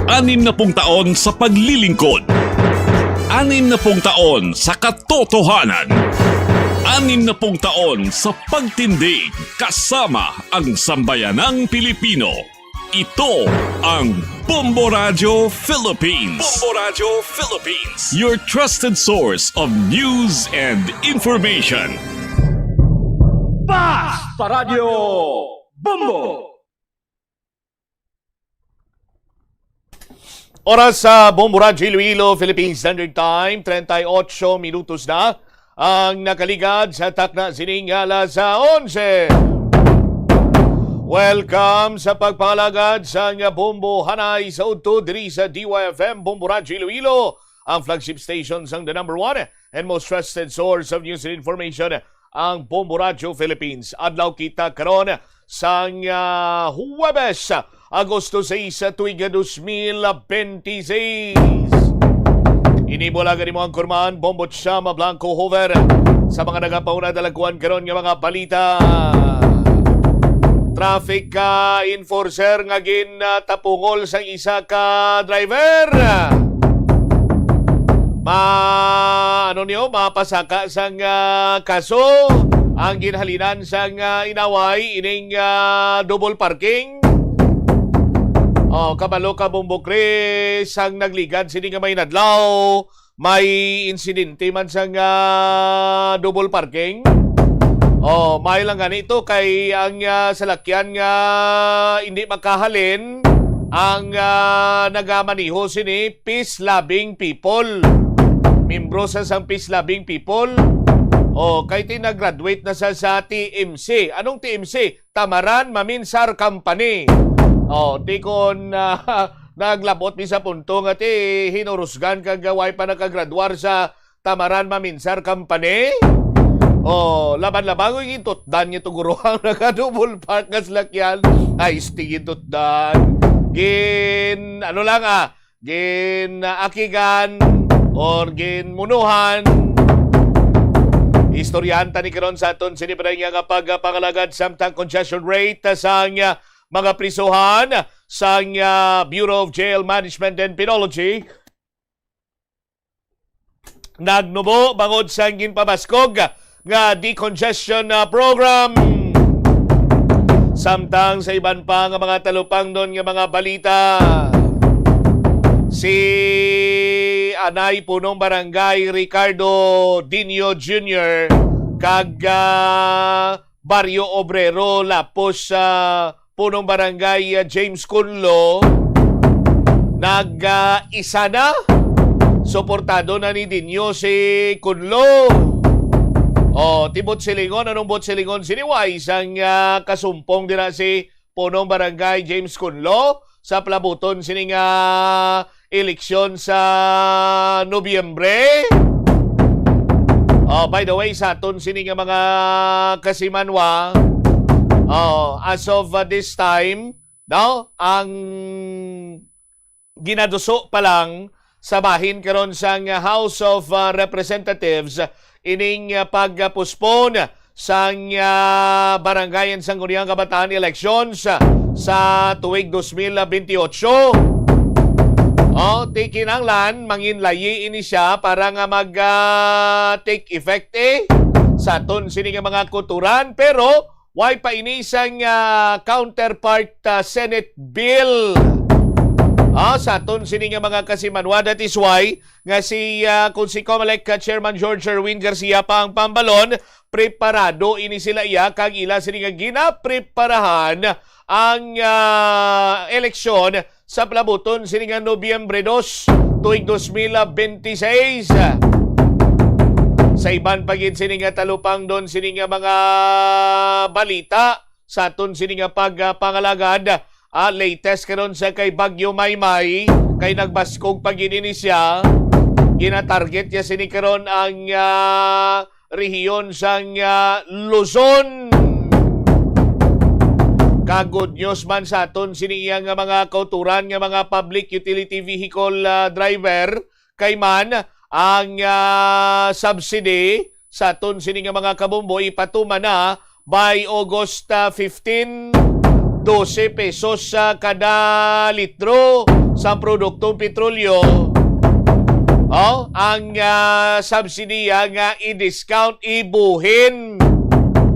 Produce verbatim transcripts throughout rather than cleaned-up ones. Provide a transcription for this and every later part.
Anim na pung taon sa paglilingkod. Anim na pung taon sa katotohanan. Anim na pung taon sa pagtindig kasama ang sambayanang Pilipino. Ito ang Bombo Radyo Philippines. Bombo Radyo Philippines. Your trusted source of news and information. Basta Radyo Bombo! Oras sa Bombo Radyo Iloilo, Philippine Standard Time, treinta y ocho minutos na ang nakaligad sa takna sining alas onse. Welcome sa pagpangalagad sang Bombo Hanay sa udto diri sa D Y F M, Bombo Radyo Iloilo, ang flagship station sang the number one and most trusted source of news and information, ang Bombo Radyo Philippines. Adlaw kita karon sang, ah, Huwebes, Agosto sais, tuig nga dos mil benti seis. Ini bulag ang imo anchorman, Bombo Chama Blanco Hover, sa mga nagapauna dalagkuan karon nga mga balita. Traffic, ah, enforcer nga gin, ah, tapungol sang isa ka driver. Ma-, ano niyo, mapasaka sang, ah, kaso ang ginhalinan sang, ah, inaway ining, ah, double parking. Oh, kabalo ka, Bombo Chris, ang nagligad sini nga may nadlaw, may insidente man sang, ah, double parking. Oh, may lang gani to kay ang, ah, salakyan nga hindi makahalin ang, ah, nagamaneho sini peace loving people. Membro sa sang peace loving people. Oh, kay ti nag-graduate na sa, sa T M C. Anong T M C? Tamaran Maminsar Company. Oh, ti kon, ah, naglabot mi sa punto nga ti hinurusgan kag way pa nakagraduar sa Tamaran Maminsar Company. Oh, laban-laban ko gintutdan niya to guro ang naka-double park nga salakyan. Ay, isti gintutdan. Gin, ano lang, ah, gin, ah, akigan or gin munuhan. Istoryahan ta ni karon sa aton sini pa nga pagpangalagad samtang congestion rate, ah, sang, ah, mga prisuhan sang, ah, Bureau of Jail Management and Penology. Nagnubo bangod sa ginpabaskog nga decongestion, ah, program. Samtang sa iban pa nga mga talupangnon nga mga balita, si Anay Punong Barangay Ricardo Dinio Junior kag, ah, Barrio Obrero, lapos sa Punong Barangay, ah, James Cunlo, nag, ah, isa na. Suportado na ni Dinio si Cunlo. Oh, ti buot silingon, anong buot silingon sini? Way sang, ah, kasumpong dira si Punong Barangay James Cunlo sa palabuton sini nga eleksyon sa Nobyembre. Oh, by the way, sa aton sini nga mga kasimanwa, oh, as of, uh, this time, no, ang ginaduso pa lang sa bahin karon sang House of, uh, Representatives ining, uh, pag-postpone sang, ah, Barangay and Sangguniang Kabataan elections, ah, sa tuig dos mil bentiocho. Oh, ti kinahanglan manginlayi ini siya para nga mag, ah, take effect, eh, sa aton sini nga mga kulturan, pero way pa ini sang, ah, counterpart, ah, Senate bill. Ah, sa aton sini nga mga kasimanwa, that is why nga si, ah, kung si Comelec, ah, Chairman George Erwin Garcia pa ang pambalon, preparado ini sila iya kag ila sini nga ginapreparahan ang, ah, eleksyon sa palabuton sini nga Nobyembre dos, tuig dos mil benti seis. Sa iban pa gid sini nga talupangnon sini nga mga balita, sa aton sini nga pag, ah, pangalagad, ah, latest karon sa kay Bagyo Maymay, kay nagbaskog pa gid ini siya. Gina-target niya sini karon ang, ah, rehiyon sang, ah, Luzon. Kag good news man sa aton sini iya nga mga kauturan nga mga public utility vehicle, ah, driver, kay man ang, ah, subsidy sa aton sini nga mga kabombo ipatuman na by August, ah, fifteen, dose pesos sa kada litro. sa produktong petrolyo, oh, ang, ah, subsidiya nga i-discount, ibuhin,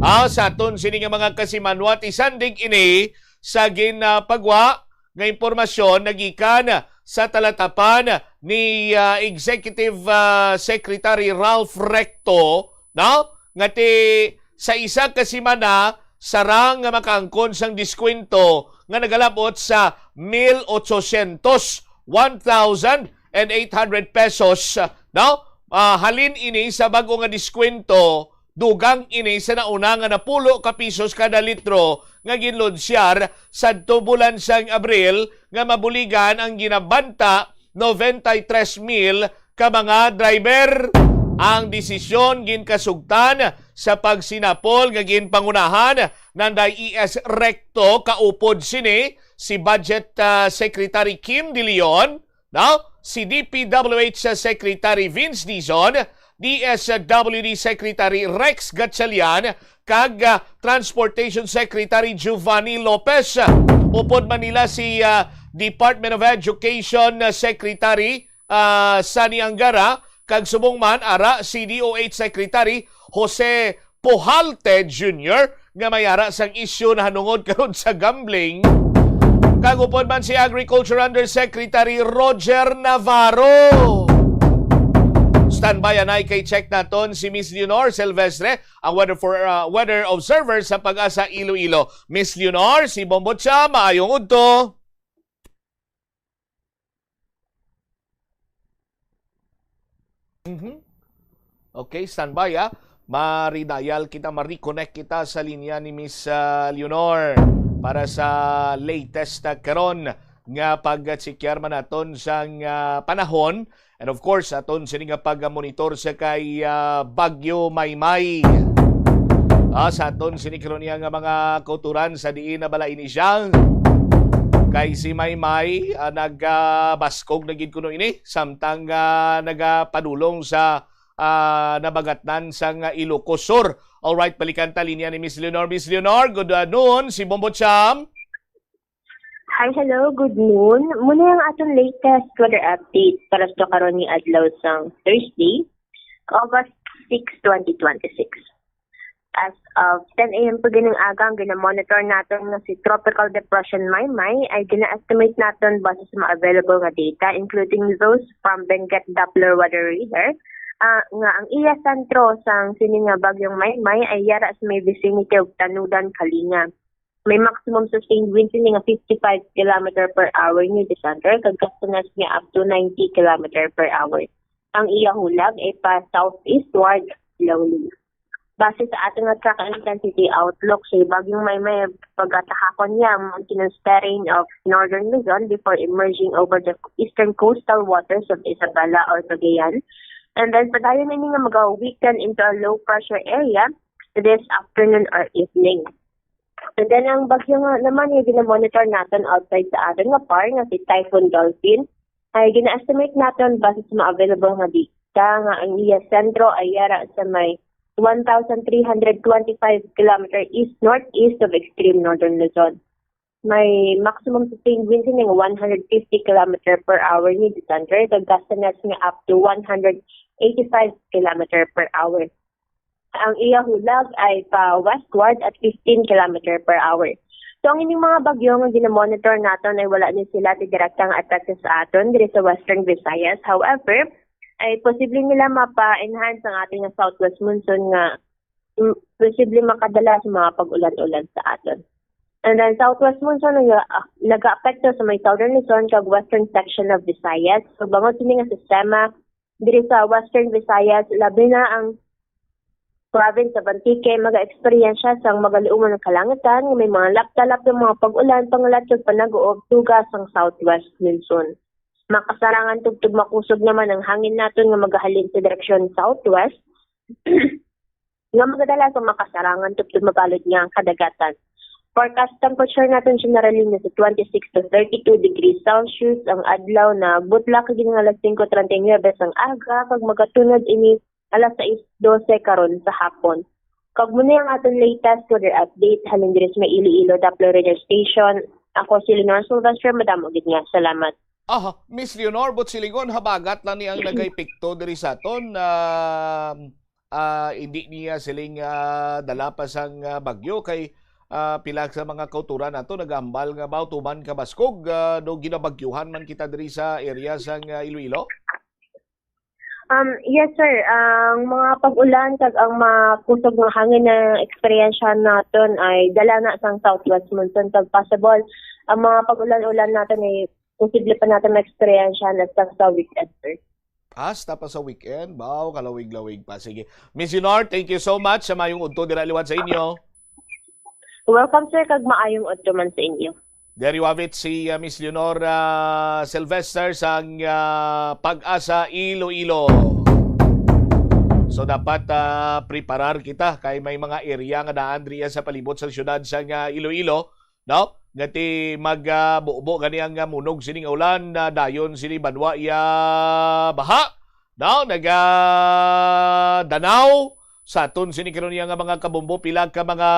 ah, sa aton sini nga mga kasimanwa. Isandig ini sa ginapagwa nga impormasyon nagikan sa talatapan ni, ah, Executive, ah, Secretary Ralph Recto, no? Nga ti sa isa ka semana, sarang nga makaangkon sang diskwento nga nagalabot sa mil ochocientos, one thousand and eight hundred pesos, no? Ah, halin ini sa bag-o nga diskwento, dugang ini sa nauna nga napulo ka pisos kada litro nga ginlunsyar sadto bulan sang Abril, nga mabuligan ang ginabanta noventa y tres mil ka mga driver. Ang desisyon ginkasugtan sa pagsinapol nga ginpangunahan nanday E S Recto, kaupod sini si Budget, ah, Secretary Kim De Leon, no? Si D P W H Secretary Vince Dizon, D S W D Secretary Rex Gatchalian, kag, ah, Transportation Secretary Giovanni Lopez. Upod man nila si, ah, Department of Education, ah, Secretary, ah, Sani Angara, kag subong man ara si D O H Secretary Jose Pujalte Junior, nga may ara sang isyu nahanungod karon sa gambling. Kag upod man si Agriculture Undersecretary Roger Navarro. Standby anay kay check naton si Miss Leonor Silvestre, ang weather for, uh, weather observer sa PAGASA Iloilo. Miss Leonor, si Bombo Cha, maayong udto. Mhm. Okay, standby, ah. Maridayal kita, ma-reconnect kita sa linya ni Miss, ah, Leonor para sa latest, ah, karon nga pag-check man naton sang, ah, panahon. And of course, aton sini nga pag-monitor sa kay, ah, Bagyo Maymay. Ah, sa aton sini karon niya nga mga kauturan sa diin na bala ini siya. Kay si Maymay, ah, nagabaskog na gid kuno ini, samtang, ah, nagapadulong sa, ah, nabagatnan sang, ah, Ilocos Sur. Alright, balikan ta linya ni Miss Leonor. Miss Leonor, good, ah, noon, si Bombo Cham. Hi, hello, good noon. Muna ang aton latest weather update para sa karon ni adlaw sang Thursday, August six, twenty twenty-six. As of ten a m pa ganing aga, ang ginamonitor naton nga si Tropical Depression Maymay ay gina-estimate naton base sa mga available nga data, including those from Benguet Doppler Weather Radar, ah, nga ang iya sentro sang sini nga bagyong Maymay ay yara sa may vicinity of Tanudan, Kalinga. May maximum sustained winds ini nga fifty-five kilometer per hour near the center, kag gustiness niya up to ninety kilometer per hour. Ang iya hulag ay pa southeastward slowly. Base sa aton nga track intensity outlook, si Bagyong Maymay, pagatahakon niya ang mountainous terrain of northern Luzon before emerging over the eastern coastal waters of Isabela or Cagayan. And then, padayon ini nga mag-weaken into a low pressure area this afternoon or evening. And then, ang bagyo nga naman nga ginamonitor naton outside sa aton nga par nga si Typhoon Dolphin, ay gina-estimate naton base sa mga available nga data nga ang iya sentro ay yara sa may one thousand three hundred twenty-five kilometer east-northeast of extreme northern Luzon. May maximum sustained winds ini nga one hundred fifty kilometer per hour near the center, kag gustiness nga up to one hundred eighty-five kilometer per hour. Ang iya hulag ay pa westward at fifteen kilometer per hour. So, ang ining mga bagyo nga ginamonitor naton ay wala ni sila ti direkta nga epekto sa aton diri sa Western Visayas. However, ay posible nila mapa-enhance ang ating southwest monsoon nga, mm, posible makadala sa mga pag-ulan-ulan sa aton. And then, southwest monsoon ang, ah, nag-aapekto sa may southern Luzon kag western section of Visayas. So, bangod sini nga sistema, diri sa Western Visayas, labi na ang province of Antique, maga-eksperyensya sang magaluoman nga kalangitan nga may mga lapta-lapta nga mga pag-ulan, pangulat kag panag-uob tuga sang southwest monsoon. Makasarangan tubtob makusog naman ang hangin naton nga magahalin sa direksyon southwest, nga magadala sa makasarangan tubtob mabalod nga ang kadagatan. Forecast temperature naton generally nasa twenty-six to thirty-two degrees Celsius ang adlaw, nagbutlak gid nga alas singko treinta y nuebe sang aga kag magatunod ini alas sais dose karon sa hapon. Kag muna ang aton latest weather update halin diri sa may Iloilo Doppler Radar Station. Ako si Lenore Sylvester, madamo gid nga salamat. Aha, Miss Leonor, but silingon, habagat lang ni ang nagaepekto diri sa aton. Ah, ah, hindi niya siling, ah, dala pa sang, ah, bagyo kay, ah, pila sa mga kauturan nato nagahambal nga baw tuman kabaskog, ah, do ginabagyuhan man kita diri sa area sang, ah, Iloilo. Um, yes, sir. Ang mga pag-ulan kag ang mga kusog nga hangin na eksperyensyahan naton ay dala na sang southwest monsoon kag possible ang mga pag-ulan-ulan naton ay posible pa naton ma-eksperyensyahan hasta sa weekend, sir. Hasta pa sa weekend? Baw, kalawig-lawig pa. Sige. Miss Leonor, thank you so much sa mayong udto dira liwat sa inyo. Welcome, sir, kag maayong udto man sa inyo. There you have it, si uh, Miss Leonor uh, Sylvester sang uh, Pag-asa Iloilo. So dapat uh, preparar kita kay may mga area nga daan diri sa palibot sa siyudad sang uh, Iloilo, no? Nga ti magbubo gani ang uh, munog sini nga ulan, uh, dayon sini banwa iya baha, no? Naga Danao sa aton sini karon nga mga kabombo, pila ka mga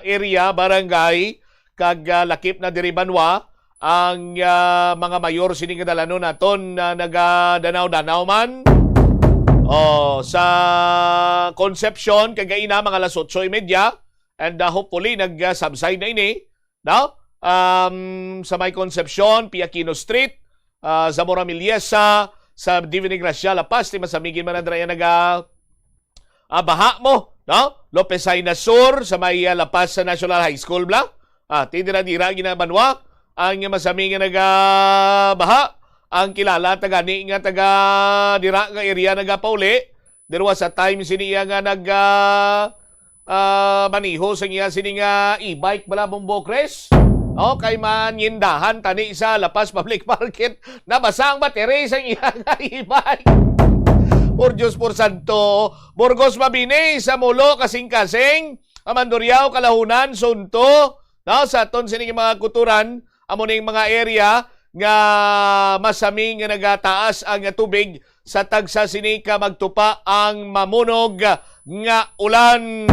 area, barangay kag uh, lakip na diri banwa ang uh, mga mayor sini nga dalanon naton na uh, naga Danao-Danao man. Oh, sa Concepcion kagaina mga alas otso y media, and uh, hopefully nag-subside na ini, no? Um, sa may Concepcion, Piaquino Street, uh, Zamora Miliesa, sa Divina Gracia, La Paz, ti masamigin man ang draya naga uh, baha mo, no? Lopez Jaena Sur, sa may uh, La Paz sa National High School bla. Ah, ti dira-dira ginabanwa ang masami nga naga baha. Ang kilala tagani nga taga dira nga area nagapauli. There was a time sini iya nga nag uh, uh, maniho sa iya sini nga e-bike bala Bombo Chris. Oh, kay manyindahan tani sa La Paz Public Market, nabasa ang battery sa iya nga e-bike. Por Diyos, por santo. Burgos Mabini, Samulo, Kasing-Kasing, Amanduriao, Kalahunan, Sunto, no, sa aton sining mga kuturan, amo ning mga area nga masami nga nagataas ang tubig sa tagsa sini ka magtupa ang mamunog nga ulan.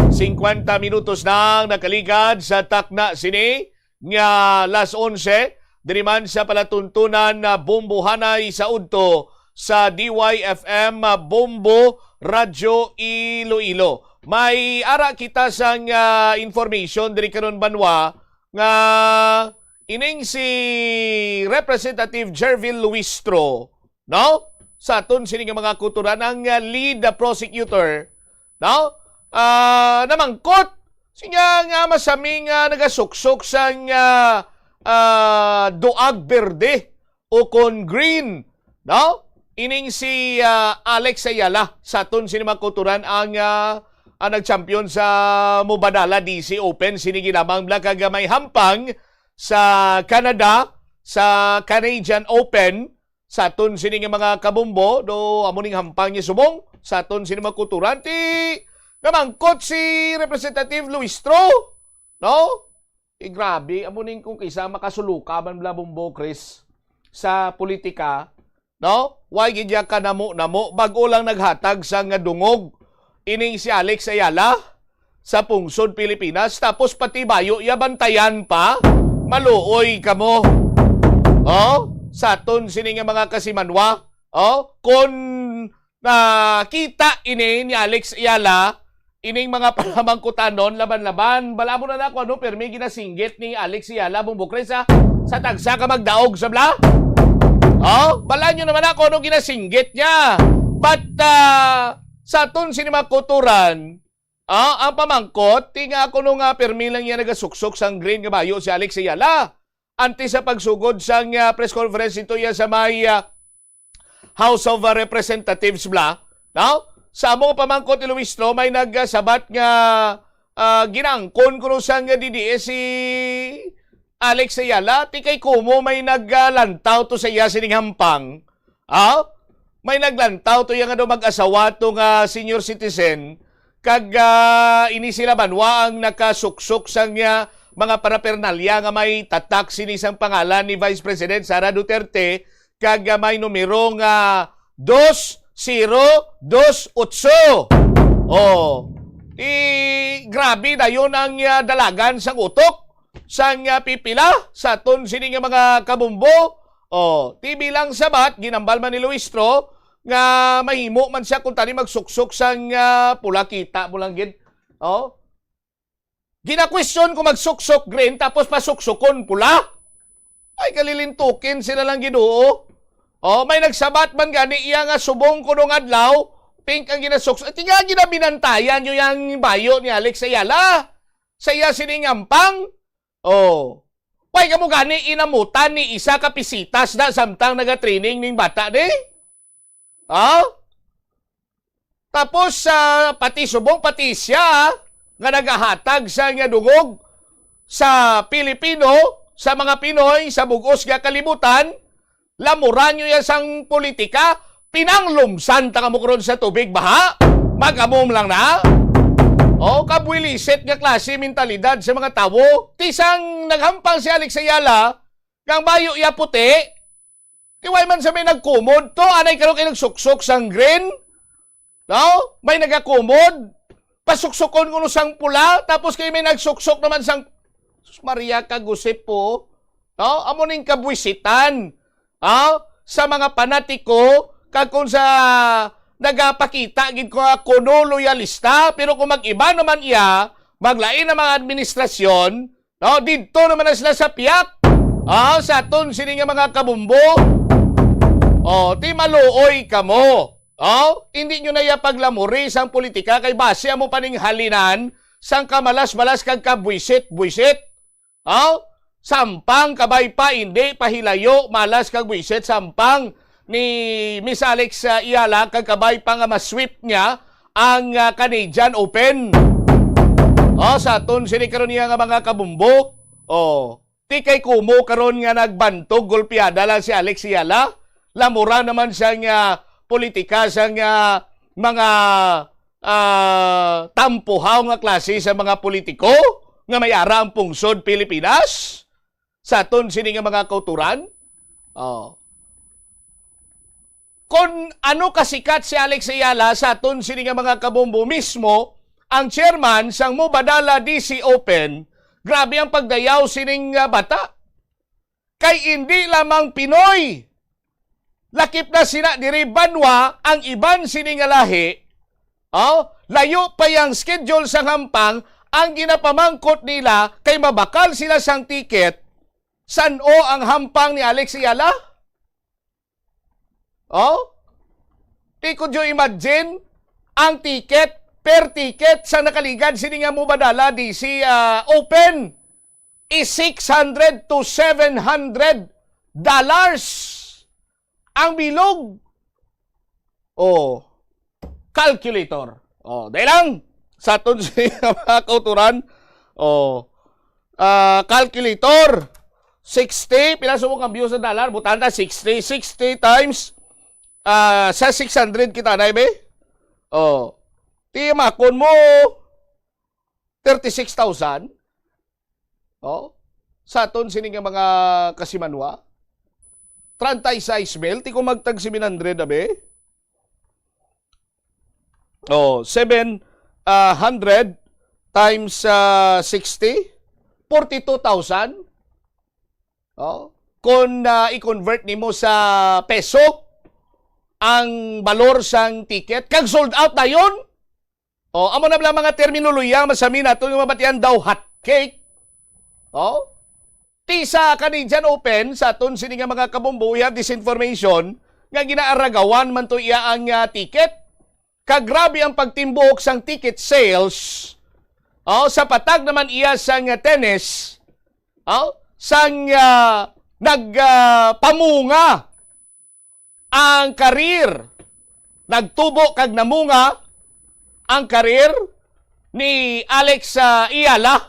Singkwenta minutos na ang nakaligad sa takna sini nga las onse, diri man sa palatuntunan na Bombohanay sa udto sa D Y F M Bombo Radyo Iloilo. May ara kita sang ah, information diri karon banwa nga ining si Representative Jervil Luistro, no? Sa aton sini nga mga kuturan ang ah, lead prosecutor, no? Ah, namangkot siya nga masami nga nagasuksok sang ah, ah, duag berde o kon green, no? Ining si ah, Alex Ayala sa aton sini mga kuturan ang ah, ang nag-champion sa Mubadala D C Open sini ginamang bla kag may hampang sa Canada sa Canadian Open sa aton sini nga mga kabombo do amo ning hampang niya subong sa aton sini mga kuturan ti namangkot si Representative Luistro, no? Eh, grabe, amo ning kung kisa makasuluka man bla Bombo Chris sa politika, no? Way gid ya ka namo-namo, bag-o lang naghatag sa nga dungog ining si Alex Ayala sa pungsod Pilipinas, tapos pati bayo ya bantayan pa, maluoy kamo. Oh, sa aton sini nga mga kasimanwa, oh, kon nakita ini ni Alex Ayala, ining mga panamangkutanon laban-laban. Bala mo na na kung ano, permi ginasinggit ni Alex Ayala, Bombo Chris, ha? Sa tagsa ka magdaog sa bla? Oh, bala nyo naman na kung ano ginasinggit niya. But, ah, sa aton sini mga kuturan, ah, ang pamangkot, ti nga kuno nga permi lang niya nagasuksok sang green nga bayo si Alex Ayala. Antes sa pagsugod sang ah, press conference nito iya sa may ah, House of ah, Representatives bla, no? Sa amo nga pamangkot ni Luistro, may nagsabat nga ah, ginaangkon kuno sang D D S si Alex Ayala, ti kay kumo may naglantaw to sa iya sining hampang. Ah? May naglantaw to iya nga daw mag-asawa to nga senior citizen, kag ah, ini sila banwa ang nakasuksok sang ah, mga paraphernalia nga may tatak sini sang pangalan ni Vice President Sara Duterte, kag ah, may numero nga dos zero dos otso. Oh, ti grabe dayon ang ah, dalagan sang utok. sang, ah, pipila sa aton sini nga mga kabumbo. Oh, T V lang sabat, ginambal man ni Luistro nga mahimo man siya kung tani magsuksok sang, ah, pula, kita mo lang gid. Oh. Ginakwestiyon kung magsuksok green tapos pasuksokon pula. Ay, kalilintukin sila lang, Ginoo. Oh, may nagsabat man gani iya nga subong kuno nga adlaw, pink ang ginasuksok. Ti nga ginabinantayan niyo yang bayo ni Alex Ayala sa iya sining ampang? Oh. Why kamo gani inamutan ni isa ka pisitas na samtang nagatraining ning bata ni? Ha? Tapos, ah, pati subong, pati siya nga nagahatag sa nga dungog sa Pilipino, sa mga Pinoy, sa bug-os nga kalibutan, lamuran niyo ya sang politika, pinanglumsan ta kamo karon sa tubig, baha? Mag-amom lang na? O, kabwilisit nga klase mentalidad sa mga tawo. Ti sang naghampang si Alex Ayala, nga ang bayo iya puti, ti why man sa may nagkumod to, anay karon kay nagsuksok sang green? No? May nagakumod, pasuksokon kuno sang pula, tapos kay may nagsuksok naman sang, sus, Maria ka gusip po. No? Amo ning kabwisitan, ha? Sa mga panatiko, kag kung sa nagapakita gid ko nga kuno loyalista, pero kung mag-iba naman iya, maglain ang mga administrasyon, no, didto naman na sila sa piyak. Ah, sa aton sini nga mga kabumbo. Oh, ti maluoy kamo. Oh, hindi nyo na iya paglamuri sang politika kay base amo paninghalinan sang kamalas-malas kag kabwisit-bwisit. Oh, sampang kabay pa, hindi pahilayo, malas kag bwisit, sampang ni Miss Alex, ah, Ayala, kag kabay pa nga ma-sweep niya ang, ah, Canadian Open. Oh, sa aton sini karon niya nga mga kabumbo. Oh, ti kay kumo karon nga nagbantog golpeada lang si Alex Ayala. Lamura naman sang, ah, politika sang, ah, mga, ah, tampuhaw nga klase sa mga politiko nga may ara ang pungsod Pilipinas. Sa aton sini nga mga kauturan. Oh. Kon ano kasikat si Alex Ayala sa aton sini nga mga kabumbo, mismo ang chairman sang Mubadala D C Open, grabe ang pagdayaw sining, ah, bata. Kay indi lamang Pinoy, lakip na sina diri banwa ang iban sini nga lahi. Oh, layo pa yang schedule sang hampang, ang ginapamangkot nila kay mabakal sila sang ticket. San-o ang hampang ni Alex Ayala? Oh? Ti, could you imagine ang ticket, per ticket sa nakaligad sini nga Mubadala D C, ah, Open is six hundred to seven hundred dollars ang bilog. Oh, calculator. Oh, dahil lang sa aton sa mga kauturan. Oh, ah, calculator. Sixty, pila subong ang views sa dollar? Butang ta, sixty, sixty times, ah, sa six hundred kita na, be? Oh, ti makon mo, thirty-six thousand. Oh, sa aton sini nga mga kasimanwa, treinta y seis mil, ti kung magtag seven hundred, abi? Oh, seven, ah, hundred times, ah, sixty, forty-two thousand. Oh, kung, ah, i-convert nimo sa peso ang balor sang ticket, kag sold out dayon. Oh, amo na lang mga terminolohiya, masami nato nga mabatian daw hot cake. Oh, ti sa Canadian Open, sa aton sini nga mga kabumbo, we have this information nga ginaaragawan man to iya ang, ah, ticket. Kag grabe ang pagtimbok sang ticket sales. Oh, sa patag naman iya sang, ah, tennis. Oh, sang, ah, nag, ah, pamunga ang karir, nagtubo kag namunga ang karir ni Alex, ah, Ayala.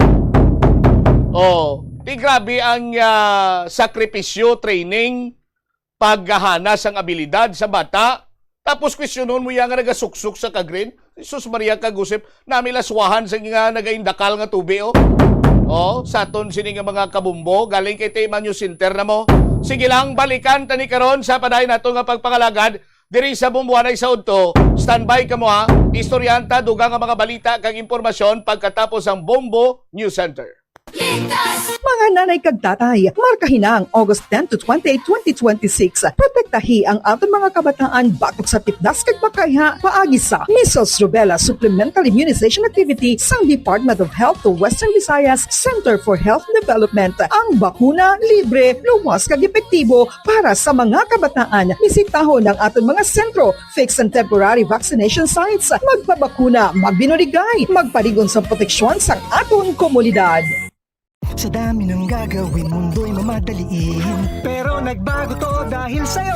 Oh, ti grabe ang, ah, sakripisyo, training, paghahana sang abilidad sa bata. Tapos kwestiyonon mo iya nga nagasuksok sa ka-green. Jesus Maria, kagusip, nami laswahan sa nga nagaindakal nga tubi, oh. Oh, sa aton sini nga mga kabumbo, galing kay Tema News Center na mo. Sige lang, balikan tani karon sa padayon nato nga pagpangalagad diri sa Bumbuanay sa Udto. Standby kamo, ha. Istoryahan ta dugang nga mga balita kag impormasyon pagkatapos ang Bombo News Center. Ligtas! Mga nanay kag tatay, markahi na ang August ten to twenty-eight, twenty twenty-six. Protektahi ang aton mga kabataan batok sa tipdas kag makaiha paagi sa Measles Rubella Supplemental Immunization Activity sang Department of Health to Western Visayas Center for Health Development. Ang bakuna libre, luwas kag epektibo para sa mga kabataan. Bisitahon ang aton mga sentro, fixed and temporary vaccination sites. Magpabakuna, magbinuligay, magpalig-on sa proteksyon sang aton komunidad. Sa dami ng gagawin, mundo'y mamadaliin. Pero nagbago to dahil sa'yo.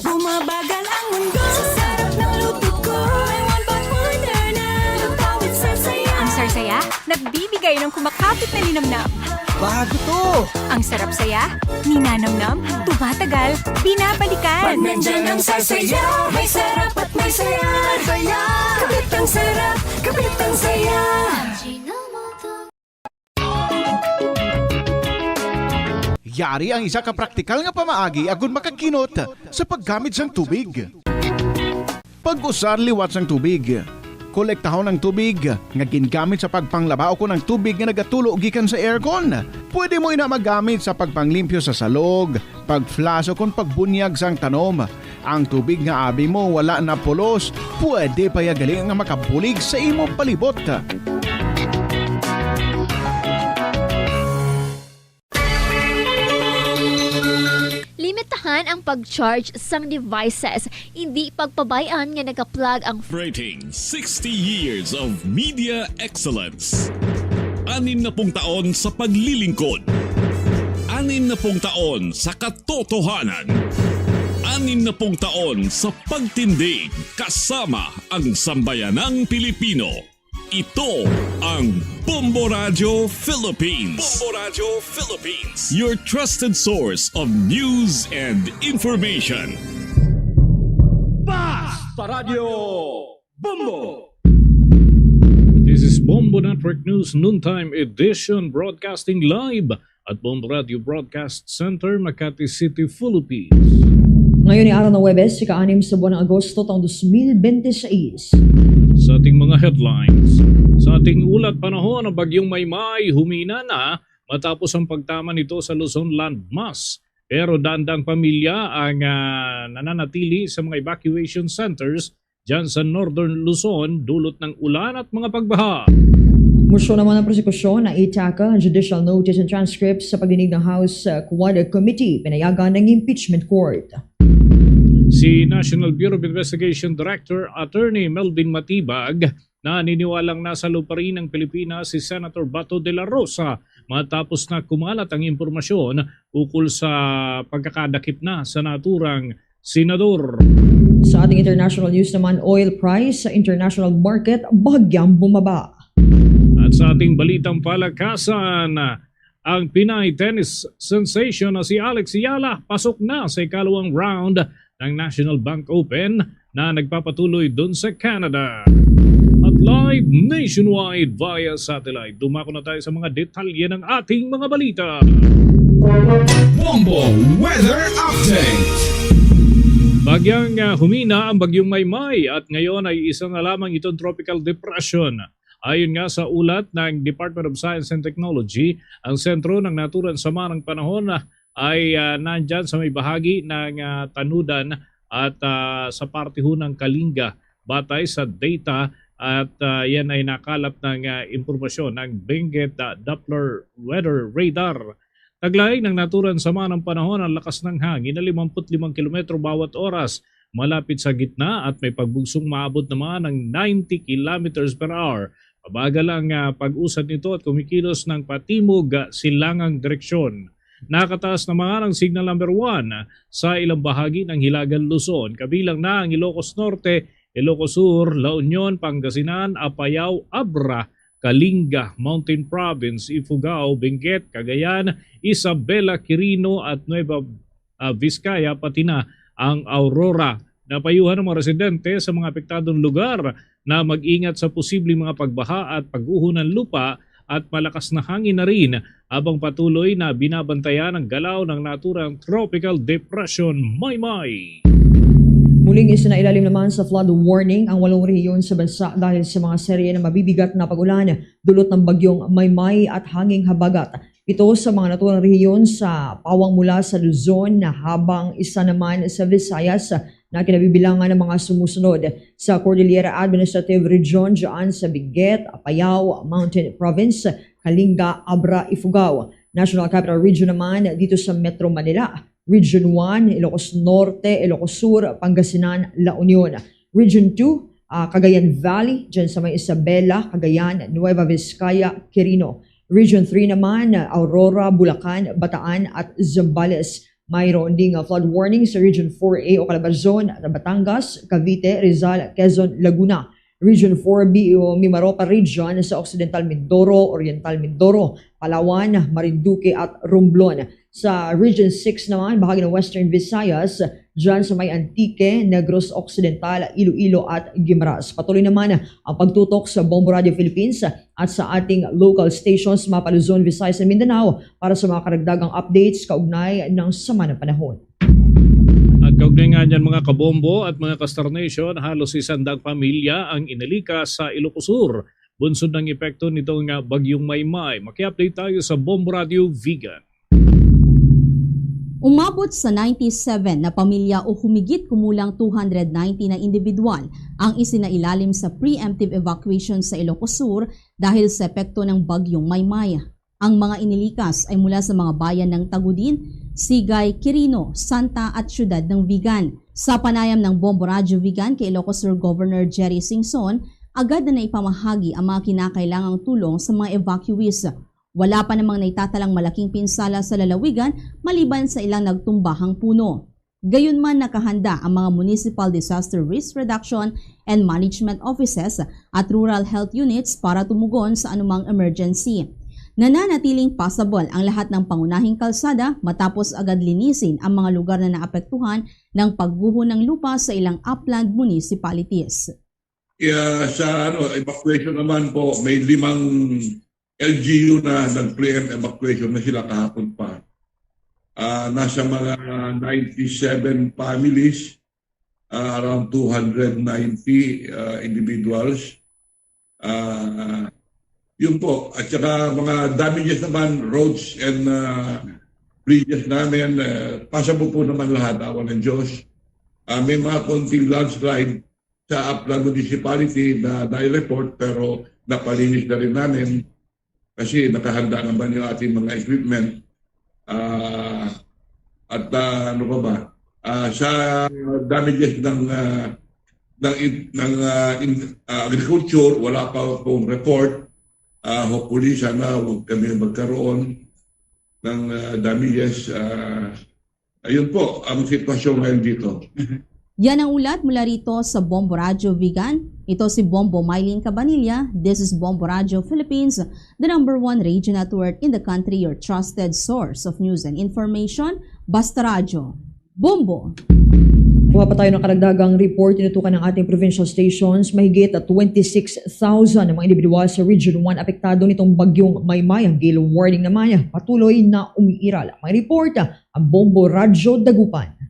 Bumabagal ang mundo sa sarap ng luto ko. I want but one Darna. Ang tawid sa saya. Ang sarsaya, nagbibigay ng kumakapit na linamnam. Bago to! Ang sarap saya, ninanamnam, tumatagal, binabalikan. Pag nandyan ang sarsaya, may sarap at may saya. Saya! Kapit ang sarap, kapit ang saya. Yari ang isa ka praktikal nga pamaagi agud makakinot sa paggamit sang tubig. Pag-usar liwat sang tubig. Kolektahon ang tubig nga gingamit sa pagpanglaba ukon ang tubig nga nagatulo gikan sa aircon. Pwede mo ina magamit sa pagpanglimpyo sa salog, pag-flush ukon pagbunyag sang tanom. Ang tubig nga abi mo wala na pulos, pwede pa ya gali nga makabulig sa imo palibot. Limitahan ang pag-charge sang devices. Indi pagpabay-an nga naka-plug ang Celebrating sixty years of media excellence. Anim na pung taon sa paglilingkod. Anim na pung taon sa katotohanan. Anim na pung taon sa pagtindig kasama ang sambayanang Pilipino. Ito ang Bombo Radio Philippines. Bombo Radio Philippines, your trusted source of news and information. Basta Radio Bombo. This is Bombo Network News Noontime Edition, broadcasting live at Bombo Radio Broadcast Center, Makati City, Philippines. Ngayon ay araw ng Huwebes, ika-anim sa buwan ng Agosto, taong dos mil bente seis. Sa ating mga headlines, sa ating ulat panahon, ang Bagyong Maymay humina na matapos ang pagtama nito sa Luzon landmass. Pero daan-daang pamilya ang, ah, nananatili sa mga evacuation centers dyan sa Northern Luzon, dulot ng ulan at mga pagbaha. Motion naman ang prosekusyon na itaka ang judicial notice and transcripts sa pagdinig ng House, uh, Quad Committee pinayagan ng Impeachment Court. Si National Bureau of Investigation Director Attorney Melvin Matibag naniniwalang nasa loob pa rin ng Pilipinas si Senator Bato de la Rosa matapos na kumalat ang impormasyon ukol sa pagkakadakip na sa naturang senador. Sa ating international news naman, oil price sa international market bahagyang bumaba. At sa ating balitang palakasan, ang Pinay tennis sensation na si Alex Eala pasok na sa ikalawang round ng National Bank Open na nagpapatuloy dun sa Canada. At live nationwide via satellite, dumako na tayo sa mga detalye ng ating mga balita. Bombo Weather Update. Bagyang, ah, humina ang Bagyong Maymay at ngayon ay isa na lamang itong tropical depression. Ayon nga sa ulat ng Department of Science and Technology, ang sentro ng naturang sama ng panahon ay, ah, nandyan sa may bahagi ng, ah, Tanudan at, ah, sa parte ho ng Kalinga, batay sa data at, ah, yan ay nakalap ng, ah, impormasyon ng Benguet, ah, Doppler Weather Radar. Taglay ng naturang sama ng panahon ang lakas ng hangin na limampu't limang kilometro bawat oras malapit sa gitna at may pagbugsong maabot naman ng ninety kilometers per hour. Mabagal ang, ah, pag-usad nito at kumikilos ng patimog, ah, silangang direksyon. Nakataas naman ang signal number one sa ilang bahagi ng Hilagang Luzon, kabilang na ang Ilocos Norte, Ilocos Sur, La Union, Pangasinan, Apayao, Abra, Kalinga, Mountain Province, Ifugao, Benguet, Cagayan, Isabela, Quirino, at Nueva, ah, Vizcaya, pati na ang Aurora. Napayuhan ang mga residente sa mga apektadong lugar na mag-ingat sa posibleng mga pagbaha at pag-uho ng lupa at malakas na hangin na rin, habang patuloy na binabantayan ang galaw ng naturang Tropical Depression Maymay. Muling isinailalim naman sa flood warning ang walong rehiyon sa bansa dahil sa mga serye ng mabibigat na pag-ulan dulot ng Bagyong Maymay at hanging habagat. Pito sa mga naturang rehiyon sa pawang mula sa Luzon, habang isa naman sa Visayas na kinabibilangan ng mga sumusunod. Sa Cordillera Administrative Region, dyan sa Benguet, Apayao, Mountain Province, Kalinga, Abra, Ifugao. National Capital Region naman dito sa Metro Manila, Region one, Ilocos Norte, Ilocos Sur, Pangasinan, La Union. Region two, ah, Cagayan Valley, dyan sa may Isabela, Cagayan, Nueva Vizcaya, Quirino. Region three naman, Aurora, Bulacan, Bataan, at Zambales. Mayroon ding, ah, flood warning sa Region four A o Calabarzon, Batangas, Cavite, Rizal, Quezon, Laguna. Region four B o Mimaropa Region sa Occidental Mindoro, Oriental Mindoro, Palawan, Marinduque, at Romblon. Sa Region six naman, bahagi ng Western Visayas, dyan sa may Antique, Negros Occidental, Iloilo, at Guimaras. Patuloy naman ang pagtutok sa Bombo Radio Philippines at sa ating local stations, Mapa Luzon, Visayas, and Mindanao para sa mga karagdagang updates kaugnay ng sama ng panahon. At kaugnay nga niyan, mga kabombo at mga ka-Star Nation, halos isang daang pamilya ang inilikas sa Ilocos Sur bunsod ng epekto nito nga Bagyong Maymay. Maki-update tayo sa Bombo Radio Vigan. Umabot sa ninety-seven na pamilya o humigit kumulang two hundred ninety na individual ang isinailalim sa preemptive evacuation sa Ilocos Sur dahil sa epekto ng Bagyong Maymay. Ang mga inilikas ay mula sa mga bayan ng Tagudin, Sigay, Quirino, Santa at siyudad ng Vigan. Sa panayam ng Bombo Radyo Vigan kay Ilocos Sur Governor Jerry Singson, agad na naipamahagi ang mga kinakailangang tulong sa mga evacuees. Wala pa namang naitatalang malaking pinsala sa lalawigan maliban sa ilang nagtumbahang puno. Gayunman, nakahanda ang mga Municipal Disaster Risk Reduction and Management Offices at Rural Health Units para tumugon sa anumang emergency. Nananatiling passable ang lahat ng pangunahing kalsada matapos agad linisin ang mga lugar na naapektuhan ng pagguho ng lupa sa ilang upland municipalities. Yeah, sa ano, evacuation naman po, may limang L G U na nag-preempt evacuation na sila kahapon pa. Ah, nasa mga ninety-seven families, ah, around two hundred ninety, ah, individuals. Ah, yun po. At saka mga damages naman, roads and ah, bridges namin, ah, passable po naman lahat, awa ng Diyos. Ah, may mga konting landslide sa Aplan Municipality na nai-report, pero napalinis na rin namin kasi nakahanda naman yung ating mga equipment. Ah, at ah, ano pa ba? Ah, sa damages ng ah, ng in- ng ah, in- ah, agriculture, wala pa pong report. Ah, hopefully, sana huwag kami magkaroon ng ah, damages. Ah, ayun po ang sitwasyon ngayon dito. Yan ang ulat mula rito sa Bombo Radyo Vigan. Ito si Bombo Mylene Cabanilla. This is Bombo Radyo Philippines, the number one radio network in the country, your trusted source of news and information. Basta Radyo. Bombo! Kuha pa tayo ng karagdagang report, tinutukan ng ating provincial stations, mahigit twenty-six thousand ang mga individual sa Region one apektado nitong bagyong Maymay. Ang gale warning naman patuloy na umiiral. May report ang Bombo Radyo Dagupan.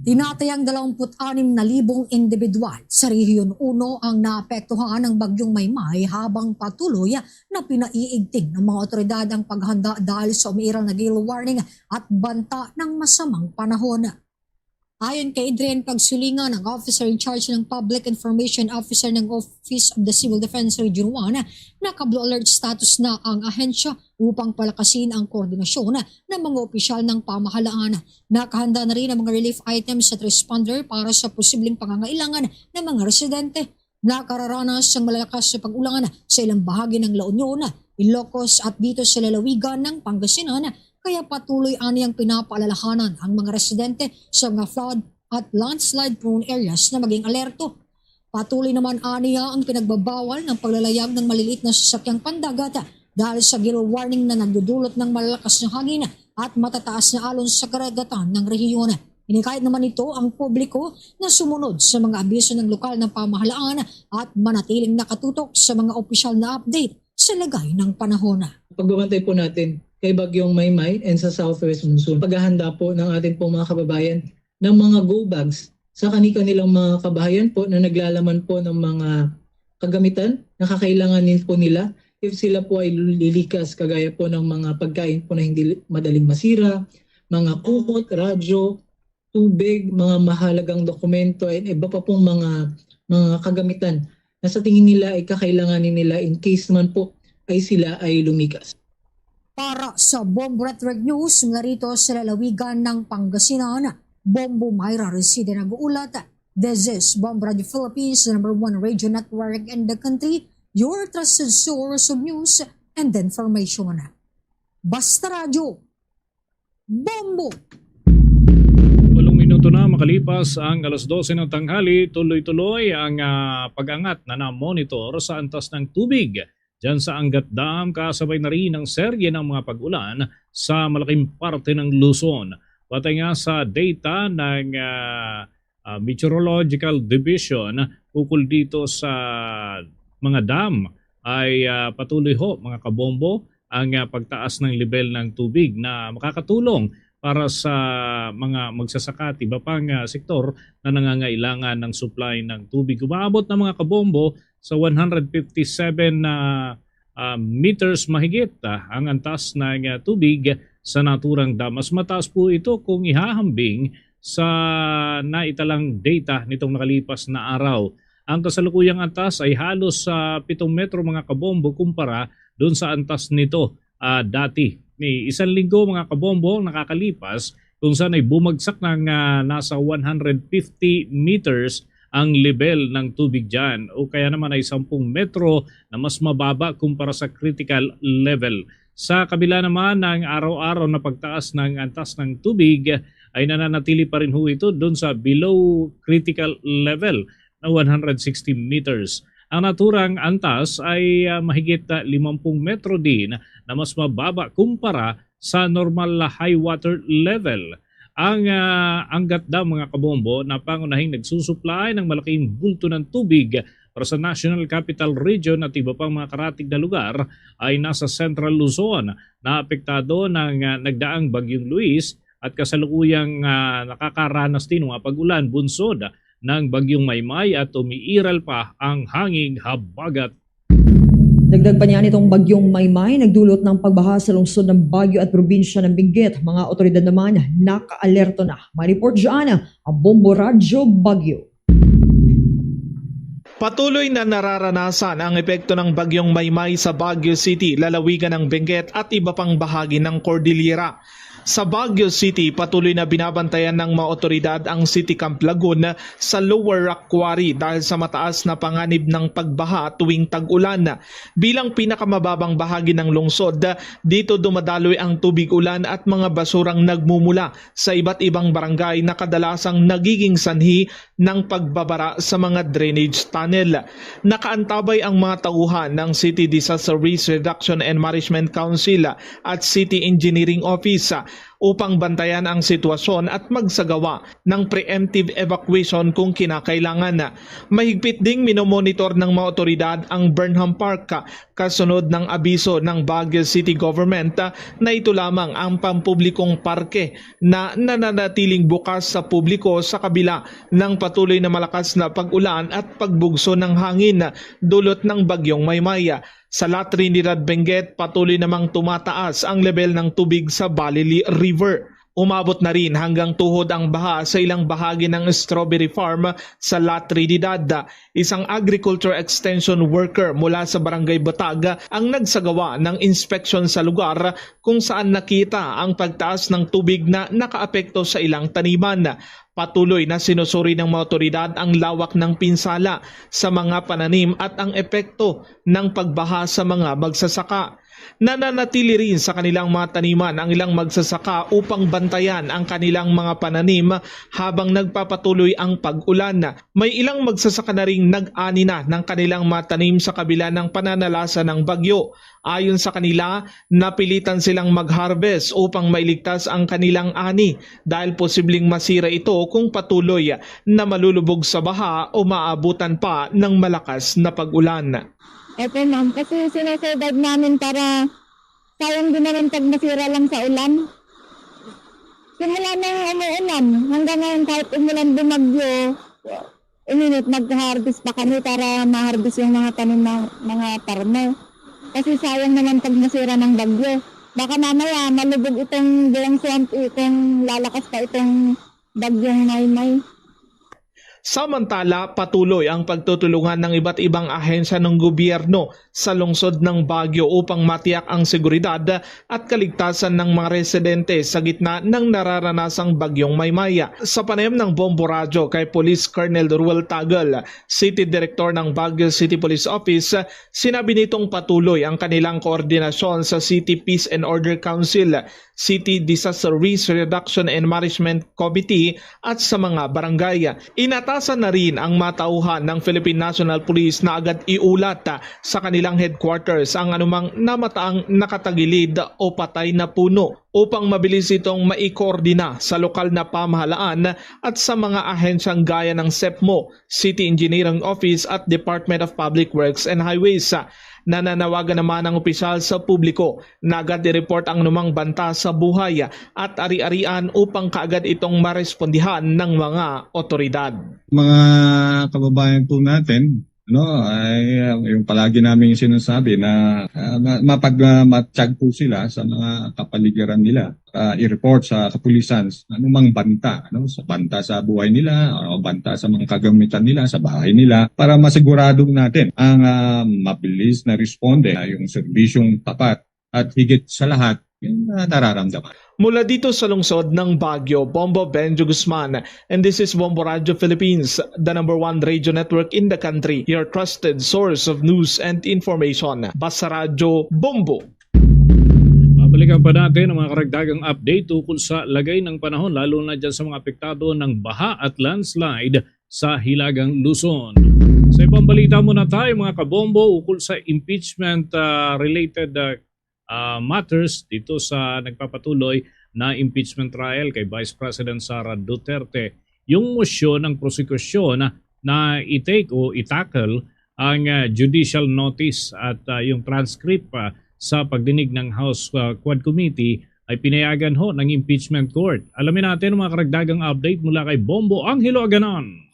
Tinatayang dalawampu't anim na libong individual sa Rehiyon uno ang naapektuhan ng Bagyong Maymay, habang patuloy na pinaiigting ng mga otoridad ang paghanda dahil sa umiiral na gale warning at banta ng masamang panahon. Ayon kay Adrian Pagsulingan, ang officer in charge ng Public Information Officer ng Office of the Civil Defense Region one, naka-blue alert status na ang ahensya upang palakasin ang koordinasyon ng mga opisyal ng pamahalaan. Nakahanda na rin ang mga relief items at responder para sa posibleng pangangailangan ng mga residente. Nakararanas ang malalakas na pag-ulan sa ilang bahagi ng La Union, Ilocos at dito sa lalawigan ng Pangasinan, kaya patuloy ani ang pinapaalalahanan ang mga residente sa mga flood at landslide prone areas na maging alerto. Patuloy naman aniya ang pinagbabawal ng paglalayag ng maliliit na sasakyang pandagat dahil sa gale warning na nagdudulot ng malalakas na hangin at matataas na alon sa karagatan ng rehiyon. Inikayat naman nito ang publiko na sumunod sa mga abiso ng lokal na pamahalaan at manatiling nakatutok sa mga opisyal na update sa lagay ng panahon. Pagbabantay po natin kay Bagyong Maymay and sa southwest monsoon. Paghahanda po ng ating pong mga kababayan ng mga go bags sa kani-kanilang mga kabahayan po na naglalaman po ng mga kagamitan na kakailanganin po nila if sila po ay lilikas, kagaya po ng mga pagkain po na hindi madaling masira, mga kumot, radyo, tubig, mga mahalagang dokumento, and iba pa pong mga, mga kagamitan na sa tingin nila ay kakailanganin nila in case man po ay sila ay lumikas. Para sa Bombo Network News, mula rito sa lalawigan ng Pangasinan, Bombo Myra Reside nag-uulat. This is Bombo Radio Philippines, the number one radio network in the country, your trusted source of news and information. Basta Radyo, Bombo! Walong minuto na makalipas ang alas dose ng tanghali, tuloy-tuloy ang ah, pag-angat na na-monitor sa antas ng tubig dyan sa Angat Dam, kasabay na rin ang serye ng mga pag-ulan sa malaking parte ng Luzon. Patay nga sa data ng ah, ah, Meteorological Division ukol dito sa mga dam ay ah, patuloy ho, mga kabombo, ang ah, pagtaas ng level ng tubig na makakatulong para sa mga magsasaka at iba pang ah, sektor na nangangailangan ng supply ng tubig. Umaabot na, mga kabombo, sa one hundred fifty-seven na ah, meters mahigit ah, ang antas ng ah, tubig sa naturang dam. Mas mataas po ito kung ihahambing sa naitalang data nitong nakalipas na araw. Ang kasalukuyang antas ay halos sa pitong metro, mga kabombo, kumpara doon sa antas nito ah, dati. Ni isang linggo, mga kabombo, ang nakakalipas kung saan ay bumagsak ng ah, nasa one hundred fifty meters ang level ng tubig dyan, o kaya naman ay sampung metro na mas mababa kumpara sa critical level. Sa kabila naman ng araw-araw na pagtaas ng antas ng tubig, ay nananatili pa rin ho ito doon sa below critical level na one hundred sixty meters. Ang naturang antas ay ah, mahigit ah, limangpung metro din, na mas mababa kumpara sa normal na high water level. Ang ah, Angat Dam, mga kabombo, na pangunahing nagsusuplay ng malaking bulto ng tubig para sa National Capital Region at iba pang mga karatig na lugar, ay nasa Central Luzon, na apektado ng ah, nagdaang Bagyong Luis at kasalukuyang ah, nakakaranas din ng mga pag-ulan bunsod ng Bagyong Maymay at umiiral pa ang hanging habagat. Dagdag pa niya, nitong Bagyong Maymay nagdulot ng pagbaha sa lungsod ng Baguio at probinsya ng Benguet. Mga otoridad naman nakaalerto na. May report dyan ang Bombo Radyo Baguio. Patuloy na nararanasan ang epekto ng Bagyong Maymay sa Baguio City, lalawigan ng Benguet at iba pang bahagi ng Cordillera. Sa Baguio City, patuloy na binabantayan ng mga otoridad ang City Camp Lagun sa Lower Rock Quarry dahil sa mataas na panganib ng pagbaha tuwing tag-ulan. Bilang pinakamababang bahagi ng lungsod, dito dumadaloy ang tubig ulan at mga basurang nagmumula sa iba't ibang barangay na kadalasang nagiging sanhi ng pagbabara sa mga drainage tunnel. Nakaantabay ang mga tauhan ng City Disaster Risk Reduction and Management Council at City Engineering Office upang bantayan ang sitwasyon at magsagawa ng preemptive evacuation kung kinakailangan. Mahigpit ding minomonitor ng mga otoridad ang Burnham Park kasunod ng abiso ng Baguio City Government na ito lamang ang pampublikong parke na nananatiling bukas sa publiko sa kabila ng patuloy na malakas na pag-ulan at pagbugso ng hangin dulot ng Bagyong Maymay. Sa La Trinidad, Benguet, patuloy namang tumataas ang level ng tubig sa Balili River. Umabot na rin hanggang tuhod ang baha sa ilang bahagi ng strawberry farm sa La Trinidad. Isang agriculture extension worker mula sa Barangay Batag ang nagsagawa ng inspeksyon sa lugar kung saan nakita ang pagtaas ng tubig na nakaapekto sa ilang taniman. Patuloy na sinusuri ng mga otoridad ang lawak ng pinsala sa mga pananim at ang epekto ng pagbaha sa mga magsasaka. Nananatili rin sa kanilang mga taniman ang ilang magsasaka upang bantayan ang kanilang mga pananim habang nagpapatuloy ang pag-ulan. May ilang magsasaka na ring nag-ani na ng kanilang mga tanim sa kabila ng pananalasa ng bagyo. Ayon sa kanila, napilitan silang mag-harvest upang mailigtas ang kanilang ani dahil posibleng masira ito kung patuloy na malulubog sa baha o maabutan pa ng malakas na pag-ulan. Ito, ma'am, kasi sinesurvive namin para sayang din naman pag masira lang sa ulan. Simula nang umuulan, hanggang ngayon kahit umulan, bumagyo, ininit, nag-harvest pa kami para ma-harvest yung mga tanim ng mga farmer. Kasi sayang naman pag nasira ng bagyo. Baka mamaya malubog itong Bulang Swamp eh, kung lalakas pa itong bagyong Maymay. Samantala, patuloy ang pagtutulungan ng iba't ibang ahensya ng gobyerno sa lungsod ng Baguio upang matiyak ang seguridad at kaligtasan ng mga residente sa gitna ng nararanasang bagyong Maymay. Sa panayam ng Bombo Radyo kay Police Colonel Ruel Tagal, City Director ng Baguio City Police Office, sinabi nitong patuloy ang kanilang koordinasyon sa City Peace and Order Council, City Disaster Risk Reduction and Management Committee at sa mga barangay. Inatasan na rin ang mga tauhan ng Philippine National Police na agad iulat sa kanilang headquarters ang anumang namataang nakatagilid o patay na puno upang mabilis itong maikoordina sa lokal na pamahalaan at sa mga ahensyang gaya ng sepmo, City Engineering Office at Department of Public Works and Highways. Nananawagan naman ang opisyal sa publiko na agad i-report ang anumang banta sa buhay at ari-arian upang kaagad itong marespondihan ng mga otoridad. Mga kababayan po natin, no, ay uh, yung palagi naming sinasabi na uh, mapag uh, matiyag po sila sa mga kapaligiran nila. Uh, i-report sa kapulisan anumang banta, no, sa banta sa buhay nila o banta sa mga kagamitan nila sa bahay nila para masigurado natin ang uh, mabilis na responde na yung serbisyong tapat at higit sa lahat yung uh, nararamdaman. Mula dito sa lungsod ng Baguio, Bombo Benjo Guzman, and this is Bombo Radio Philippines, the number one radio network in the country, your trusted source of news and information. Basta Radyo, Bombo! Babalikan pa natin ang mga karagdagang update ukol sa lagay ng panahon, lalo na dyan sa mga apektado ng baha at landslide sa Hilagang Luzon. Sa ibang balita muna tayo, mga kabombo, ukol sa impeachment uh, related uh, uh, matters dito sa nagpapatuloy na impeachment trial kay Vice President Sara Duterte. Yung motion ng prosekusyon na, na i-take o i-tackle ang uh, judicial notice at uh, yung transcript uh, sa pagdinig ng House uh, Quad Committee ay pinayagan ho ng impeachment court. Alamin natin ang mga karagdagang update mula kay Bombo Angelo Aganon.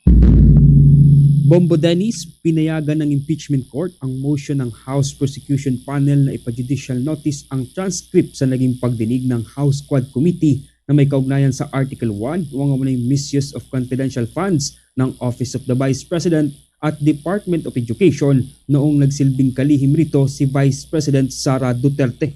Bombo Dennis, pinayagan ng impeachment court ang motion ng House Prosecution Panel na ipa-judicial notice ang transcript sa naging pagdinig ng House Quad Committee na may kaugnayan sa Article one o ang misuse of confidential funds ng Office of the Vice President at Department of Education noong nagsilbing kalihim rito si Vice President Sara Duterte.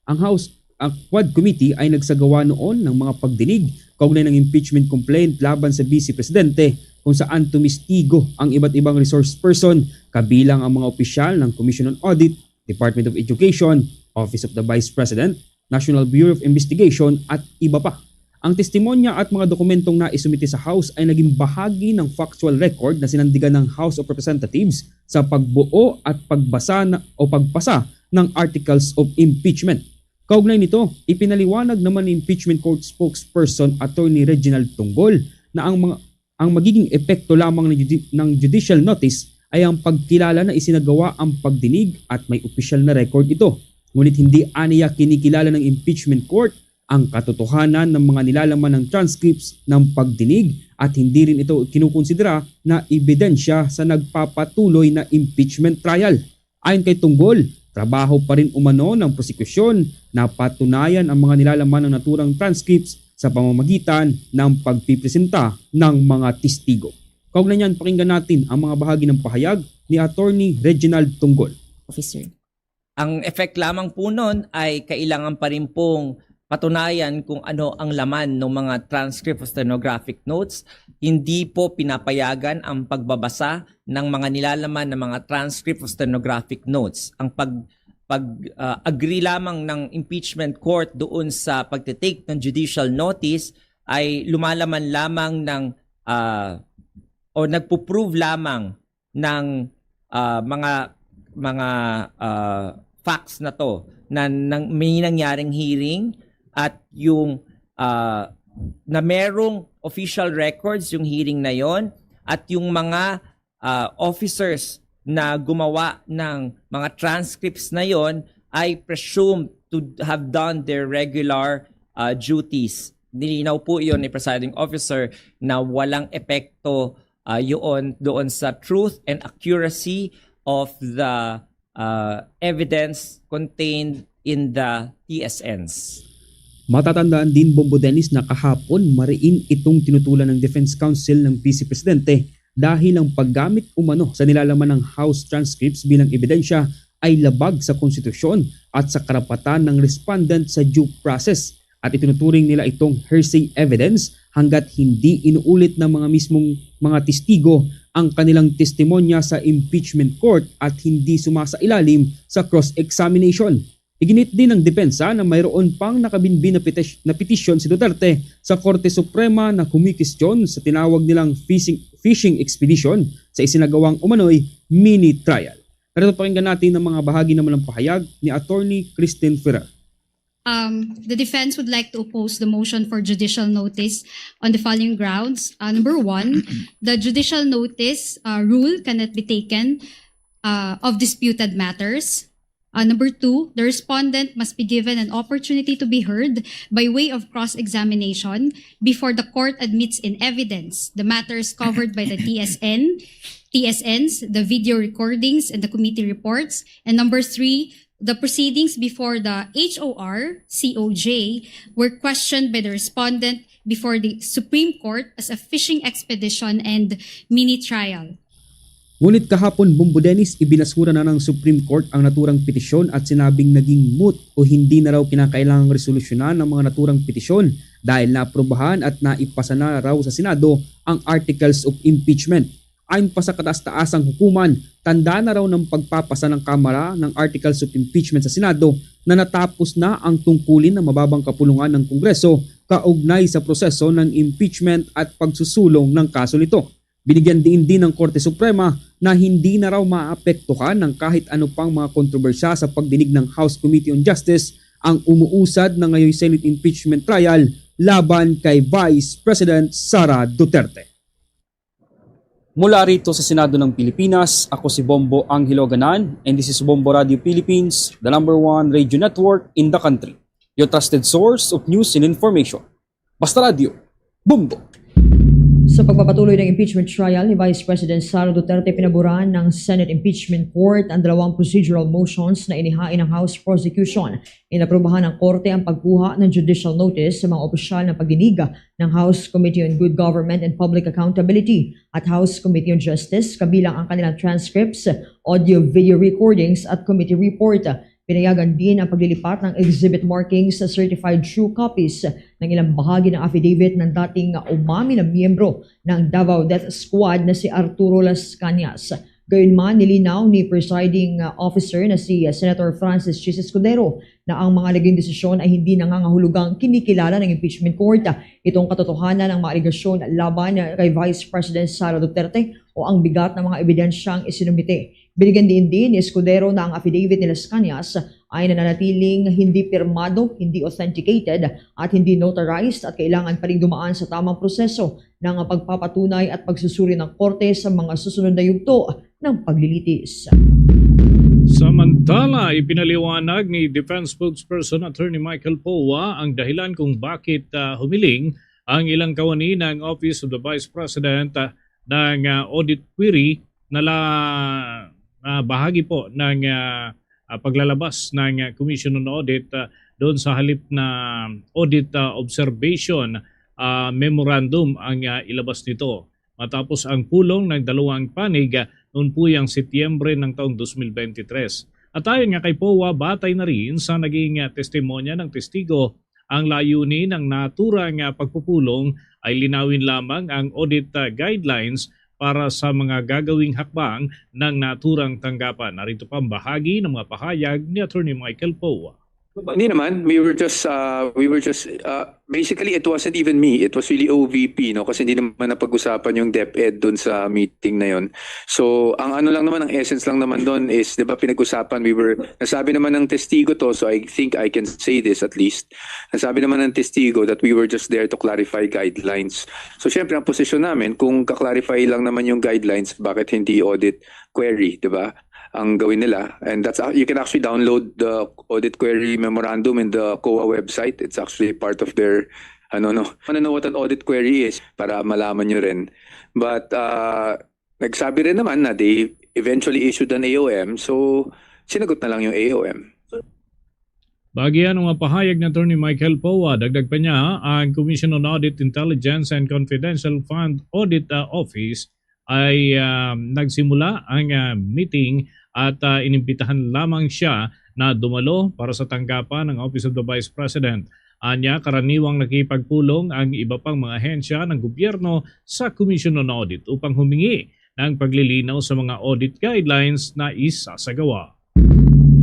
Ang House ang Quad Committee ay nagsagawa noon ng mga pagdinig kaugnay ng impeachment complaint laban sa Vice Presidente kung saan tumistigo ang iba't ibang resource person kabilang ang mga opisyal ng Commission on Audit, Department of Education, Office of the Vice President, National Bureau of Investigation at iba pa. Ang testimonya at mga dokumentong naisumite sa House ay naging bahagi ng factual record na sinandigan ng House of Representatives sa pagbuo at pagbasa na, o pagpasa ng Articles of Impeachment. Kaugnay nito, ipinaliwanag naman ni Impeachment Court Spokesperson Attorney Reginald Tunggol na ang mga ang magiging epekto lamang ng, judi- ng judicial notice ay ang pagkilala na isinagawa ang pagdinig at may opisyal na record ito. Ngunit hindi aniya kinikilala ng impeachment court ang katotohanan ng mga nilalaman ng transcripts ng pagdinig at hindi rin ito kinukonsidera na ebidensya sa nagpapatuloy na impeachment trial. Ayon kay Tunggol, trabaho pa rin umano ng prosekusyon na patunayan ang mga nilalaman ng naturang transcripts sa pamamagitan ng pagpipresenta ng mga testigo. Kaugnay niyan, pakinggan natin ang mga bahagi ng pahayag ni Attorney Reginald Tunggol. Officer. Ang effect lamang po nun ay kailangan pa rin pong patunayan kung ano ang laman ng mga transcript o stenographic notes. Hindi po pinapayagan ang pagbabasa ng mga nilalaman ng mga transcript o stenographic notes. Ang pag pag uh, agree lamang ng impeachment court doon sa pagtitake ng judicial notice ay lumalaman lamang ng uh, o nagpo-prove lamang ng uh, mga mga uh, facts na to na nang, may nangyaring hearing at yung uh, na merong official records yung hearing na yon at yung mga uh, officers na gumawa ng mga transcripts na yon ay presumed to have done their regular uh, duties. Nilinaw po yon ni presiding officer na walang epekto uh, yun doon sa truth and accuracy of the uh, evidence contained in the T S Ns. Matatandaan din, Bombo Dennis, na kahapon mariin itong tinutulan ng Defense Counsel ng Vice Presidente dahil ang paggamit umano sa nilalaman ng House transcripts bilang ebidensya ay labag sa konstitusyon at sa karapatan ng respondent sa due process. At itinuturing nila itong hearsay evidence hanggat hindi inuulit ng mga mismong mga testigo ang kanilang testimonya sa impeachment court at hindi sumasailalim sa cross-examination. Iginit din ng depensa na mayroon pang nakabinbin na, petis- na petisyon si Duterte sa Korte Suprema na kumikistyon sa tinawag nilang fishing, fishing expedition sa isinagawang umano'y mini trial. Narito, pakinggan natin ang mga bahagi ng malang pahayag ni Attorney Christine Ferrer. Um, the defense would like to oppose the motion for judicial notice on the following grounds. Uh, number one, the judicial notice uh, rule cannot be taken uh, of disputed matters. Uh, number two, the respondent must be given an opportunity to be heard by way of cross-examination before the court admits in evidence the matters covered by the T S N, T S Ns, the video recordings, and the committee reports. And number three, the proceedings before the H O R C O J were questioned by the respondent before the Supreme Court as a fishing expedition and mini trial. Ngunit kahapon, Bombo Dennis, ibinasura na ng Supreme Court ang naturang petisyon at sinabing naging moot o hindi na raw kinakailangang resolusyonan ng mga naturang petisyon dahil naaprubahan at naipasa na raw sa Senado ang Articles of Impeachment. Ayon pa sa kataas-taasang hukuman, tanda na raw ng pagpapasa ng Kamara ng Articles of Impeachment sa Senado na natapos na ang tungkulin ng mababang kapulungan ng Kongreso kaugnay sa proseso ng impeachment at pagsusulong ng kaso nito. Binigyan diin din ng Korte Suprema na hindi na raw maapektuhan ng kahit ano pang mga kontrobersya sa pagdinig ng House Committee on Justice ang umuusad na ngayon Senate impeachment trial laban kay Vice President Sara Duterte. Mula rito sa Senado ng Pilipinas, ako si Bombo Angelo Ganan, and this is Bombo Radio Philippines, the number one radio network in the country. Your trusted source of news and information. Basta Radio, Bombo! Sa pagpapatuloy ng impeachment trial ni Vice President Sara Duterte, pinaboran ng Senate Impeachment Court ang dalawang procedural motions na inihain ng House Prosecution. Inaprubahan ng Korte ang pagkuha ng judicial notice sa mga opisyal ng pagdinig ng House Committee on Good Government and Public Accountability at House Committee on Justice, kabilang ang kanilang transcripts, audio-video recordings at committee report. Pinayagan din ang paglilipat ng exhibit markings sa certified true copies ng ilang bahagi ng affidavit ng dating umami na miyembro ng Davao Death Squad na si Arturo Las Cañas. Gayunman, nilinaw ni Presiding Officer na si Senator Francis Chis Escudero na ang mga naging desisyon ay hindi nangangahulugang kinikilala ng Impeachment Court itong katotohanan ng mga alegasyon laban kay Vice President Sara Duterte o ang bigat ng mga ebidensyang isinumite. Binigyan diin din ni Escudero na ang affidavit ni Las Cañas ay nananatiling hindi pirmado, hindi authenticated, at hindi notarized at kailangan pa ring dumaan sa tamang proseso ng pagpapatunay at pagsusuri ng korte sa mga susunod na yugto ng paglilitis. Samantala, ipinaliwanag ni Defense Spokesperson Attorney Michael Poa ang dahilan kung bakit ah, humiling ang ilang kawani ng Office of the Vice President ah, ng ah, audit query na la, ah, bahagi po ng ah, ah, paglalabas ng ah, Commission on Audit ah, doon sa halip na audit ah, observation ah, memorandum ang ah, ilabas nito. Matapos ang pulong ng dalawang panig ah, noon po yang Setyembre ng taong dos mil bente tres. At ayon nga kay Poa, batay na rin sa naging ah, testimonya ng testigo, ang layunin ng naturang ah, pagpupulong ay linawin lamang ang audit ah, guidelines para sa mga gagawing hakbang ng naturang tanggapan. Narito pa ang bahagi ng mga pahayag ni Attorney Michael Poa. Hindi naman. We were just, uh, we were just, uh, basically, it wasn't even me. It was really O V P, no? Kasi hindi naman napag-usapan yung DepEd dun sa meeting na yon. So, ang ano lang naman, ang essence lang naman doon is, di ba, pinag-usapan, we were, nasabi naman ng testigo to, so I think I can say this at least. Nasabi naman ng testigo that we were just there to clarify guidelines. So, syempre, ang posisyon namin, kung ka-clarify lang naman yung guidelines, bakit hindi audit query, di ba? Ang gawin nila. And that's uh, you can actually download the audit query memorandum in the COA website. It's actually part of their ano no. I want to know what an audit query is para malaman nyo rin. But uh, nagsabi rin naman na they eventually issued an A O M. So Sinagot na lang yung A O M. Bagian ang mga pahayag ni Attorney Michael Poa. Dagdag pa niya, ang Commission on Audit, Intelligence and Confidential Fund Audit, ah, Office ay, ah, nagsimula ang, ah, meeting at, ah, inimbitahan lamang siya na dumalo para sa tanggapan ng Office of the Vice President. Anya, karaniwang nakipagpulong ang iba pang mga ahensya ng gobyerno sa Commission on Audit upang humingi ng paglilinaw sa mga audit guidelines na isasagawa.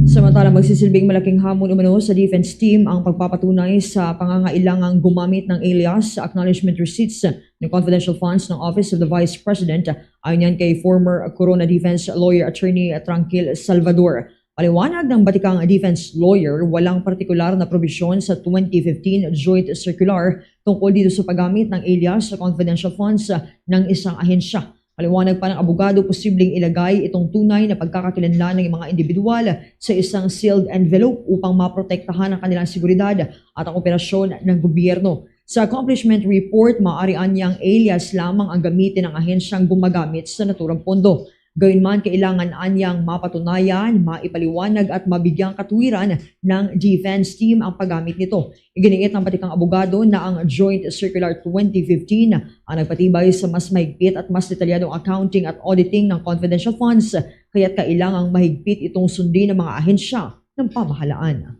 Samantala, magsisilbing malaking hamon umano sa defense team ang pagpapatunay sa pangangailangang gumamit ng alias sa acknowledgement receipts ng confidential funds ng Office of the Vice President, ayon yan kay former Corona Defense Lawyer Attorney Tranquil Salvador. Paliwanag ng batikang defense lawyer, walang partikular na probisyon sa twenty fifteen Joint Circular tungkol dito sa paggamit ng alias sa confidential funds ng isang ahensya. Paliwanag pa ng abogado, posibleng ilagay itong tunay na pagkakakilanlan ng mga individual sa isang sealed envelope upang maprotektahan ang kanilang seguridad at ang operasyon ng gobyerno. Sa accomplishment report, maaari anyang alias lamang ang gamitin ng ahensyang gumagamit sa naturang pondo. Gayunman, kailangan anyang mapatunayan, maipaliwanag at mabigyang katuwiran ng defense team ang paggamit nito. Iginiit ng batikang abogado na ang Joint Circular twenty fifteen ang nagpatibay sa mas mahigpit at mas detalyadong accounting at auditing ng confidential funds, kaya't kailangang mahigpit itong sundin ng mga ahensya ng pamahalaan.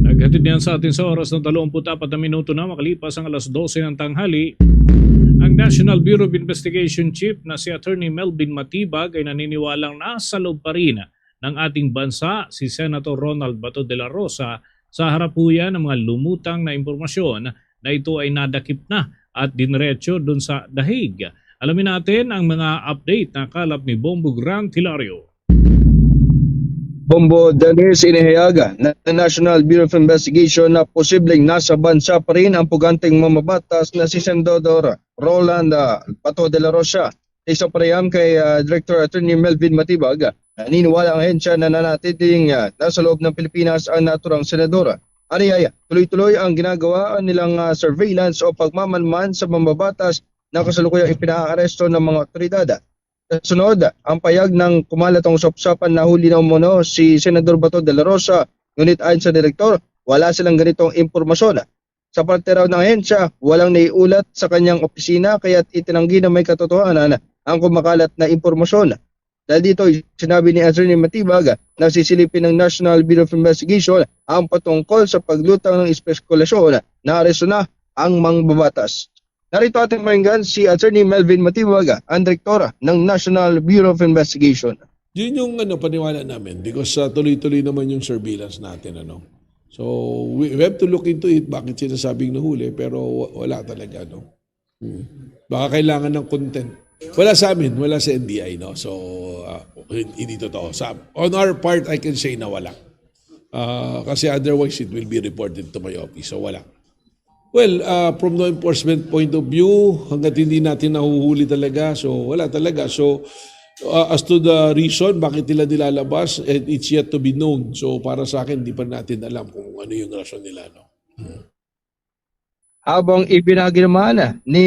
Naghatid niyan sa atin sa oras ng dalawampu't apat na minuto na makalipas ang alas dose ng tanghali. Ang National Bureau of Investigation Chief na si Attorney Melvin Matibag ay naniniwalang nasa loob pa rin ng ating bansa si Senator Ronald Bato de la Rosa sa harapuyan ng mga lumutang na impormasyon na ito ay nadakip na at diniretso dun sa The Hague. Alamin natin ang mga update na kalap ni Bombo Grant Hilario. Bombo Dennis, inihayag ng National Bureau of Investigation na posibleng nasa bansa pa rin ang puganteng mamabatas na si Senador Roland, ah, Bato de la Rosa. Sa isa pa riham kay, ah, Director Attorney Melvin Matibag, naniniwala ang ahensya na nanatiling, ah, nasa loob ng Pilipinas ang naturang senador. Ari ay tuloy-tuloy ang ginagawa nilang, ah, surveillance o pagmamanman sa mambabatas na kasalukuyang ipinaaresto ng mga otoridad. Kasunod, ang payag ng kumalat ang usap-usapan na huli na umano si Senador Bato de la Rosa, ngunit ayon sa direktor, wala silang ganitong impormasyon. Sa parte raw ng ahensya, walang naiulat sa kanyang opisina kaya't itinanggi na may katotohanan ang kumakalat na impormasyon. Dahil dito, sinabi ni Attorney Matibag na sisilipin ng National Bureau of Investigation ang patungkol sa paglutang ng espekulasyon na aresto na ang mangbabatas. Narito ating pakinggan si Attorney Melvin Matibag, ang direktor ng National Bureau of Investigation. Yun yung, ano, paniwala namin because, ah, tuloy-tuloy naman yung surveillance natin, ano. So, we, we have to look into it, bakit sinasabing nahuli, pero wa-, wala talaga, no? Hmm. Baka kailangan ng content. Wala sa amin, wala sa N B I, no? So, ah, hin-, hindi totoo. Sa, on our part, I can say na wala. Ah, kasi otherwise, it will be reported to my office. So, wala. Well, ah, from law enforcement point of view, hanggat hindi natin nahuhuli talaga, so wala talaga. So, ah, as to the reason bakit nila nilalabas, eh, it's yet to be known. So, para sa akin, hindi pa natin alam kung ano yung rason nila, no? Hmm. Habang ibinagi naman ni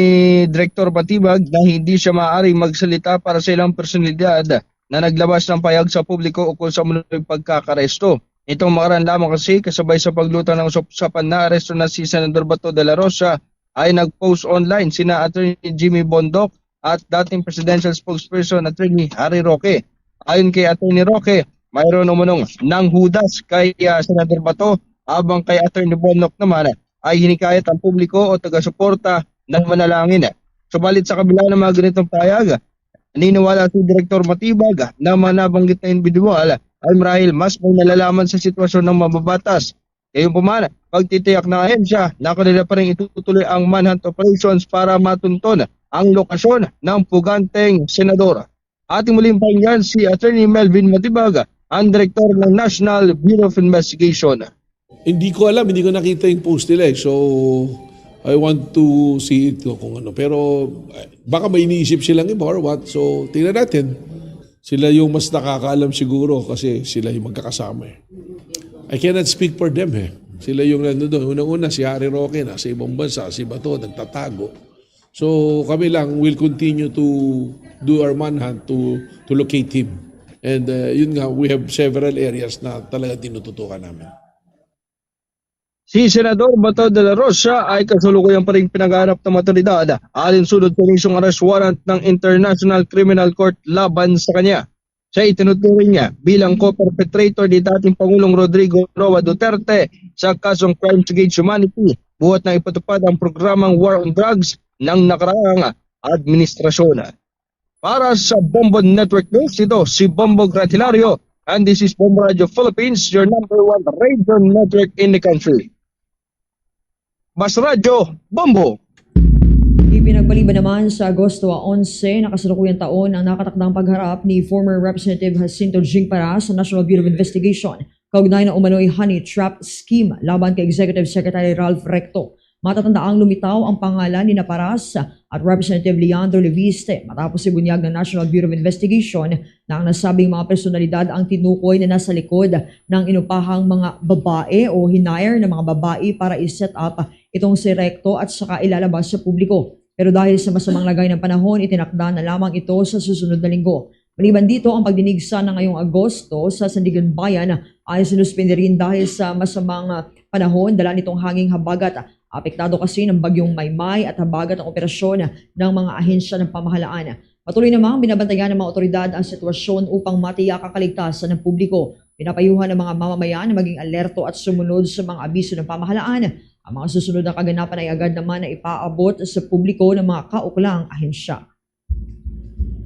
Director Matibag na hindi siya maaaring magsalita para sa ilang personalidad na naglabas ng pahayag sa publiko ukol sa umano'y pagkakaresto. Nitong nakaraan lamang kasi, kasabay sa paglutang ng usap-usapan na aresto na si Senador Bato de la Rosa, ay nag-post online sina Attorney Jimmy Bondoc at dating presidential spokesperson Attorney Harry Roque. Ayon kay Attorney Roque, mayroon umanong nanghudas kay, ah, Senador Bato, habang kay Attorney Bondoc naman ay hinikayat ang publiko o taga-suporta na manalangin. Subalit sa kabila ng mga ganitong pahayag, naniniwala si Direktor Matibag na mga nabanggit na individual ay marahil mas may nalalaman sa sitwasyon ng mambabatas. Gayunpaman, pagtitiyak ng ahensya na kanila pa rin itutuloy ang manhunt operations para matunton ang lokasyon ng puganteng senador. Ating muling pakinggan si Attorney Melvin Matibag, ang direktor ng National Bureau of Investigation. Hindi ko alam, hindi ko nakita yung post nila eh. So, I want to see it kung ano. Pero, eh, baka may iniisip silang iba or what. So, tingnan natin. Sila yung mas nakakaalam siguro kasi sila yung magkakasama eh. I cannot speak for them eh. Sila yung nandun doon. Unang-una, si Harry Roque nasa ibang bansa, si Bato nagtatago. So, kami lang will continue to do our manhunt to, to locate him. And uh, yun nga, we have several areas na talaga tinututukan namin. Si Senador Bato de la Rosa ay kasalukuyan pa rin pinaghahanap ng mga otoridad alinsunod sa isyung arrest warrant ng International Criminal Court laban sa kanya. Siya itinuturing niya bilang co-perpetrator ni dating Pangulong Rodrigo Roa Duterte sa kasong crimes against humanity buhat na ipatupad ang programang War on Drugs ng nakaraang administrasyon. Para sa Bombo Network News, ito si Bombo Gratilario, and this is Bombo Radio Philippines, your number one radio network in the country. Bas Radyo, Bombo! Ipinagpaliban naman sa Agosto onse na kasalukuyang taon ang nakatakdang pagharap ni former Representative Jacinto Jing Paras sa National Bureau of Investigation kaugnay na umano'y honey trap scheme laban kay Executive Secretary Ralph Recto. Matatandaang lumitaw ang pangalan ni Paras at Representative Leandro Leviste matapos ibunyag ng National Bureau of Investigation na ang nasabing mga personalidad ang tinukoy na nasa likod ng inupahang mga babae o hinire ng mga babae para i-set up itong si Recto at saka ilalabas sa publiko. Pero dahil sa masamang lagay ng panahon, itinakda na lamang ito sa susunod na linggo. Maliban dito, ang pagdinig sana ngayong Agosto sa Sandiganbayan ay sinuspindi rin dahil sa masamang panahon dala nitong hanging habagat. Apektado kasi ng bagyong Maymay at habagat ang operasyon ng mga ahensya ng pamahalaan. Patuloy namang binabantayan ng mga otoridad ang sitwasyon upang matiyak ang kaligtasan ng publiko. Pinapayuhan ang mga mamamayan na maging alerto at sumunod sa mga abiso ng pamahalaan. Ang mga susunod na kaganapan ay agad naman na ipaabot sa publiko ng mga kaukulang ahensya.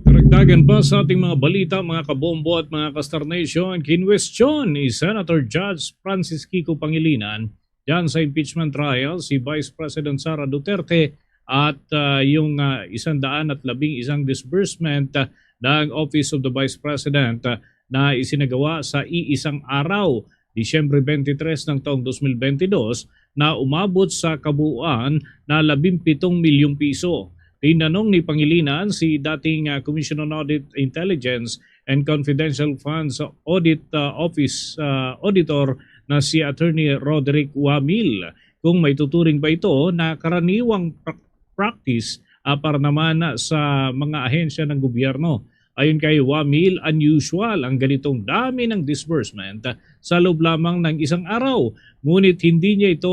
Karagdagan pa sa ating mga balita, mga kabombo at mga ka-Star Nation, kinwestiyon ni Senator Judge Francis Kiko Pangilinan dyan sa impeachment trial si Vice President Sara Duterte at ah, yung ah, isang daan at labing isang disbursement ah, ng Office of the Vice President ah, na isinagawa sa iisang araw, Disyembre twenty-three ng taong twenty twenty-two, na umabot sa kabuuan na labing pitong milyong piso. Tinanong ni Pangilinan si dating ah, Commission on Audit, Intelligence and Confidential Funds Audit ah, Office ah, Auditor na si Attorney Roderick Wamil kung may tuturing ba ito na karaniwang pra- practice ah, para naman sa mga ahensya ng gobyerno. Ayon kay Wamil, unusual ang ganitong dami ng disbursement sa loob lamang ng isang araw. Ngunit hindi niya ito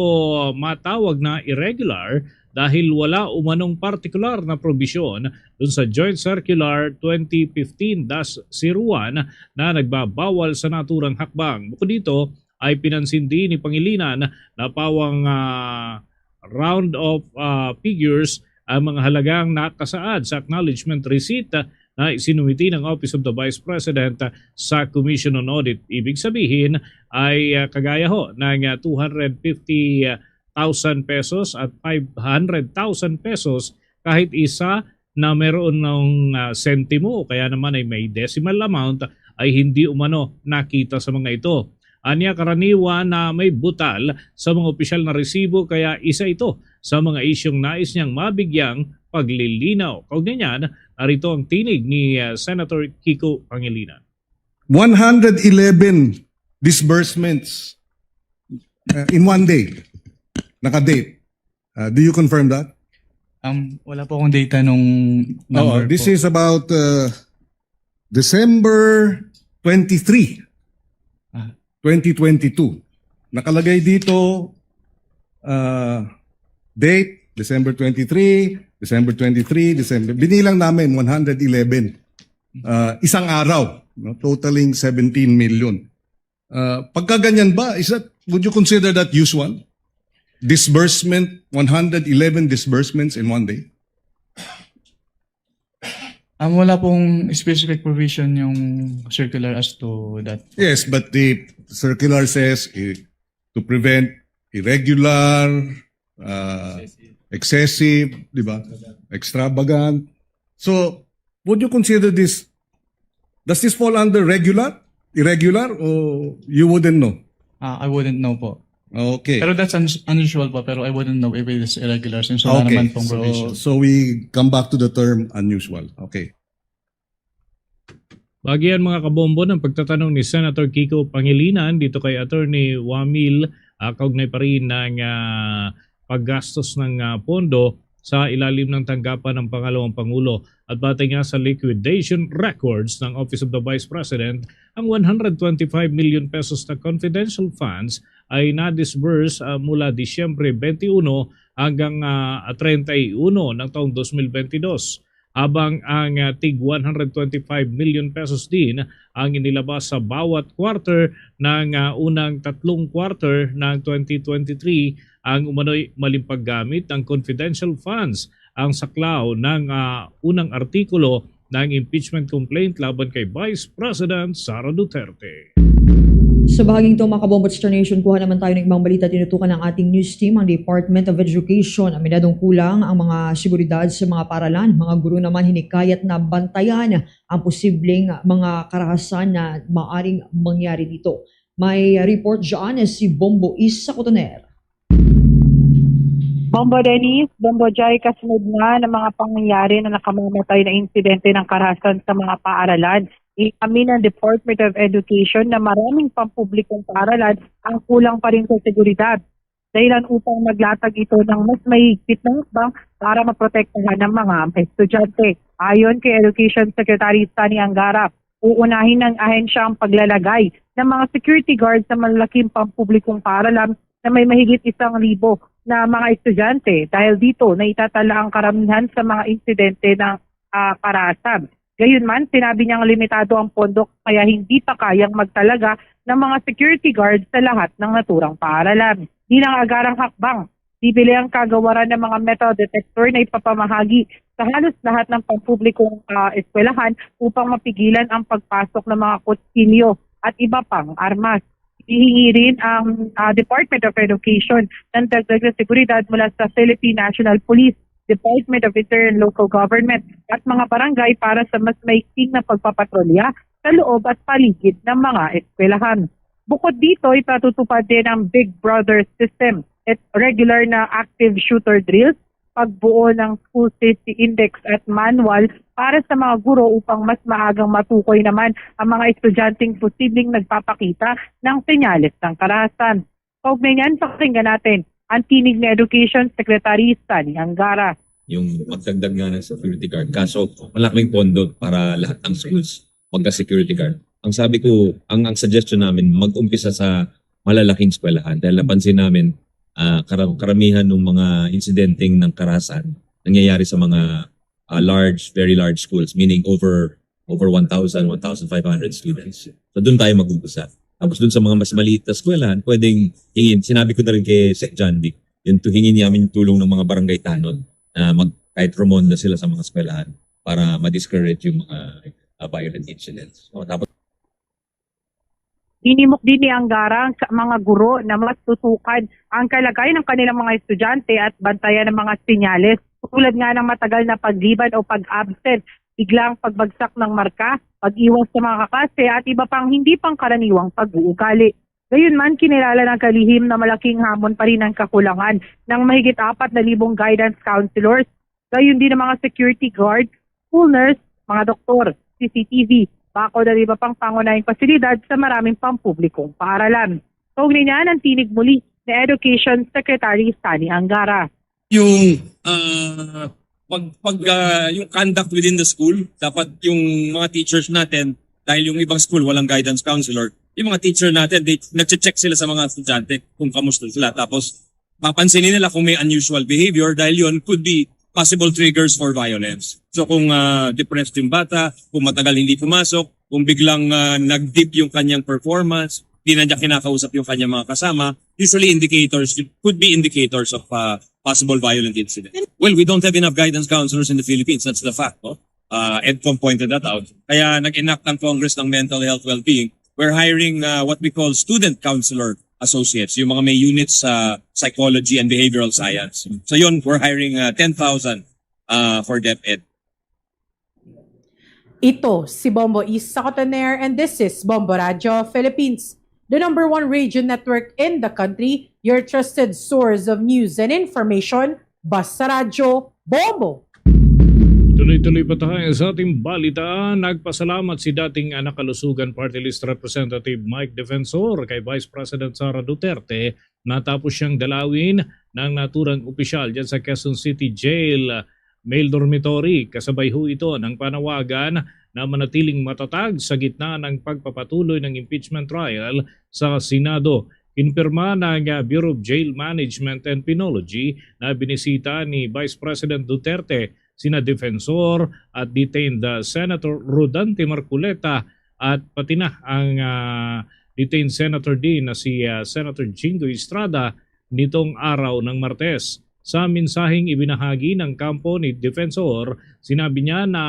matawag na irregular dahil wala umanong partikular na probisyon dun sa Joint Circular twenty fifteen dash zero one na nagbabawal sa naturang hakbang. Bukod dito, ay pinansin din ni Pangilinan na pawang ah, round of ah, figures ang mga halagang nakasaad sa acknowledgement receipt ah, na isinumiti ng Office of the Vice President ah, sa Commission on Audit. Ibig sabihin ay ah, kagaya ho ng ah, two hundred fifty thousand pesos at five hundred thousand pesos kahit isa na meron ng ah, sentimo o kaya naman ay may decimal amount ay hindi umano nakita sa mga ito. Anya karaniwan na may butal sa mga opisyal na resibo kaya isa ito sa mga isyung nais niyang mabigyang paglilinaw. Kaugnay niyan, narito ang tinig ni ah, Senator Kiko Pangilinan. one hundred eleven disbursements uh, in one day. Naka-date. Uh, do you confirm that? Um, wala po akong data nung Oo, number this po. is about uh, December twenty-three, Ah. twenty twenty-two. Nakalagay dito uh, date December twenty-three, December twenty-three, December. Binilang namin one hundred eleven. Uh, isang araw, no? Totaling seventeen million. Uh, pagka ganyan ba, is that, would you consider that usual? Disbursement, one hundred eleven disbursements in one day? Um, wala pong specific provision yung circular as to that. Yes, but the circular says eh, to prevent irregular, uh, excessive, di ba? Extravagant. So, would you consider this, does this fall under regular, irregular, or you wouldn't know? Ah, I wouldn't know po. Okay. Pero that's un- unusual po, pero I wouldn't know if it is irregular since wala Okay, naman pong so, provision. so we come back to the term unusual. Okay. Bagian mga kabombo ng pagtatanong ni Senator Kiko Pangilinan dito kay Attorney Wamil uh, kaugnay pa rin ng uh, paggastos ng uh, pondo sa ilalim ng tanggapan ng pangalawang pangulo. At batay nga sa liquidation records ng Office of the Vice President, ang one hundred twenty-five million pesos na confidential funds ay na-disburse, ah, mula Disyembre twenty-one hanggang, ah, treinta y uno ng taong dos mil bentidós, habang ang, ah, tig one hundred twenty-five million pesos din ang inilabas sa bawat quarter ng, ah, unang tatlong quarter ng twenty twenty-three ang umano'y maling paggamit ng confidential funds, ang saklaw ng, ah, unang artikulo ng impeachment complaint laban kay Vice President Sara Duterte. Sa bahaging to, mga kabombo at Star Nation, kuha naman tayo ng ibang balita. Tinutukan ng ating news team ang Department of Education. Aminadong kulang ang mga seguridad sa mga paaralan. Mga guro naman hinikayat na bantayan ang posibleng mga karahasan na maaring mangyari dito. May report dyan si Bombo Isa Cotoner. Bombo Dennis, Bombo Jai, kasunod nga ng mga pangyayari na nakamamatay na insidente ng karahasan sa mga paaralan, inamin ng Department of Education na maraming pampublikong paaralan ang kulang pa rin sa seguridad, dahilan upang maglatag ito ng mas mahigpit na hakbang para maprotektahan ang mga estudyante. Ayon kay Education Secretary Sani Angara, uunahin ng ahensya ang paglalagay ng mga security guard sa malalaking pampublikong paaralan na may mahigit isang libo na mga estudyante. Dahil dito, naitatala ang karamihan sa mga insidente ng, ah, karahasan. Gayunman, sinabi niyang limitado ang pondo kaya hindi pa kayang magtalaga ng mga security guard sa lahat ng naturang paaralan. Bilang agarang hakbang, bibili ang kagawaran ng mga metal detector na ipapamahagi sa halos lahat ng pampublikong, ah, eskwelahan upang mapigilan ang pagpasok ng mga kutsilyo at iba pang armas. Hihingi rin ang, ah, Department of Education ng dagdag na seguridad mula sa Philippine National Police, Department of Interior and Local Government at mga barangay para sa mas maigting na pagpapatrolya sa loob at paligid ng mga eskwelahan. Bukod dito, ipatutupad din ang Big Brother system at regular na active shooter drills, pagbuo ng school safety index at manual para sa mga guro upang mas maagang matukoy naman ang mga estudyanteng posibleng nagpapakita ng senyales ng karahasan. Kaugnay niyan, pakinggan natin ang tinig ni Education Secretary Sani Angara. Yung magdagdag nga ng security guard. Kaso, wala kaming pondo para lahat ng schools magka-security guard. Ang sabi ko, ang, ang suggestion namin, mag-umpisa sa malalaking eskwelahan. Dahil napansin namin, ah, kara-, karamihan ng mga insidenteng ng karahasan nangyayari sa mga, ah, large, very large schools, meaning over, over one thousand, one thousand five hundred students. So, doon tayo mag-umpisa. Tapos doon sa mga mas maliit na eskwelahan, pwedeng hingin, sinabi ko na rin kay Sec John Vic, yun to, hingin namin yung tulong ng mga barangay tanod na mag, kahit rumonda sila sa mga eskwelahan para ma-discourage yung mga, ah, violent incidents. So, tapos Hinimok din ni Angara ang ka-, mga guro na mas tutukan ang kalagayan ng kanilang mga estudyante at bantayan ang mga senyales, tulad nga ng matagal na pagliban o pag-absent, biglang pagbagsak ng marka, pag-iwas sa mga kaklase, at iba pang hindi pangkaraniwang pag-uugali. Gayunman, kinilala ng kalihim na malaking hamon pa rin ang kakulangan ng mahigit apat na libong guidance counselors, gayon din ang mga security guard, school nurse, mga doktor, C C T V, bakod at iba pang pangunahing pasilidad sa maraming pampublikong paaralan. Kaugnay niyan, ang tinig muli ni Education Secretary Sani Angara. Yung, ah, pag, pag, ah, yung conduct within the school, dapat yung mga teachers natin, dahil yung ibang school walang guidance counselor, yung mga teacher natin, they, nagche-check sila sa mga estudyante kung kamusta sila. Tapos, papansinin nila kung may unusual behavior dahil yun could be possible triggers for violence. So kung, ah, depressed yung bata, kung matagal hindi pumasok, kung biglang, ah, nag-dip yung kanyang performance, di na niya kinakausap yung kanyang mga kasama, usually indicators, could be indicators of, ah, possible violent incident. Well, we don't have enough guidance counselors in the Philippines. That's the fact, no? Uh, EDCOM pointed that out. Kaya nag-enact ang Congress ng Mental Health Wellbeing. We're hiring, uh, what we call student counselor associates, yung mga may units sa psychology and behavioral science. So yun, we're hiring, uh, ten thousand, uh, for DepEd. Ito si Bombo Isa Cotoner, and this is Bombo Radyo Philippines, the number one radio network in the country, your trusted source of news and information. Basta Radyo, Bombo! Tuloy-tuloy pa tayo sa ating balita. Nagpasalamat si dating Anak Kalusugan Party List Representative Mike Defensor kay Vice President Sara Duterte matapos siyang dalawin ng naturang opisyal dyan sa Quezon City Jail male dormitory. Kasabay ho ito ng panawagan na manatiling matatag sa gitna ng pagpapatuloy ng impeachment trial sa Senado. Kinpirma ng, ah, Bureau of Jail Management and Penology na binisita ni Vice President Duterte sina Defensor at detained, ah, Senator Rodante Marcoleta at pati na ang, ah, detained senator din na si, ah, Senator Jinggoy Estrada nitong araw ng Martes. Sa mensaheng ibinahagi ng kampo ni Defensor, sinabi niya na,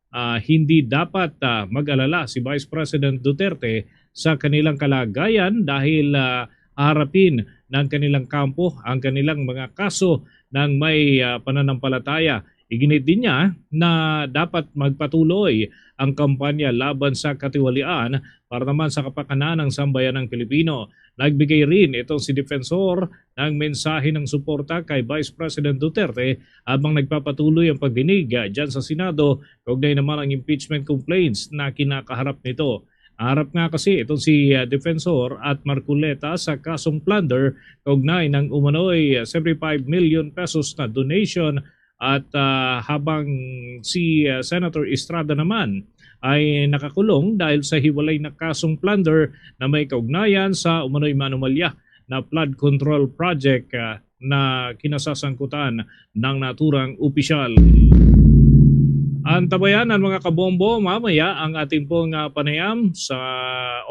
ah, hindi dapat, ah, mag-alala si Vice President Duterte sa kanilang kalagayan dahil, ah, harapin ng kanilang kampo ang kanilang mga kaso ng may, ah, pananampalataya. Iginit din niya na dapat magpatuloy ang kampanya laban sa katiwalian para naman sa kapakanan ng sambayanang Pilipino. Nagbigay rin itong si Defensor ng mensahe ng suporta kay Vice President Duterte habang nagpapatuloy ang pagdinig, ah, dyan sa Senado kaugnay naman ang impeachment complaints na kinakaharap nito. Harap nga kasi itong si, ah, Defensor at Marcoleta sa kasong plunder kaugnay ng umano'y, ah, seventy-five million pesos na donation at, ah, habang si, ah, Senator Estrada naman ay nakakulong dahil sa hiwalay na kasong plunder na may kaugnayan sa umano'y manumalya na flood control project, ah, na kinasasangkutan ng naturang opisyal. Antabayanan, mga kabombo, mamaya ang ating pong, ah, panayam sa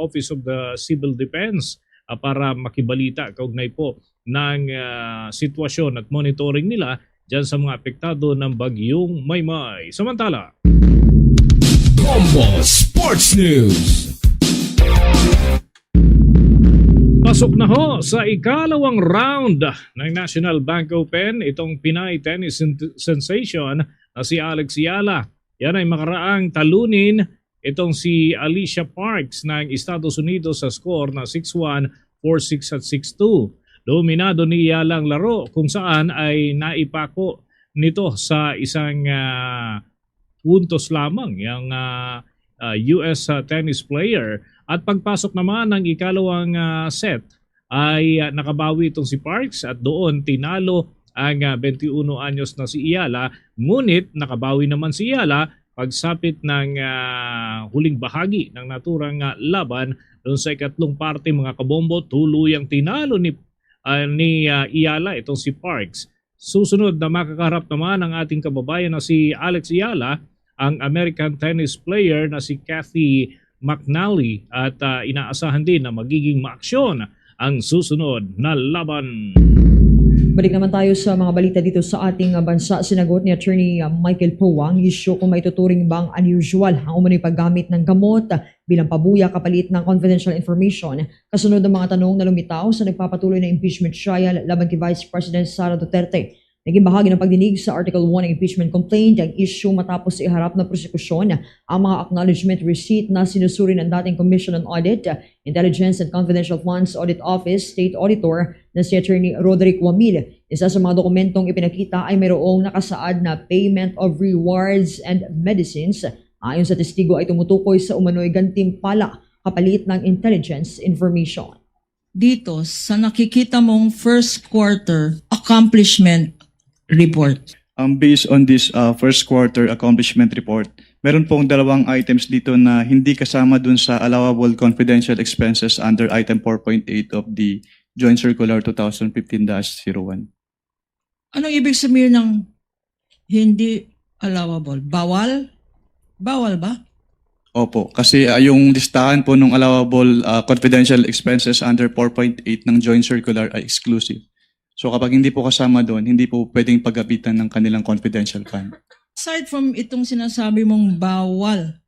Office of the Civil Defense, ah, para makibalita kaugnay po ng, ah, sitwasyon at monitoring nila dyan sa mga apektado ng Bagyong Maymay. Samantala, Bombo Sports News. Pasok na ho sa ikalawang round ng National Bank Open itong Pinay tennis sen-, sensation na si Alex Eala. Yan ay makaraang talunin itong si Alicia Parks ng Estados Unidos sa score na six one, four six at six two. Dominado ni Eala ang laro kung saan ay naipako nito sa isang, ah, puntos lamang yung, ah, ah, U S, ah, tennis player. At pagpasok naman ng ikalawang, ah, set ay, ah, nakabawi itong si Parks at doon tinalo ang, ah, twenty-one anyos na si Eala. Ngunit nakabawi naman si Eala pagsapit ng, ah, huling bahagi ng naturang, ah, laban. Doon sa ikatlong parte, mga kabombo, tuluyang tinalo ni, ah, ni, ah, Eala itong si Parks. Susunod na makakaharap naman ang ating kababayan na si Alex Eala, ang American tennis player na si Cathy McNally, at, ah, inaasahan din na magiging maaksyon ang susunod na laban. Balik naman tayo sa mga balita dito sa ating, ah, bansa. Sinagot ni Attorney, ah, Michael Poa ang isyu kung maituturing bang unusual ang umano'y paggamit ng gamot bilang pabuya kapalit ng confidential information, kasunod ng mga tanong na lumitaw sa nagpapatuloy na impeachment trial laban kay Vice President Sara Duterte. Naging bahagi ng pagdinig sa Article one ng impeachment complaint ang isyu matapos iharap ng prosekusyon ang mga acknowledgement receipt na sinusuri ng dating Commission on Audit, Intelligence and Confidential Funds Audit Office State Auditor na si Attorney Roderick Wamil. Isa sa mga dokumentong ipinakita ay mayroong nakasaad na payment of rewards and medicines. Ayon sa testigo, ay tumutukoy sa umano'y gantimpala kapalit ng intelligence information. Dito sa nakikita mong first quarter accomplishment report? Um, based on this, uh, first quarter accomplishment report, meron pong dalawang items dito na hindi kasama dun sa allowable confidential expenses under item four point eight of the Joint Circular two thousand fifteen dash zero one. Anong ibig sabihin ng hindi allowable? Bawal? Bawal ba? Opo, kasi, ah, yung listahan po ng allowable, ah, confidential expenses under four point eight ng Joint Circular ay exclusive. So, kapag hindi po kasama doon, hindi po pwedeng paggamitan ng kanilang confidential fund. Aside from itong sinasabi mong bawal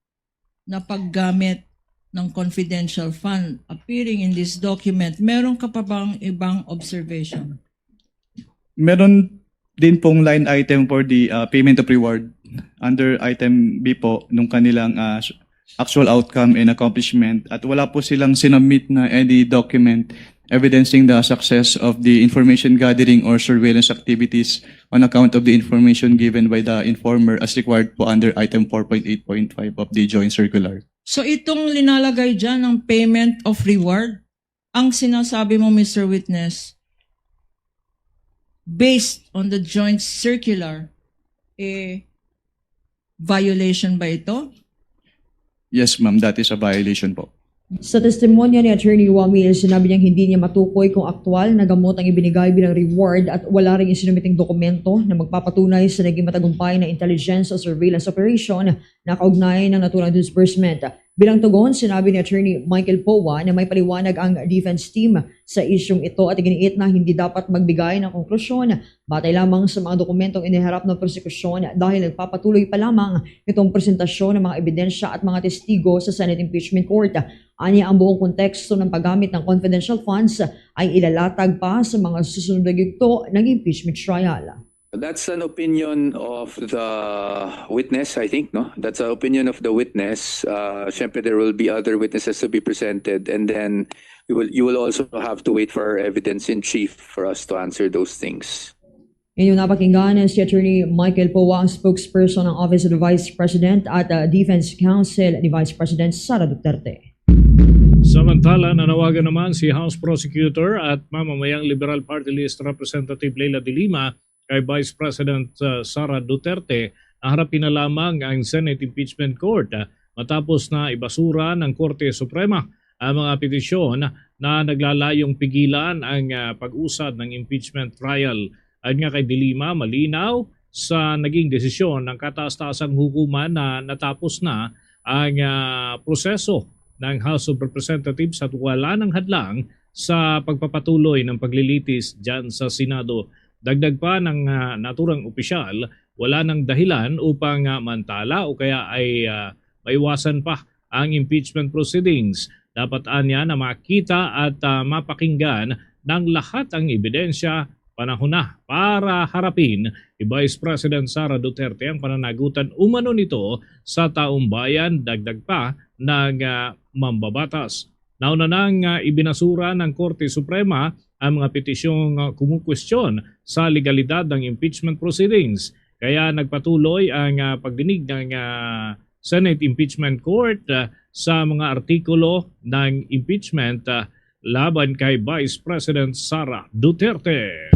na paggamit ng confidential fund appearing in this document, meron ka pa bang ibang observation? Meron din pong line item for the, uh, payment of reward under item B po nung kanilang, uh, actual outcome and accomplishment, at wala po silang sinubmit na any document evidencing the success of the information gathering or surveillance activities on account of the information given by the informer as required po under item four point eight point five of the joint circular. So itong linalagay dyan ng payment of reward, ang sinasabi mo, Mister Witness, based on the joint circular, eh, violation ba ito? Yes, ma'am, that is a violation po. Sa testimonya ni Attorney Wamil, sinabi niyang hindi niya matukoy kung aktual na gamot ang ibinigay bilang reward at wala ring isinumiting dokumento na magpapatunay sa naging matagumpay na intelligence o surveillance operation na kaugnay ng naturang disbursement. Bilang tugon, sinabi ni Attorney Michael Poa na may paliwanag ang defense team sa isyung ito at iginiit na hindi dapat magbigay ng konklusyon batay lamang sa mga dokumentong iniharap ng prosekusyon dahil nagpapatuloy pa lamang itong presentasyon ng mga ebidensya at mga testigo sa Senate Impeachment Court. Anya ang buong konteksto ng paggamit ng confidential funds ay ilalatag pa sa mga susunod na yugto ng impeachment trial. That's an opinion of the witness, I think, no? That's an opinion of the witness. Uh, syempre, there will be other witnesses to be presented, and then we will, you will also have to wait for our evidence in chief for us to answer those things. Inyong napakinggan si Attorney Michael Poa, ang spokesperson ng Office of the Vice President at uh, Defense Counsel ni Vice President Sara Duterte. Samantala, nanawagan naman si House Prosecutor at mamamayang Liberal Party List Representative Leila de Lima kay Vice President uh, Sara Duterte na harapin na lamang ang Senate Impeachment Court uh, matapos na ibasura ng Korte Suprema ang mga petisyon na naglalayong pigilan ang uh, pag-usad ng impeachment trial. Ayon nga kay De Lima, malinaw sa naging desisyon ng kataas-taasang hukuman na natapos na ang uh, proseso ng House of Representatives at wala nang hadlang sa pagpapatuloy ng paglilitis dyan sa Senado. Dagdag pa ng uh, naturang opisyal, wala nang dahilan upang uh, mantala o kaya ay uh, maiwasan pa ang impeachment proceedings. Dapat anya na makita at uh, mapakinggan ng lahat ang ebidensya, panahon na para harapin ni Vice President Sara Duterte ang pananagutan umano nito sa taong bayan, dagdag pa ng uh, mambabatas. Nauna nang uh, ibinasura ng Korte Suprema ang mga petisyong uh, kumukwestiyon sa legalidad ng impeachment proceedings. Kaya nagpatuloy ang uh, pagdinig ng uh, Senate Impeachment Court uh, sa mga artikulo ng impeachment uh, laban kay Vice President Sara Duterte.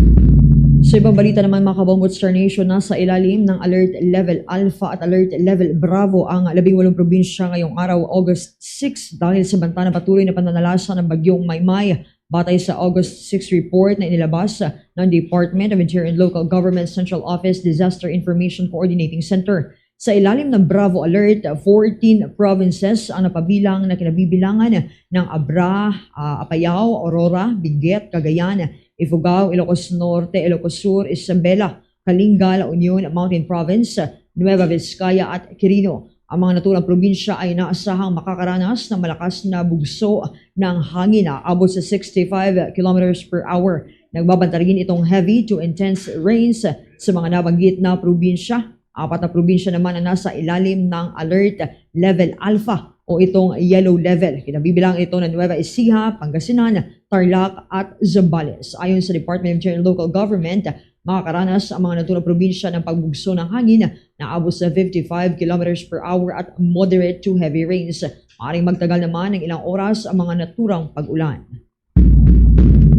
Sa ibang balita naman, mga kabombo, Star Nation, nasa ilalim ng Alert Level Alpha at Alert Level Bravo ang labing walong probinsya ngayong araw, August six, dahil sa banta na patuloy na pananalasa ng Bagyong Maymay. Batay sa August six report na inilabas ng Department of Interior and Local Government Central Office Disaster Information Coordinating Center, sa ilalim ng Bravo Alert, fourteen provinces ang napabilang na kinabibilangan ng Abra, uh, Apayao, Aurora, Benguet, Cagayan, Ifugao, Ilocos Norte, Ilocos Sur, Isabela, Kalinga, La Union, Mountain Province, Nueva Vizcaya at Quirino. Ang mga naturang probinsya ay inaasahang makakaranas ng malakas na bugso ng hangin na abot sa sixty-five kilometers per hour. Nagbabanta rin itong heavy to intense rains sa mga nabanggit na probinsya. Apat na probinsya naman ang nasa ilalim ng Alert Level Alpha o itong yellow level. Kinabibilang ito ng Nueva Ecija, Pangasinan, Tarlac at Zambales. Ayon sa Department of Interior and Local Government, makakaranas ang mga naturang probinsya ng pagbugso ng hangin na abot sa fifty-five kilometers per hour at moderate to heavy rains. Maaaring magtagal naman ng ilang oras ang mga naturang pag-ulan.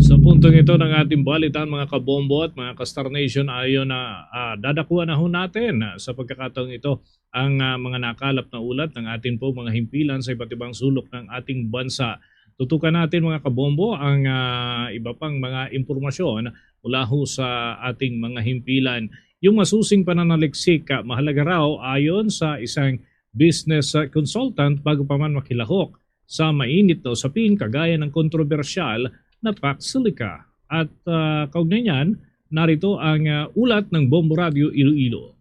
Sa puntong ito ng ating balitan, mga kabombo at mga ka-Star Nation, ayon na uh, dadakuan na ho natin uh, sa pagkakataong ito ang uh, mga nakalap na ulat ng ating po mga himpilan sa iba't ibang sulok ng ating bansa. Tutukan natin, mga kabombo, ang uh, iba pang mga impormasyon mula ho sa ating mga himpilan. Yung masusing pananaliksik, uh, mahalaga raw ayon sa isang business consultant bago pa man makilahok sa mainit na usapin kagaya ng kontrobersyal na Pax Silica. At uh, kaugnay niyan, narito ang uh, ulat ng Bombo Radio Iloilo.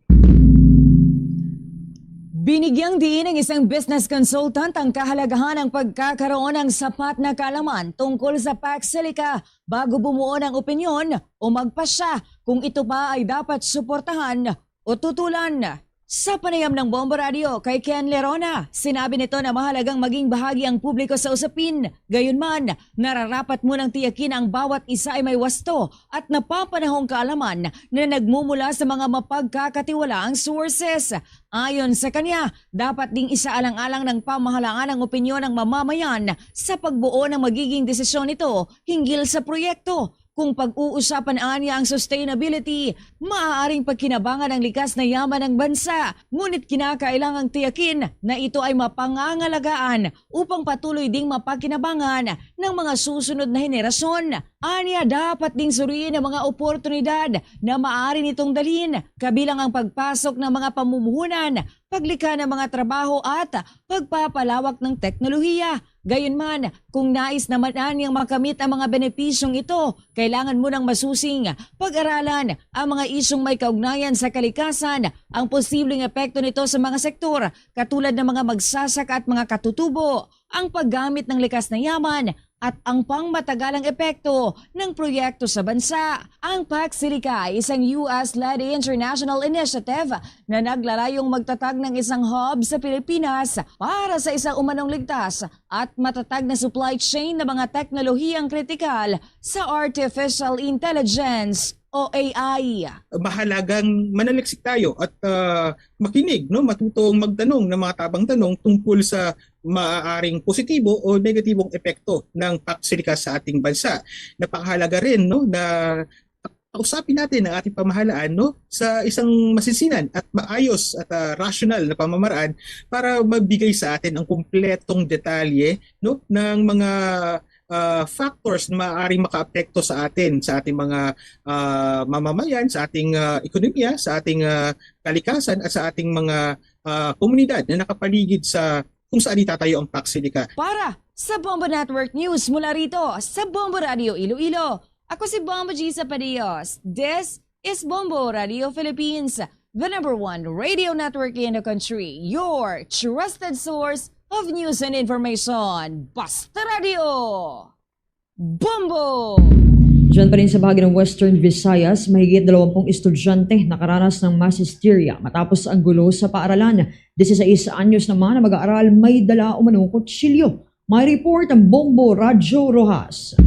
Binigyang diin ang isang business consultant ang kahalagahan ng pagkakaroon ng sapat na kaalaman tungkol sa Pax Silica bago bumuo ng opinyon o magpasya kung ito pa ay dapat suportahan o tutulan. Sa panayam ng Bombo Radio kay Ken Lerona, sinabi nito na mahalagang maging bahagi ang publiko sa usapin. Gayunman, nararapat munang tiyakin ang bawat isa ay may wasto at napapanahong kaalaman na nagmumula sa mga mapagkakatiwalaang sources. Ayon sa kanya, dapat ding isaalang-alang ng pamahalaan ang opinyon ng mamamayan sa pagbuo ng magiging desisyon nito hinggil sa proyekto. Kung pag-uusapan anya ang sustainability, maaaring pagkinabangan ang likas na yaman ng bansa. Ngunit kinakailangang tiyakin na ito ay mapangangalagaan upang patuloy ding mapakinabangan ng mga susunod na henerasyon. Anya, dapat ding suriin ang mga oportunidad na maaari nitong dalhin, kabilang ang pagpasok ng mga pamumuhunan, paglikha ng mga trabaho at pagpapalawak ng teknolohiya. Gayunman, kung nais naman anyang makamit ang mga benepisyong ito, kailangan munang masusing pag-aralan ang mga isyung may kaugnayan sa kalikasan, ang posibleng epekto nito sa mga sektor katulad ng mga magsasaka at mga katutubo, ang paggamit ng likas na yaman, at ang pangmatagalang epekto ng proyekto sa bansa. Ang PACSILICA ay isang U S-led international initiative na naglalayong magtatag ng isang hub sa Pilipinas para sa isang umanong ligtas at matatag na supply chain ng mga teknolohiyang kritikal sa artificial intelligence o A I. Mahalagang manaliksik tayo at, ah, makinig, no, matutong magtanong ng mga tabang tanong tungkol sa maaaring positibo o negatibong epekto ng PACSILICA sa ating bansa. Napakahalaga rin, no, na kausapin natin ang ating pamahalaan, no, sa isang masinsinan at maayos at, ah, rational na pamamaraan para mabigay sa atin ang kumpletong detalye, no, ng mga, ah, factors na maaaring makaapekto sa atin, sa ating mga, ah, mamamayan, sa ating, ah, ekonomiya, sa ating, ah, kalikasan, at sa ating mga, ah, komunidad na nakapaligid sa kung saan itatayo ang PACSILICA. Para sa Bombo Network News mula rito sa Bombo Radio Iloilo, ako si Bombo G Sapadios. This is Bombo Radio Philippines, the number one radio network in the country, your trusted source of news and information. Basta Radio! Bombo! Diyan pa rin sa bahagi ng Western Visayas, mahigit dalawampung estudyante nakaranas ng mass hysteria matapos ang gulo sa paaralan. Disisais anyos naman ang mag-aaral, may dala umanong kutsilyo. May report ang Bombo Radyo Rojas.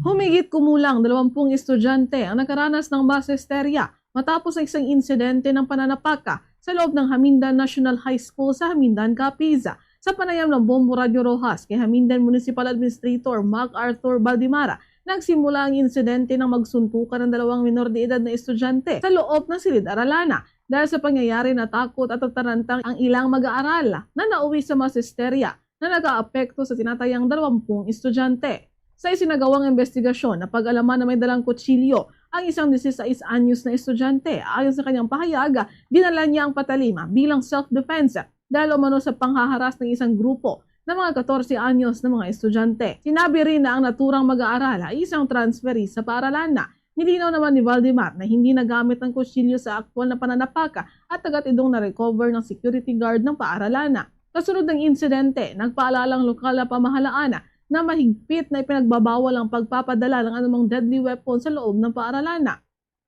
Humigit kumulang dalawampung estudyante ang nakaranas ng mass hysteria matapos ang isang insidente ng pananapaka sa loob ng Hamindan National High School sa Hamindan, Capiz. Sa panayam ng Bombo Radyo Rojas kay Hamindan Municipal Administrator MacArthur Baldimara, nagsimula ang insidente nang magsuntukan ang dalawang minor de edad na estudyante sa loob ng silid-aralan dahil sa pangyayari. Natakot at nataranta ang ilang mag-aaral na nauwi sa mass hysteria na nagaapekto sa tinatayang dalawampung estudyante. Sa isinagawang investigasyon, napag-alaman na may dalang kutsilyo ang isang disisais anyos na estudyante. Ayon sa kanyang pahayag, dinala niya ang patalim bilang self-defense dahil umano sa panghaharas ng isang grupo ng mga katorse anyos na mga estudyante. Sinabi rin na ang naturang mag-aaral ay isang transferee sa paaralan na. Nilinaw naman ni Valdemar na hindi nagamit ang kutsilyo sa aktual na pananapaka at agad itong na-recover ng security guard ng paaralan. Kasunod ng insidente, nagpaalala ang lokal na pamahalaan na mahigpit na ipinagbabawal ang pagpapadala ng anumang deadly weapon sa loob ng paaralan.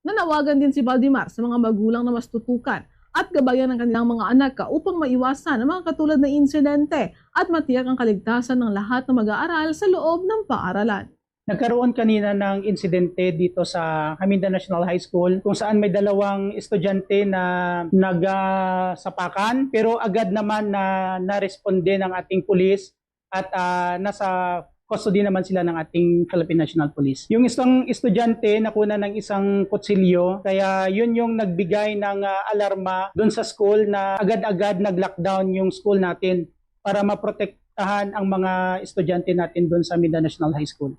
Nanawagan din si Valdemar sa mga magulang na mas tutukan at gabayan ang kanilang mga anak upang maiwasan ang mga katulad na insidente at matiyak ang kaligtasan ng lahat na mag-aaral sa loob ng paaralan. Nagkaroon kanina ng insidente dito sa Hamindan National High School kung saan may dalawang estudyante na nagsapakan, pero agad naman na naresponde ng ating pulis at, ah, nasa custody naman sila ng ating Philippine National Police. Yung isang estudyante nakuna ng isang kutsilyo, kaya yun yung nagbigay ng, ah, alarma dun sa school na agad-agad nag-lockdown yung school natin para maprotektahan ang mga estudyante natin dun sa Hamindan National High School.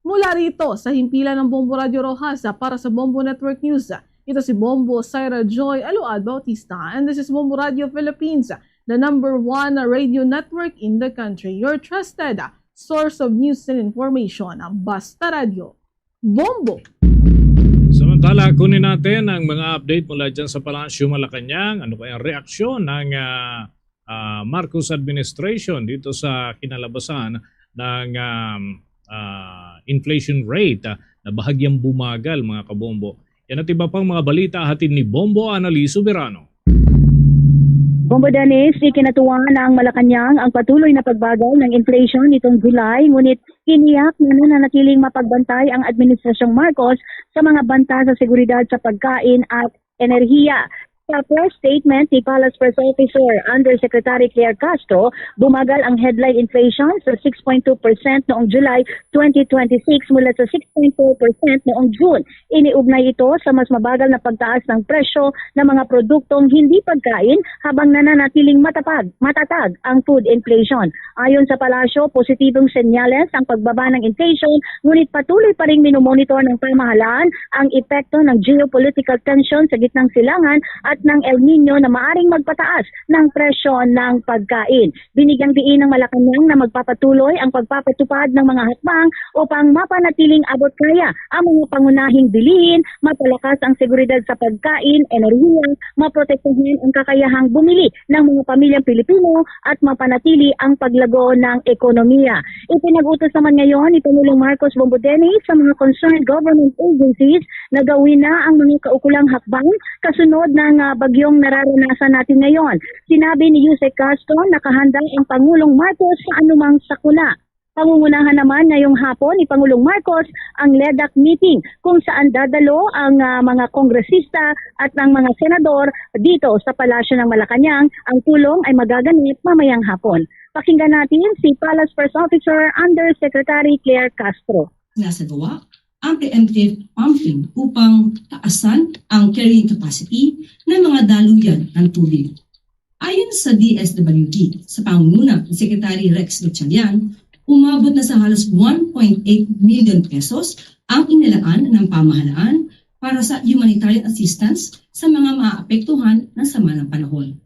Mula rito sa himpilan ng Bombo Radyo Rojas, para sa Bombo Network News, ito si Bombo Syra Joy Aluad Bautista, and this is Bombo Radyo Philippines, the number one radio network in the country, your trusted source of news and information. Basta Radyo, Bombo! Samantala, kunin natin ang mga update mula dyan sa Palasyo Malacañang. Ano kaya ang reaksyon ng, ah, ah, Marcos administration dito sa kinalabasan ng, um, ah, inflation rate, ah, na bahagyang bumagal, mga kabombo? Yan at iba pang mga balita hatid ni Bombo Anali Soberano. Bombo Dennis, ikinatuwa na ang Malacañang ang patuloy na pagbagal ng inflation nitong July, ngunit tiniyak na nananatiling mapagbantay ang Administrasyong Marcos sa mga banta sa seguridad sa pagkain at enerhiya. Sa press statement ni Palace Press Officer Undersecretary Claire Castro, bumagal ang headline inflation sa six point two percent noong July twenty twenty-six mula sa six point four percent noong June. Iniugnay ito sa mas mabagal na pagtaas ng presyo ng mga produktong hindi pagkain, habang nananatiling matapag, matatag ang food inflation. Ayon sa palasyo, positibong senyales ang pagbaba ng inflation, ngunit patuloy pa ring minomonitor ng pamahalaan ang epekto ng geopolitical tension sa gitnang silangan at ng El Nino na maaring magpataas ng presyo ng pagkain. Binigyang diin ng Malacañang na magpapatuloy ang pagpapatupad ng mga hakbang upang mapanatiling abot kaya ang mga pangunahing bilihin, mapalakas ang seguridad sa pagkain, enerhiya, maprotektahan ang kakayahang bumili ng mga pamilyang Pilipino at mapanatili ang paglago ng ekonomiya. Ipinag-utos naman ngayon ni Pangulong Marcos Bombo Dennis sa mga concerned government agencies na gawin na ang mga kaukulang hakbang kasunod ng, ah, bagyong nararanasan natin ngayon. Sinabi ni Yusek Castro, nakahanda ang Pangulong Marcos sa anumang sakuna. Pangungunahan naman ngayong hapon ni Pangulong Marcos ang LEDAC meeting, kung saan dadalo ang, ah, mga kongresista at ang mga senador dito sa Palasyo ng Malacañang. Ang pulong ay magaganap mamayang hapon. Pakinggan natin si Palace Press Officer Undersecretary Claire Castro. Nasagawa ang preemptive pumping upang taasan ang carrying capacity ng mga daluyan ng tubig. Ayon sa D S W D, sa pangunguna ni Secretary Rex Gatchalian, umabot na sa halos one point eight million pesos ang inilaan ng pamahalaan para sa humanitarian assistance sa mga maapektuhan ng sama ng panahon.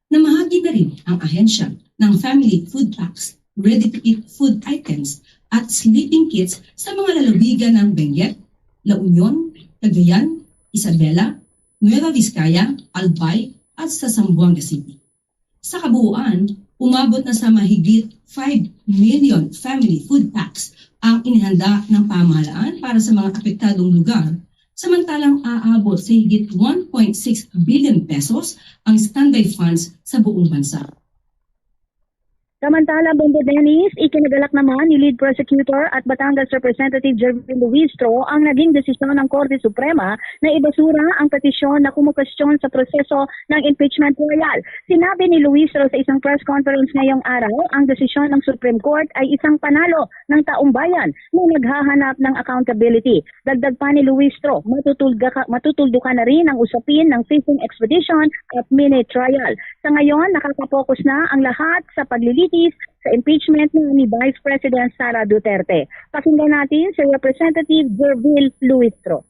Namahagi na rin ang ahensya ng family food packs, ready-to-eat food items, at sleeping kits sa mga lalawigan ng Benguet, La Union, Cagayan, Isabela, Nueva Vizcaya, Albay, at sa Zamboanga City. Sa kabuuan, umabot na sa mahigit five million family food packs ang inihanda ng pamahalaan para sa mga apektadong lugar, samantalang aabot sa higit one point six billion pesos ang standby funds sa buong bansa. Samantala, Bombo Dennis, ikinagalak naman ni Lead Prosecutor at Batangas Representative Jervin Luistro ang naging desisyon ng Korte Suprema na ibasura ang petisyon na kumukwestiyon sa proseso ng impeachment trial. Sinabi ni Luistro sa isang press conference ngayong araw, ang desisyon ng Supreme Court ay isang panalo ng taumbayan na naghahanap ng accountability. Dagdag pa ni Luistro, matutulga ka, matutuldukan na rin ang usapin ng fishing expedition at mini trial. Sa ngayon, nakakapokus na ang lahat sa paglilitis sa impeachment ni Vice President Sara Duterte. Pakinggan natin si Representative Gervil Luistro.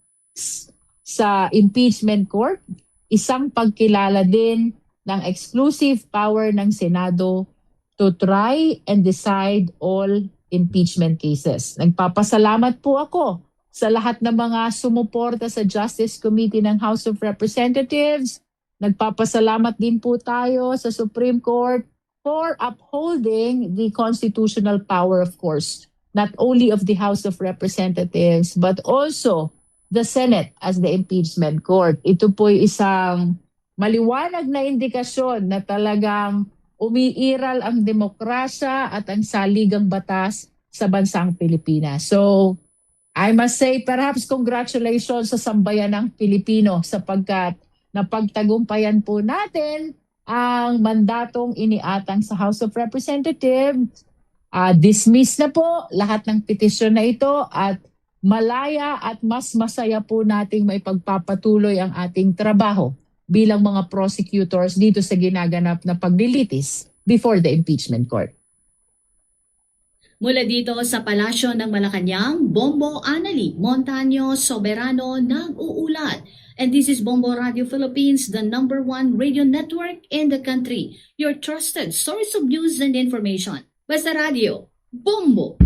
Sa impeachment court, isang pagkilala din ng exclusive power ng Senado to try and decide all impeachment cases. Nagpapasalamat po ako sa lahat ng mga sumuporta sa Justice Committee ng House of Representatives. Nagpapasalamat din po tayo sa Supreme Court for upholding the constitutional power, of course, not only of the House of Representatives, but also the Senate as the impeachment court. Ito po'y isang maliwanag na indikasyon na talagang umiiral ang demokrasya at ang saligang batas sa bansang Pilipinas. So, I must say, perhaps congratulations sa sambayanang Pilipino sapagkat napagtagumpayan po natin ang mandatong iniatang sa House of Representatives. Ah, dismiss na po lahat ng petisyon na ito at malaya at mas masaya po nating maipagpapatuloy ang ating trabaho bilang mga prosecutors dito sa ginaganap na paglilitis before the impeachment court. Mula dito sa Palasyo ng Malacañang, Bombo Anali Montaño Soberano nag-uulat. And this is Bombo Radio Philippines, the number one radio network in the country. Your trusted source of news and information. Basta Radio, Bombo!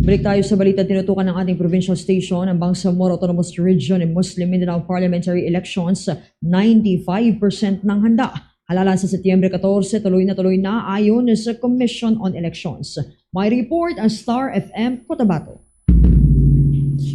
Balik tayo sa balita tinutukan ng ating provincial station, ang Bangsamoro Autonomous Region and Muslim Mindanao Parliamentary Elections, ninety-five percent ng handa. Halala sa Setyembre katorse, tuloy na tuloy na ayon sa Commission on Elections. May report ang Star F M Cotabato.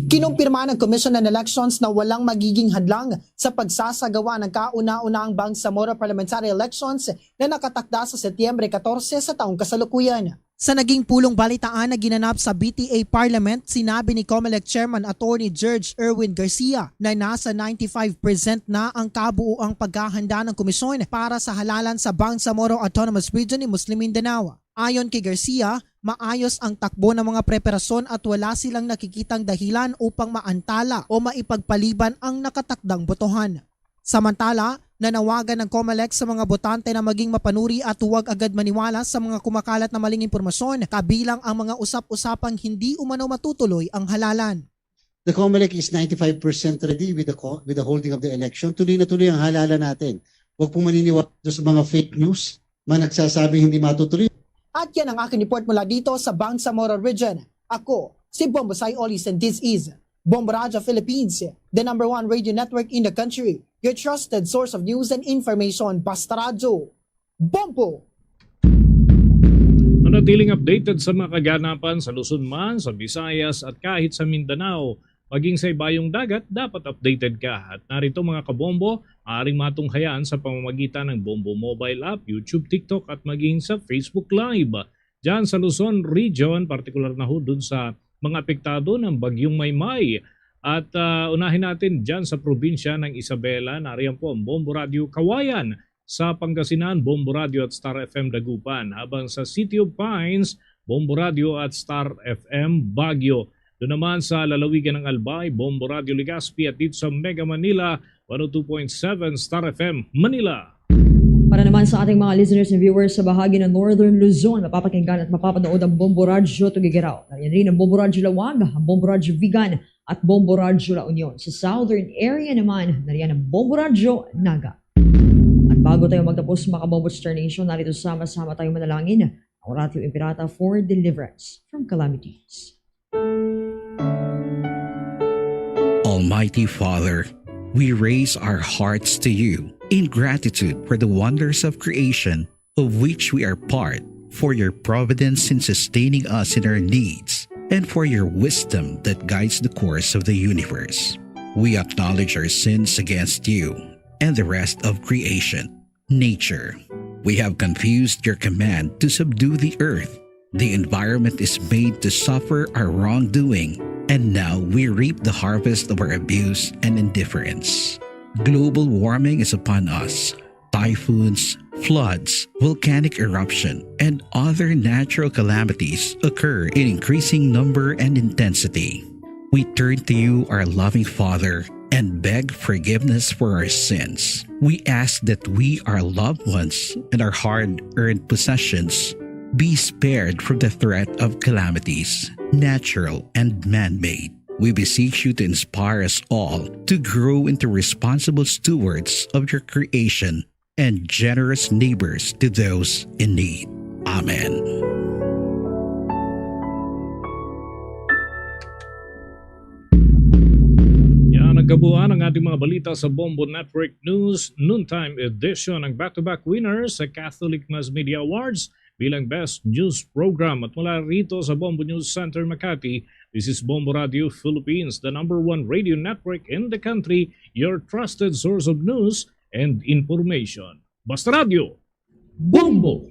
Kinumpirma ng Commission on Elections na walang magiging hadlang sa pagsasagawa ng kauna-unahang Bangsamoro Parliamentary Elections na nakatakda sa Setyembre katorse sa taong kasalukuyan. Sa naging pulong balitaan na ginanap sa B T A Parliament, sinabi ni Comelec Chairman Attorney George Erwin Garcia na nasa ninety-five percent na ang kabuuang paghahanda ng komisyon para sa halalan sa Bangsamoro Autonomous Region ni Muslim Mindanao. Ayon kay Garcia, maayos ang takbo ng mga preparasyon at wala silang nakikitang dahilan upang maantala o maipagpaliban ang nakatakdang botohan. Samantala, nanawagan ang Comelec sa mga botante na maging mapanuri at huwag agad maniwala sa mga kumakalat na maling impormasyon, kabilang ang mga usap-usapang hindi umano matutuloy ang halalan. The Comelec is ninety-five percent ready with the, co- with the holding of the election. Tuloy na tuloy ang halalan natin. Huwag pong maniniwala sa mga fake news, mga nagsasabing hindi matutuloy. At yan ang aking report mula dito sa Bangsamoro Region. Ako, si Bombo Sai Olis, and this is Bombo Radyo Philippines, the number one radio network in the country, your trusted source of news and information. Basta Radyo, Bombo! Manatiling updated sa mga kaganapan sa Luzon man, sa Visayas, at kahit sa Mindanao. Maging sa ibayong dagat, dapat updated ka. At narito, mga kabombo, maaaring matunghayan sa pamamagitan ng Bombo Mobile App, YouTube, TikTok, at maging sa Facebook Live. Diyan sa Luzon Region, partikular na ho dun sa mga apektado ng Bagyong Maymay. At ah, unahin natin diyan sa probinsya ng Isabela, nariyan po ang Bombo Radio Kawayan, sa Pangasinan, Bombo Radio at Star F M Dagupan, habang sa City of Pines, Bombo Radio at Star F M Baguio. Doon naman sa lalawigan ng Albay, Bombo Radio Legazpi, at dito sa Mega Manila, one oh two point seven Star F M Manila. Para naman sa ating mga listeners and viewers sa bahagi ng Northern Luzon, mapapakinggan at mapapanood ang Bombo Radyo Tuguegarao. Nariyan rin ang Bombo Radyo Laoag, ang Bombo Radyo Vigan, at Bombo Radyo La Union. Sa Southern area naman, nariyan ang Bombo Radyo Naga. At bago tayo magtapos, mga Bombo Star Nation, narito sama-sama tayo manalangin. Ang Oratio Imperata for deliverance from calamities. Almighty Father, we raise our hearts to you in gratitude for the wonders of creation of which we are part, for your providence in sustaining us in our needs, and for your wisdom that guides the course of the universe. We acknowledge our sins against you and the rest of creation, nature. We have confused your command to subdue the earth. The environment is made to suffer our wrongdoing, and now we reap the harvest of our abuse and indifference. Global warming is upon us. Typhoons, floods, volcanic eruption, and other natural calamities occur in increasing number and intensity. We turn to you, our loving Father, and beg forgiveness for our sins. We ask that we, our loved ones, and our hard earned possessions be spared from the threat of calamities, natural and man made. We beseech you to inspire us all to grow into responsible stewards of your creation and generous neighbors to those in need. Amen. Yan ang kabuuan ng ating mga balita sa Bombo Network News Noontime Edition. Ang back-to-back winners sa Catholic Mass Media Awards bilang Best News Program. At mula rito sa Bombo News Center Makati, this is Bombo Radio Philippines, the number one radio network in the country, your trusted source of news and information. Basta Radio, Bombo!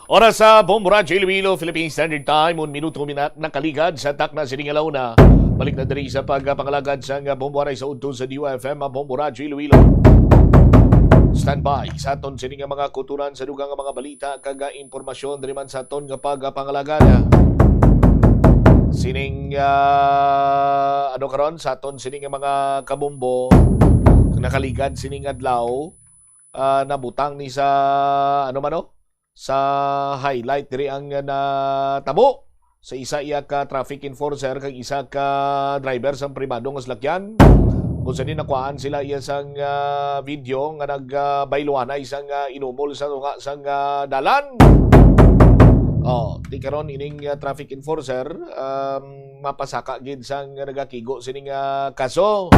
Oras sa Bombo Radyo Iloilo, Philippine Standard Time, un minuto minat nakaligad sa takna sining alauna. Balik na diri sa pagpangalagad sang Bombo Aray sa udto sa D U F M, Bombo Radyo Iloilo. Standby sa aton sini nga mga kuturan sa dugang nga mga balita kag impormasyon diri man sa aton nga pagpangalagad. Sining ah, ano karon sa aton sini nga mga kabombo, nakaligad sining adlaw, ah, nabutang ni sa, ano man, no? Sa highlight diri ang, ah, natabo sa isa iya ka traffic enforcer kag isa ka driver sang pribado nga salakyan. Kung sa nakuhaan sila iya sang, ah, video nga nag, ah, bayluhanay sang, ah, inumol sa tunga sang, ah, dalan. Oh, di karon ining, ah, traffic enforcer, um, mapasaka gid sang nagakigo sining, ah, kaso.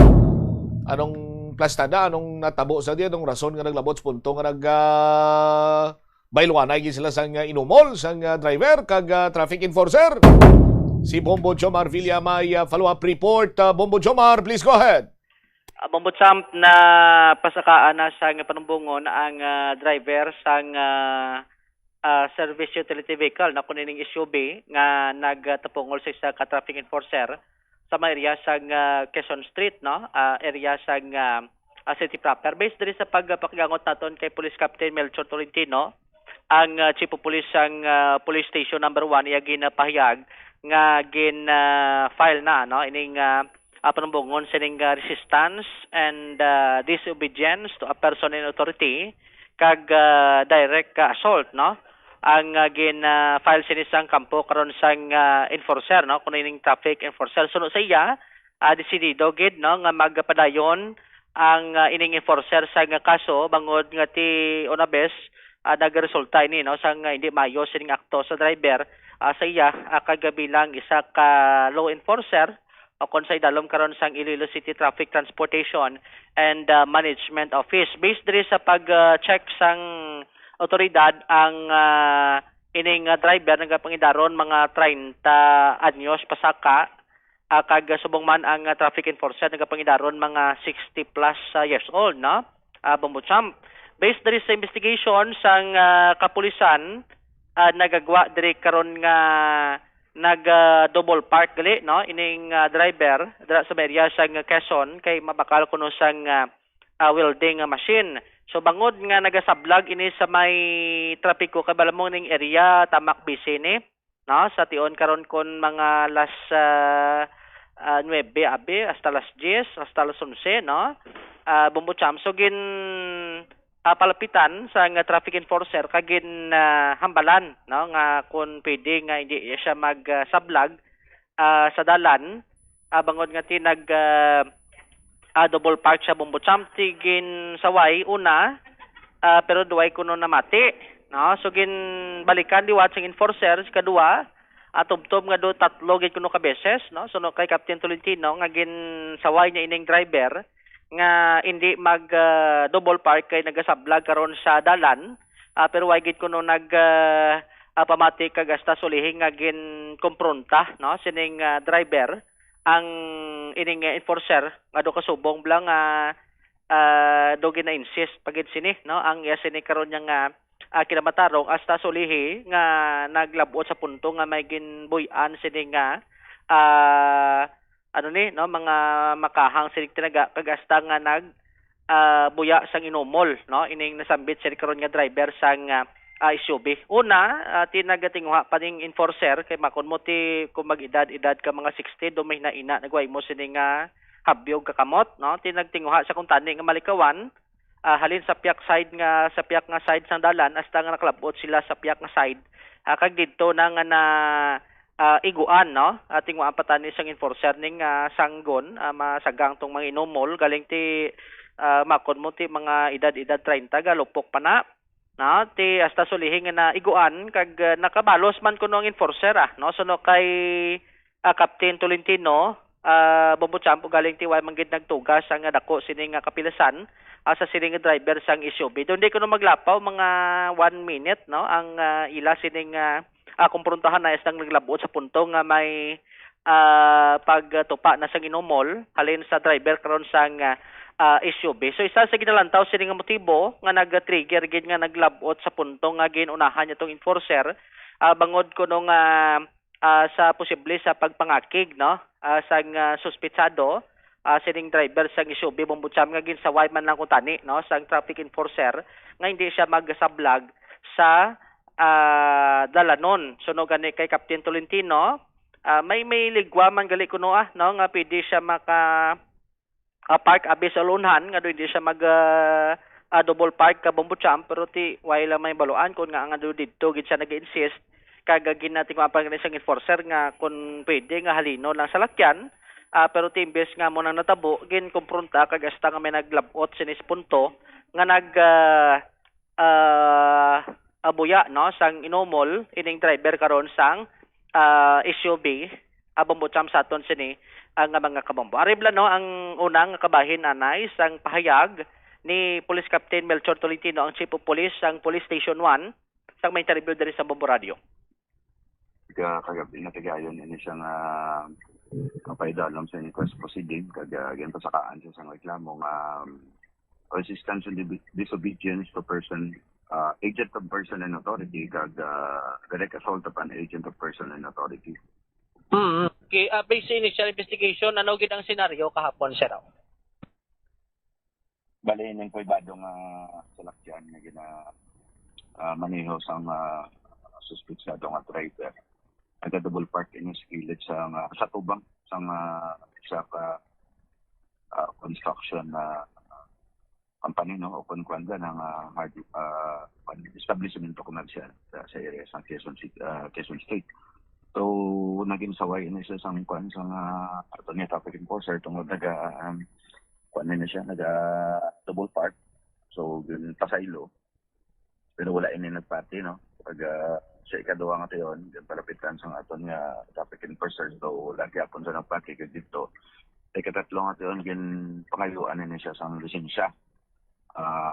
Anong plastada, anong natabo sa diya, anong rason nga naglabot sa punto nga nag, ah, Bayluanay gid sila sang, ah, inumol sang, ah, driver kag, ah, traffic enforcer. Si Bombo Jomar Villa may, ah, follow-up report. Ah, Bombo Jomar, please go ahead. Ah, Bombo Champ, na pasakaan na sang panumbongon ang, ah, driver sang, ah, ah, service utility vehicle, na kuno ning S U V nga nagtapungol sa isa ka traffic enforcer sa may area sang, ah, Quezon Street, no? Ah, area sang, ah, ah, city proper. Based diri sa pagpakigangot naton kay Police Captain Melchor Tolentino, ang, ah, Chief of Police sang, ah, Police Station Number One, iya ginapahayag nga gin, ah, file na, no, ining, ah, ah, panumbongon sining, ah, resistance and, ah, disobedience to a person in authority kag, ah, direct, ah, assault, no, ang, ah, gin, ah, file sini sang kampo karon sang, ah, enforcer, no, kuno ining traffic enforcer. Suno sa iya, ah, desidido gid, no, nga magpadayon ang, ah, ining enforcer sang kaso, bangod nga ti una bes, ah, nagresulta ini, no, sang, ah, hindi maayo sining akto sa driver, ah, sa iya, ah, kag bilang isa ka law enforcer o kon sa idalom karon sang Iloilo City Traffic Transportation and, ah, Management Office. Based diri sa pag, ah, check sang otoridad, ang, ah, ining, ah, driver nagapangidaron mga treinta anyos pasaka, ah, kag subong man ang, ah, traffic enforcer nagapangidaron mga sixty plus, ah, years old, no? Ah, Bombo Champ. Based diri sa investigation sang, ah, kapulisan, ah, nagagwa diri karon nga nag, ah, double park gali, no, ining, ah, driver dira sa may area sang Quezon, kay mabakal kuno sang, ah, ah, welding, ah, machine. So, bangod nga nagasablag ini sa may trapiko, kay bala mo ning area, tamak busy ni, no, sa tion karon kon mga las, ah, ah, nuebe abi hasta las diyes, hasta las onse, no? Ah, Bombo Champ. So, gin, ah, palapitan sang traffic enforcer kag gin, ah, hambalan, no, nga kung pwede nga hindi siya mag, ah, sablag, ah, sa dalan, ah, bangod nga ti nag, ah, ah, double park sa Bombo Champ, ti gin saway una, ah, pero duway kuno namati, no? So, gin balikan liwat sang enforcer sa kadua, ah, tubtob nga do tatlo gid kuno ka beses, no? So, no, kay Captain Tolentino nga gin saway niya ining driver nga hindi mag, ah, double park kay nagasablag karon sa dalan, ah, pero way gid kuno nag, ah, ah, pamati kag hasta sulihi nga gin kompronta, no, sining, ah, driver ang ining, ah, enforcer nga do kasubong bala nga, ah, do gina-insist pa gid sini, no, ang iya sini karon niya nga, ah, kinamatarong hasta sulihi nga naglab-ot sa punto nga may ginbuy-an sini nga, ah, ano ni, no, mga makahang sining tinaga kag hasta nga nag, ah, buya sang inumol, no, ining nasambit sini karon nga driver sang, ah, ah, S U V. Una, ah, ti nagatinguha pa ning enforcer kay makon mo ti kung mag-edad-edad ka mga sixty, do may hinaina nagway mo sini nga habyog kakamot, no? Ti nagtinguha sa kuntani nga malikawan, ah, halin sa piyak side nga, sa piyak nga side sang dalan hasta nga nakalab-ot sila sa piyak nga side, ah, kag didto na nga na, ah, iguan, no? Ah, tinguhaan pa tani sang enforcer ning, ah, sanggon, ah, masagang tong mga inumol galing ti, ah, makon mo ti mga edad-edad treinta galupok pa na. No, ti hasta sulihi nga naiguan kag, ah, nakabalos man kuno ang enforcer, ah, no? Suno kay, ah, Captain Tolentino, ah, Bombo Champ, ugaling ti way man gid nagtugas ang, ah, dako sini nga kapilasan, ah, sa sini nga driver sang S U V. Doon di kuno maglapaw mga one minute, no, ang, ah, ila sining, ah, ah, kumprontahan na isang naglabot sa punto nga may, ah, pagtupa na sang inumol halin sa driver karon sang, ah, ah, S U V. So, isa sa ginalantaw sini nga motibo nga nag-trigger gid nga naglabot sa punto nga gin-unahan niya tong enforcer, ah, bangod kuno nga, ah, sa posible sa pagpangakig, no, ah, sang, ah, suspetsado, ah, sining driver sang S U V Bombo Champ nga ginsaway man lang kuntani, no, sang traffic enforcer nga hindi siya magsablag sa, ah, dalanon. Suno gani kay Captain Tolentino, ah, may, may ligwa man gali kuno, ah, no, nga pwede siya maka, ah, park abi sa ulunhan nga do hindi siya mag, ah, ah, double park ka Bombo Champ, pero ti way lang may baluan kung nga nga do didto gid siya nag-insist kag ginatinguhaan pa gani sang enforcer nga kung pwede nga halino lang sa lakyan, ah, pero ti imbes nga mo nang natabo, ginkumpronta kag hasta nga may naglabot sini sa punto nga nag, ah, ah, abuya, no, sang inumol ining driver karon sang, ah, S U V, ah, Bombo Champ sa aton sini, ah, nga mga kabombo. Ari bala, no, ang unang kabahin anay sang pahayag ni Police Captain Melchor Tolentino, ang Chief of Police sang Police Station one, sang ma-interview diri sa Bombo Radio. Ka-, kagabi na kagayon ini siya nga ang paidalom sa inquest proceeding, kag, ah, ginpasakaan siya sang reklamo nga, um, resistance and dibi-, disobedience to person, uh, agent of person and authority, kag, uh, direct assault upon agent of person and authority. Mm. Okay, uh, based sa initial investigation, ano gid ang senaryo kahapon, sir? Bali, ning pribado nga salakyan nga gina, ah, maneho sang, ah, suspetsado nga driver, naga-double park ini sa kilid sa, ah, sa tubang sang, ah, isa ka, ah, construction na company, no, o kon kuwan ka ng, ah, hard, ah, kuwan, establishment commercial sa, sa area sa Quezon City, ah, Quezon State. So, naging saway ini siya sang kuwan, sang, ah, ato niya traffic enforcer tungod naga, um, kuwan na siya, naga double park. So, yun, pasaylo. Pero wala ini nagpati, no? Pag, ah, sa ikaduha nga tuyon, yung palapitan sa aton nga traffic enforcer, so, wala gyapon sa nagpati kag dito. Sa ikatatlo nga tuyon, gin pangayuan ini siya sang lisensya. Ah,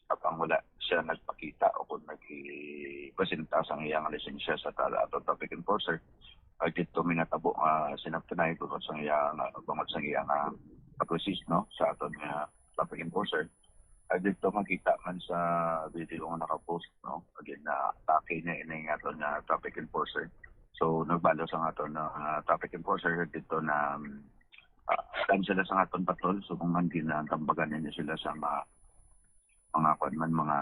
apang wala siya nagpakita o kung nagpresenta sang iyang lisensya sa tala ato traffic enforcer. Ay dito minatabo nga sinaptanay tungod sang iyang, ah, bangod sang iyang, ah, pag-resist, no, sa aton nga traffic enforcer. Ay dito makita man sa video nga nakapost, no, again, na atake niya ini nga aton nga traffic enforcer. So, nagbalo sa aton nga, ah, traffic enforcer dito na, um, ah, cancel sa aton patrol. So, kung man ginatambagan ninyo sila sa mga, mga, kwan man, mga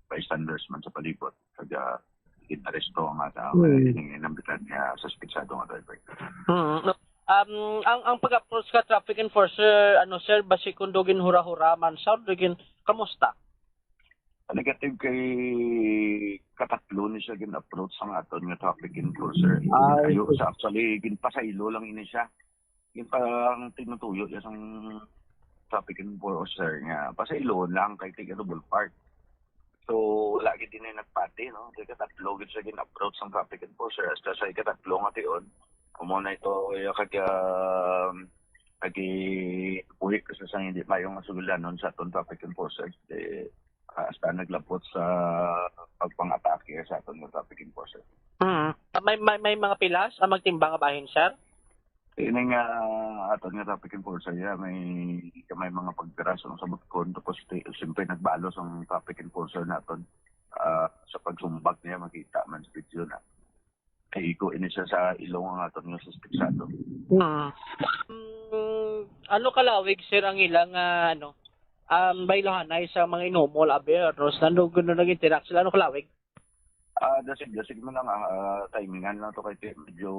bystanders man sa palibot, kag, ah, ginaresto ang, ah, Mm. Inambitan nga suspetsado nga driver. Hmm. Um, ang ang pag-approach ka traffic enforcer, ano, sir, basi kung do ginhura-hura man, sir, do gin kamusta? Negative kay katatlo ni siya gin-approach sang aton nga traffic enforcer. Ay. Ayo sa actually ginpasaylo lang ini siya. Yung parang tinutuyo niya sang traffic enforcer nga pasayloon lang kay tiga double park. So, wala gid din nagpati, no? Kay katatlo gid siya gin-approach sang traffic enforcer. Hasta sa ikatatlo nga tion, amo na ito, yung kag, um, nagbuhi ka sa sang hindi mayong suglanon sa aton traffic enforcer. Eh, ah, hasta naglabot sa pagpang-atake sa aton nga traffic enforcer. Hmm. May, may, may mga pilas ang magtimbang nga bahin, sir? Ini nga aton nga traffic enforcer, ya, may, may mga pagpiraso sa butkon, tapos ti-, siyempre nagbalos ang traffic enforcer naton. Ah, sa pagsumbag niya, makita man sa video na. Kaigo ini siya sa ilong ang aton nga suspetsado. Hmm. Mm, ano kalawig, sir, ang ilang, ah, ano, um, bayluhanay sa mga inumo, aber, no? Sa ano, ano nag-interact sila, ano kalawig? Ah, dasig, dasig mo lang, ah, ah, timingan lang to kay ti-, medyo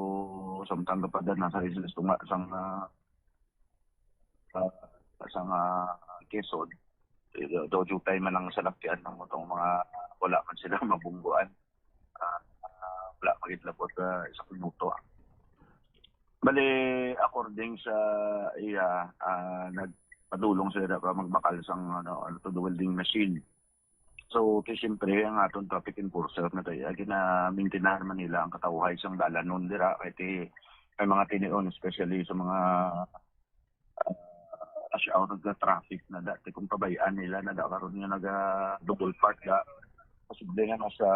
samtang ka pa dan, nasa Islas tunga sang, ah, ah, sang, ah, Quezon. Eh, do, do, jutay man ang salakyan ng itong mga wala man sila mabungguan. Ah, ah, wala magit labot, ah, isang minuto, ah. Bali, according sa iya, ah, nagpadulong sila para magbakal sang, ano, ano to, the welding machine. So, kay siyempre, ang aton traffic enforcer na tayo, gina-maintainahan man nila ang katawhay sang dalanon dira, kay ti-, may mga tinion, especially sa mga, ah, rush hour nga traffic na dati, kung pabayaan nila na da karon nga naga double park da, posible nga nasa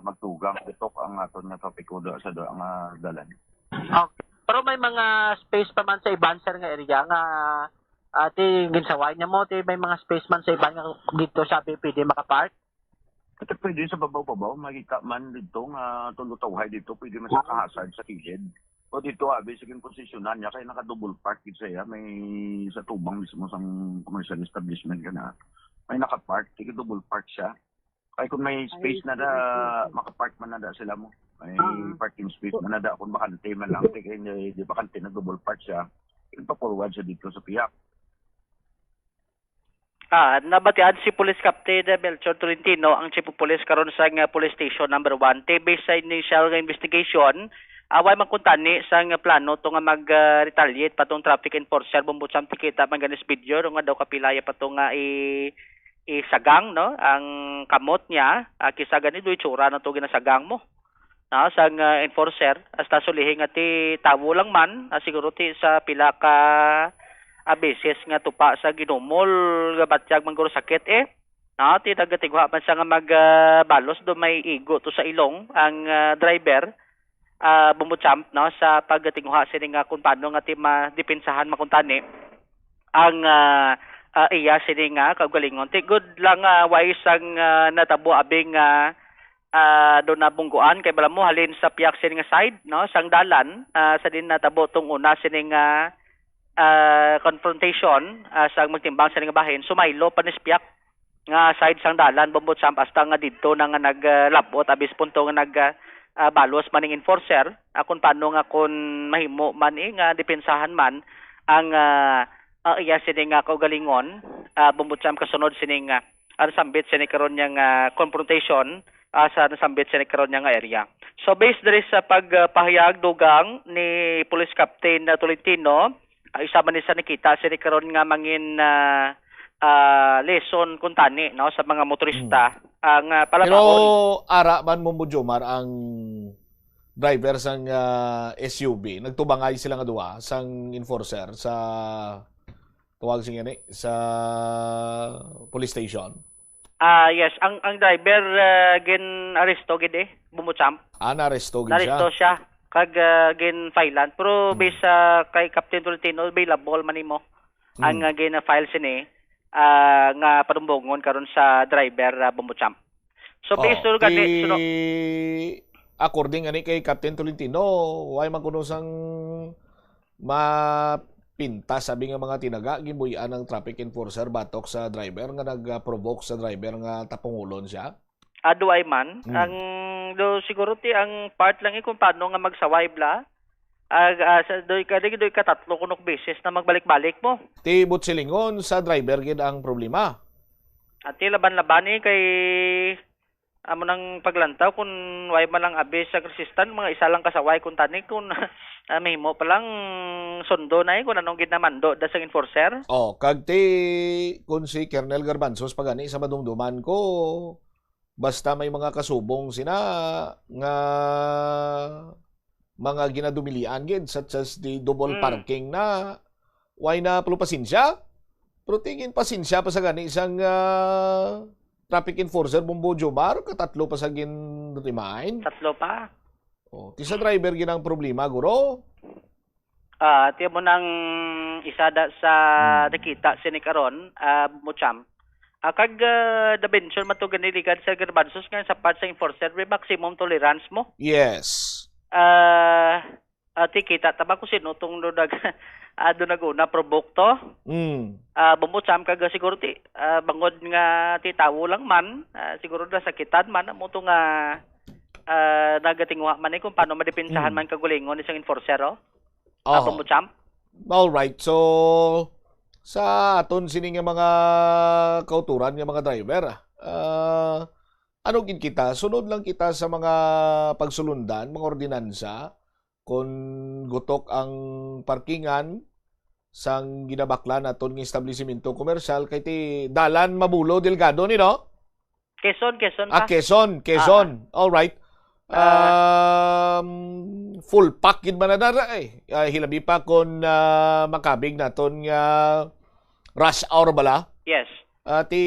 magtugang bitok ang aton nga traffic order sa da nga dalan. Okay. Pero may mga space pa man sa iban, sir, nga area nga, ah, ti ginsaway niya mo, ti may mga space man sa iban nga dito sa pwede makapark? Ito pwede sa babaw-babaw, makita man dito nga tulutawhay dito, pwede man sa kahasad sa kilid. O dito, abi, sige, posisyonan niya, kaya naka-double park gid siya, may sa tubang mismo sang commercial establishment ka na. May naka-park, sige, double park siya. Kay kung may space na da, maka-park man na da sila mo. May Ah. parking space man na da, kung bakante man lang, kay hindi, hindi bakante, nag-double park siya. Ipa-forward siya dito sa pihak. Ah, nabatian si Police Captain Melchor Tolentino, ang Chief of Police karon sa nga Police Station Number One. Ti based sa initial nga investigation, away man kuntani sa nga plano to nga mag, ah, retaliate pa tong traffic enforcer, bumbutsam tikita man ganis video nga daw kapilaya pa to nga i isagang, no, ang kamot niya, ah, kisa gani do itsura na to ginasagang mo, no, sang, ah, enforcer, hasta sulihi nga ti tawo lang man, ah, siguro ti sa pila ka, ah, beses nga tupa sa ginumol nga batyag mangguro sakit, eh. no, ti nagatinguha man siya nga mag, ah, balos do may igo to sa ilong ang, ah, driver, ah, Bombo Champ, no, sa pagtinguha sini nga kung paano nga ti madepensahan makuntani ang, ah, ah, iya sini nga kaugalingon. Ti good lang, ah, wais ang, ah, natabo abi nga, ah, do nabungguan kay bala mo halin sa piyak sini nga side, no, sang dalan, ah, sa din natabo tong una sini nga, ah, confrontation, ah, sa magtimbang sini nga bahin, sumaylo pa ni sa piyak nga side sang dalan, Bombo Champ, hasta nga didto na nga nag, ah, labot, abis punto nga nag, ah, ah, balos man ning enforcer, ah, kung paano nga kung mahimo man, eh, nga depensahan man ang, ah, ah, iya sini nga kaugalingon, ah, Bombo Champ, kasunod sini nga, ah, nasambit sini karon niya nga confrontation, ah, sa nasambit sini karon niya nga area. So, based diri sa pagpahayag dugang ni Police Captain, ah, Tolentino, ah, isa man ni sa nakita sini karon nga mangin, ah, ah, lesson kuntani, no, sa mga motorista, Mm. ang, ah, Pero palabaon. Ara man mo, Jomar, ang driver sang, ah, S U V, nagtubangay sila nga duha sang enforcer sa, tawag sing ini, sa police station. Ah, yes, ang, ang driver, ah, gin-aresto gid, eh, Bombo Champ. Ah, naaresto gid siya. Naaresto siya kag, ah, gin-filean. Pero Hmm. based sa kay Captain Tolentino, bailable man nimo ang, Hmm. ah, gina-file sini, ah, nga padumbongon karon sa driver, ah, Bombo Champ. So, Oh, based on gani, ti-, suno- according gani kay Captain Tolentino, why man kuno sang mapintas abi nga mga tinaga, ginbuy-an ang traffic enforcer batok sa driver nga nag-provoke sa driver nga tapungulon siya? Ado ay man, Hmm. ang do siguro ti ang part lang, eh, kung paano nga magsaway bla. Ag, ah, sa, doy ka, di, doy ka tatlo kunok beses na magbalik-balik mo. Ti buot silingon sa driver gid ang problema. Ati laban-laban, eh, kay amo nang paglantaw kung way man lang abi sa resistan, mga isa lang kasaway kung tani kung, ah, mahimo pa lang sundo na, eh, kung anong ginamando da sa enforcer. Oh, kag ti, kung si Colonel Garbanzos pa gani sa madumduman ko, basta may mga kasubong sina nga mga ginadumilian gid, such as the double Mm. parking na, why na palo pasensya? Pero tingin pasensya pa sa gani sang, ah, traffic enforcer, Bombo Jomar, katatlo pa sa gin-remind. Tatlo pa. Oh, ti sa driver gid ang problema, guro. Ah, ti amo nang isa da sa Hmm. nakita sini karon, ah, Mucham. Ah, kag, ah, na-mention man to gani ligad sa Garbanzos nga sa part sa enforcer, may maximum tolerance mo. Yes. Ah, ah, ti kita ta ba kung sino tong do nag-, ah, do nag-una provoke to? Mm. Ah, Bombo Cham, kag siguro ti, ah, bangod nga ti tawo lang man, ah, siguro nasakitan man, amo to nga, ah, nagatinguha man ni kung paano madepensahan Mm. man kagulingon ni sang enforcer, oh. Ah, Oho. Bombo Cham? Alright. So, sa aton sini nga mga kauturan nga mga driver, ah, ano gid kita? Sunod lang kita sa mga pagsulundan, mga ordinansa. Kon gutok ang parkingan sang ginabaklan naton nga establisimento komersyal, kay ti dalan Mabulo Delgado ni, no? Quezon, Quezon Ah, pa. Quezon, Quezon. Ah. All right. Ah. Um, full pack gid man na dara, eh. Ah, hilabi pa kon, ah, makabig naton nga rush hour bala. Yes. Ah, ti,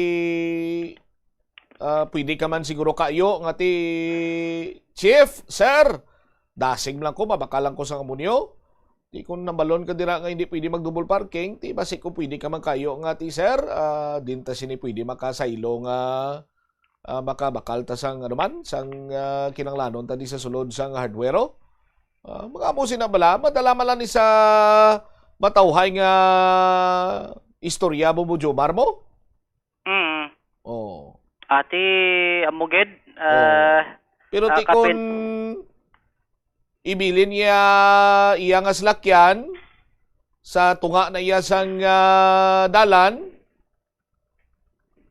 ah, pwede ka man siguro kayo nga ti, "Chief, sir, dasig lang ko, mabakal lang ko sa amo niyo." Ti kung nambalon ka dira nga hindi pwede mag-double parking, ti basi kung pwede ka man kayo nga ti, "Sir, ah, din ta sini pwede makasaylo nga, ah, makabakal ta sang, ano man, sang, ah, kinanglanon ta di sa sulod sang hardware." Ah, mga amo sina bala, madala man lang ni sa matawhay nga istorya mo, Bujomar mo? Mm. Oh. Ati, amo gid, Oh. ah, Pero ah, ti kapin- kun ibilin niya iya nga salakyan sa tunga na iya sang, ah, dalan,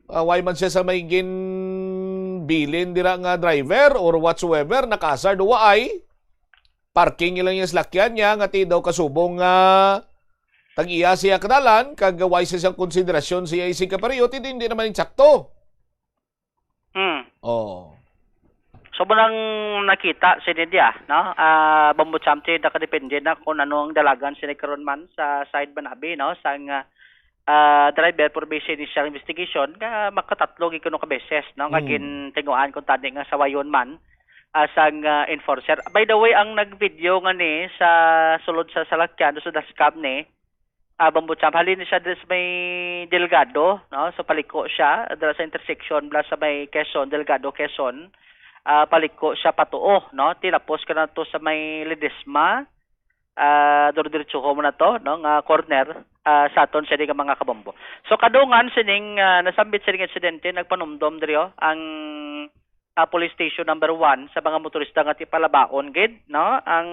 ah, why man siya sa may ginbilin dira nga driver or whatsoever, nakasar do waay, parking lang yung salakyan niya, nga ti daw kasubong nga tag-iya siya kadalan, kag why siya siyang konsiderasyon siya isig kapareho, ti hindi naman insakto. Hmm. Oh. So, mo nang nakita si Nidia, no? Ah, Bambuchamte, nakadepende na kung ano ang dalagan sini karon man sa side man abi, no? Sang, ah, ah, driver, pero base ini siyang investigation nga makatatlo gid kuno ka beses, no, nga Mm. gintinguhaan kung tani nga sawayon man, ah, sang, ah, enforcer. By the way, ang nag-video nga ni sa sulod sa salakyan, sa dashcam ni, ah, Bombo Champ, halin siya diri sa may Delgado, no? So, paliko siya, dira sa intersection, bala sa may Quezon, Delgado, Quezon. Ah, paliko siya patuo, no? Tinapos ka na to sa may Ledesma, ah, dire-diretsoho mo na to, no, nga corner, ah, sa aton sini nga mga kabombo. So, kadungan sining, ah, nasambit sining insidente, nagpanumdom diri, oh, ang, ah, police station number one sa mga motorista nga tipalabaon gid, no, ang,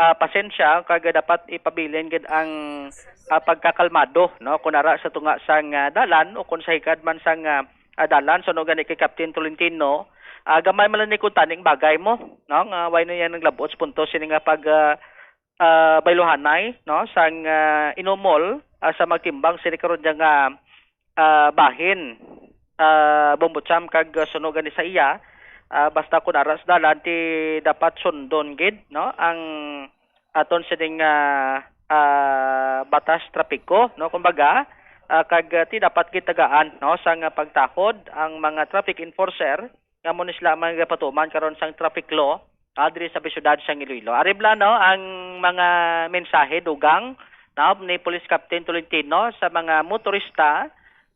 ah, pasensya, kag dapat ipabilin gid ang, ah, pagkakalmado, no, kun ara sa tunga sang, ah, dalan o kun sa higad man sang, ah, ah, dalan. So, no, gani kay Captain Tolentino, ah, gamay man lang ni kung taning bagay mo, no, nga way na yan naglabot sa punto sini nga pag, ah, ah, bayluhanay, no, sang, ah, inumol, ah, sa magtimbang sini karon nga, ah, bahin, ah, Bombo Champ, kag, ah, suno gani sa iya, ah, basta kun ara sa dalan ti dapat sundon gid, no, ang aton sining, ah, ah, batas trapiko, no, kumbaga, ah, kag, ah, ti dapat gid tagaan, no, sang pagtahod ang mga traffic enforcer nga amo ni sila ang magapatuman karon sang traffic law, ah, diri sa syudad sang Iloilo. Ari bala, no, ang mga mensahe dugang, no, ni Police Captain Tolentino sa mga motorista,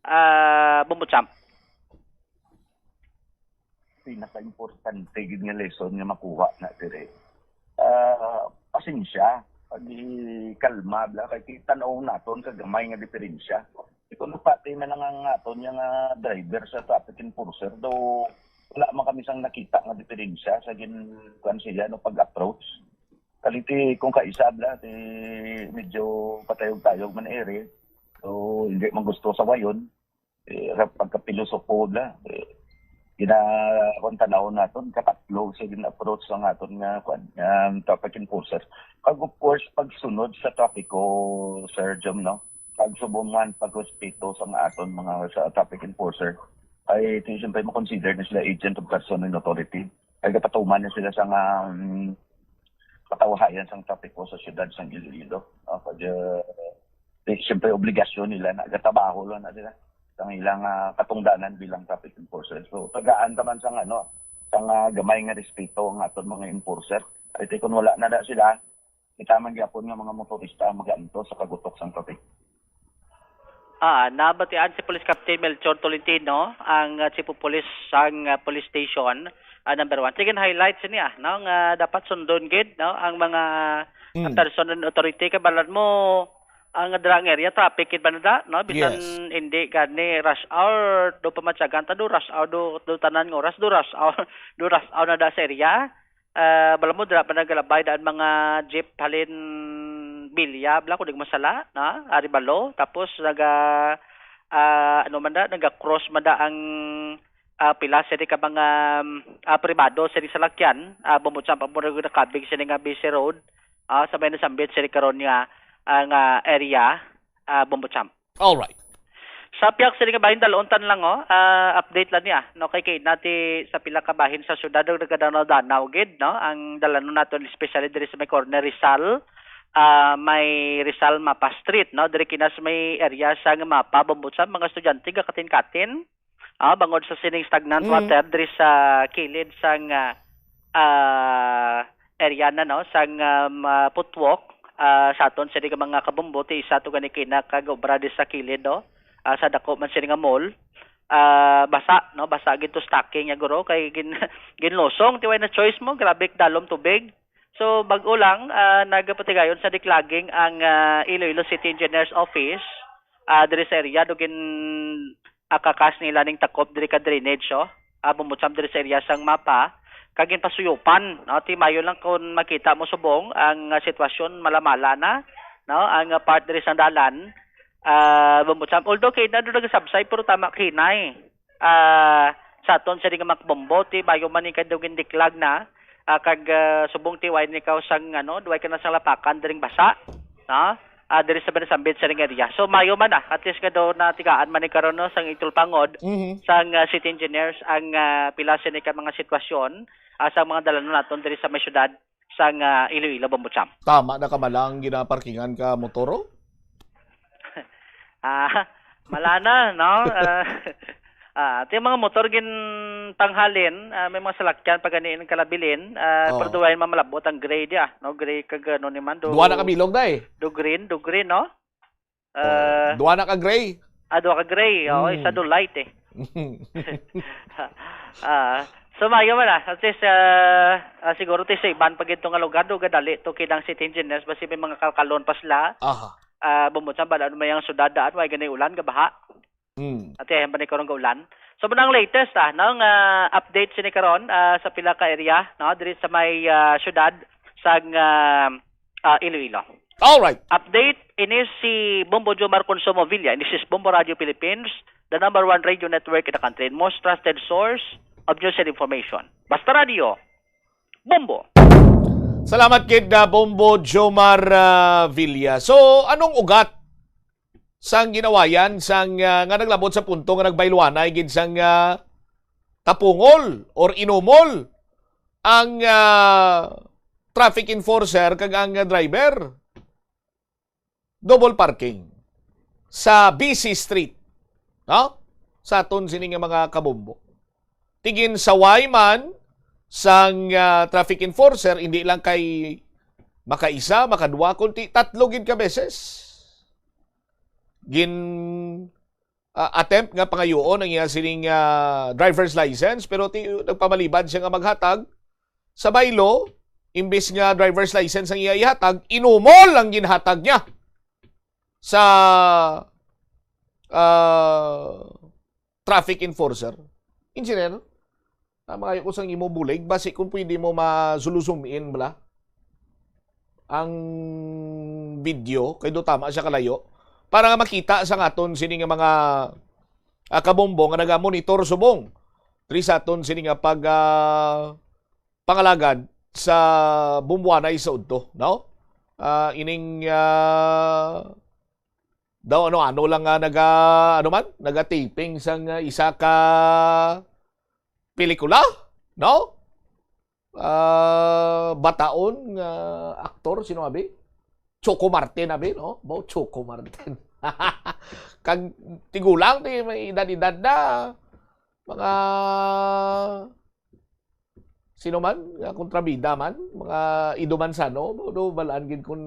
ah, Bombo Champ. Pinaka-importante gid nga lesson nga makuha na dire. Ah, pasensya, pag-ikalma bala, kay tan-aw naton sa gamay nga diferensya. Ito na pati na lang ang aton nga, nga driver sa traffic enforcer, daw wala man kami sang nakita nga diferensya sa gin-, kuwan sila, no, pag-approach. Kaliti kung kaisa bala, ti medyo patayog-tayog man ere. So, hindi man gusto sa wayon. Eh, ra-, pagkapilosopo bala, eh, gina-, kung tanaw naton, katatlo sa gin-approach sa aton nga, kuwan, nga traffic enforcer. Kag of course, pagsunod sa trapiko, Sir Jom, no? Pagsubuman, pagrespeto sa nga aton mga sa traffic enforcer, ay, ti, siyempre, makonsider na sila agent of person in authority. Ay, kapatuman na sila sa nga, mm, patawahayan sang trapiko sa siyudad sang Iloilo. Ah, pag, ah, di, siyempre, obligasyon nila na, gatabaho lang na sila sang ilang, ah, katungdanan bilang traffic enforcer. So, tagaan ta man sang, ano, sang, ah, gamay nga respeto ang aton mga enforcer. Ay, ti, kung wala na da sila, kita man gyapon nga mga motorista ang magaantos sa kagutok sang traffic. Ah, nabatian si Police Captain Melchor Tolentino, ang, ah, Chief of Police sang, ah, Police Station, ah, number one. Sige, highlights niya, no, nga dapat sundon gid, no, ang mga, ah, Mm. person and authority. Kay balan mo, ang dira nga area, traffic gid man na da, no? Bisan Yes. hindi gani rush hour, do pamatyagan ta, do rush hour, do, do tanan nga oras, do rush hour, do rush hour na da sa area. Ah, balan mo, dira pa nagalabay daan mga jeep halin Bilya, bala, kung di ko masala, na, Arevalo. Tapos, naga, ah, ano man da, naga-cross man da ang, ah, pila sini ka mga, ah, pribado sini salakyan, ah, Bombo Champ, amo na nakabig sini nga busy road, ah, sa may nasambit sini karon nga, ah, nga area, ah, Bombo Champ. All right. Sa piyak sini nga bahin, dalon tan lang, oh, ah, update lang niya, no, kay kay nati sa pila ka bahin sa syudad ang nagadanaw-danaw gid, no, ang dalanon naton, especially diri sa may corner Rizal, ah, may Rizal Mapa Street, no, diri kina sa may area sa nga Mapa, Bombo Champ, mga estudyante gakatin-katin, ah, bangod sa sining stagnant Mm. water diri sa kilid sang, ah, ah, area na, no, sang, um, ah, footwalk, ah, sa aton sini ka mga kabombo, ti isa to gani kina kag obra di sa kilid, no, ah, sa dako man sini nga mall. Ah, basa, no, basa gid to stocking niya, guro, kay gin-, ginlusong, ti way na choice mo, grabe kadalom tubig. So, bag-o lang, ah, nagapatigayon sa diklaging ang, ah, Iloilo City Engineers Office, ah, diri sa area, do gin-, akakas nila ning takop diri ka drainage, oh. Ah, Bombo Champ, diri sa area sang Mapa. Kag ginpasuyupan, no? Ti mayo lang kung makita mo subong ang, ah, sitwasyon, mala-mala na, no? Ang, ah, part diri sang dalan, ah, Bombo Champ. Although kay na doon nagsabsay, pero tama kinay. Ah, sa aton sa di nga mga kabombo, ti mayo man ni kadugin diklag na, ah, kag, ah, subong ti way ni ikaw sang, ano, duway ka na sang lapakan diring basa, no? Ah, diri sa Benasambit sa ring area. So, mayo man na, at least nga daw natigaan man ni karon, no, sang itulpangod, Mhm. sang, ah, city engineers ang, ah, pila sini ka mga sitwasyon, ah, sa mga dalanon naton diri sa may syudad sang, ah, Iloilo, Bombo Champ. Tama na ka malang ginaparkingan ka motoro? Ah, malana, no? Ah, ah, ti mga motor gin tanghalin, ah, may mga salakyan pa gani ang kalabilin, ah, Oo. Pero duwa man malabot ang gray dia, no? Gray kag ano ni man, do, Duha na ka bilog na eh. Do green, do green, no? Ah, Duha na ka gray. Ah, duha ka gray, oh, Hmm. Isa do light eh. Ah, so maayo man ah. At least, ah, ah, siguro ti sa iban pa gid to nga lugar, do gadali to kay ang city engineers, basi may mga kalkalon pa sila. Aha. Ah, bumot sa bala, ano may ang syudad daan, way gani ulan, gabaha. Hmm. At yan pa ni karon ga ulan. So, muna ang latest, ah, no, nga update sini karon, ah, sa pila ka area, no, diri sa may, ah, syudad sang, ah, ah, Iloilo. All right. Update, ini si Bombo Jomar Consumo Villa, ini si Bombo Radio Philippines, the number one radio network in the country, most trusted source of news and information. Basta Radio, Bombo. Salamat kid, ah, Bombo Jomar, ah, Villa. So, anong ugat sang ginawayan sang, ah, nga naglabot sa punto nga nagbayluanay gid sang, ah, tapungol or inumol ang, ah, traffic enforcer kag ang, ah, driver? Double parking sa busy street, no? Sa aton sini nga mga kabombo. Ti ginsaway man sang, ah, traffic enforcer, hindi lang kay makaisa, makadua, kundi tatlo gid ka beses. Gin, ah, attempt nga pangayuon ang iya sining, ah, driver's license, pero ti, nagpamalibad siya nga maghatag. Sa baylo, imbis nga driver's license ang iya ihatag, inumol ang ginhatag niya sa, ah, traffic enforcer. Engineer, ah, mangayo ko sang imo bulig, basi kung pwede mo masulusumin bala ang video, kay do tama siya kalayo, para nga makita sa aton sini nga mga, ah, kabombo nga naga-monitor subong diri sa aton sini nga pag, ah, pangalagad sa bumbuanay sa udto, no? Ah, ining, ah, daw ano-ano lang nga naga, ano man, naga-taping sang, ah, isa ka pelikula, no? Ah, bataon nga aktor, sino abi? Choco Martin abi, no? Bo, Choco Martin. Kag tigulang, ti may edad-edad na. Mga sino man, nga kontrabida man, mga Ido Manzano, do balaan gid kun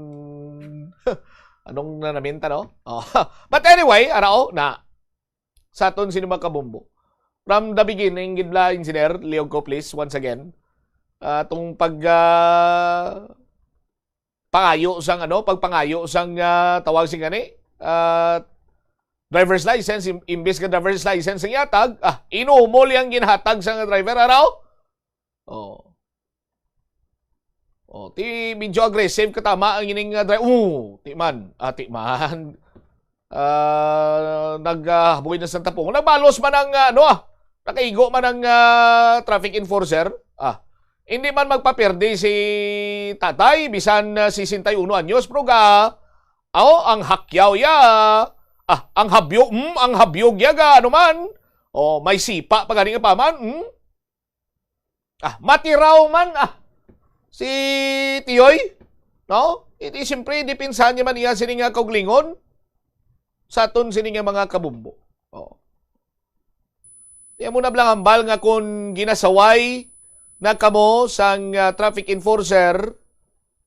anong nanaminta, no? Oh. But anyway, ara, oh, na sa aton sini mga kabombo. From the beginning gid la, Engineer Leoco, please, once again. Ah, tong pag, ah, pangayo sang ano, pagpangayo sang, ah, tawag sing gani, ah, driver's license, im-, imbis nga driver's license ang yatag, ah, inumol yang ginhatag sa nga driver, araw? Oh. Oh, ti medyo aggressive katama ang ining, ah, dri-, oh, ti man, ah, ti man. Ah, nag, ah, haboy na sa tapong. Nagbalos man ang, ah, ano, ah, nakaigo man ang, ah, traffic enforcer. Ah, hindi man magpaperde si tatay, bisan, ah, sesenta y uno anyos, pero ga, aw, ang hakyaw ya. Ah, ang habyo, mm, ang habyog ya ga, ano man. Oh, may sipa pa gani nga paman, mm. Ah, matiraw man, ah, si Tiyoy, no? Iti, siyempre, depensahan niya man iya sini nga kauglingon sa aton sini nga mga kabumbo. Oh. Di mo na bala hambal nga kung ginasaway na kamo sang, ah, traffic enforcer,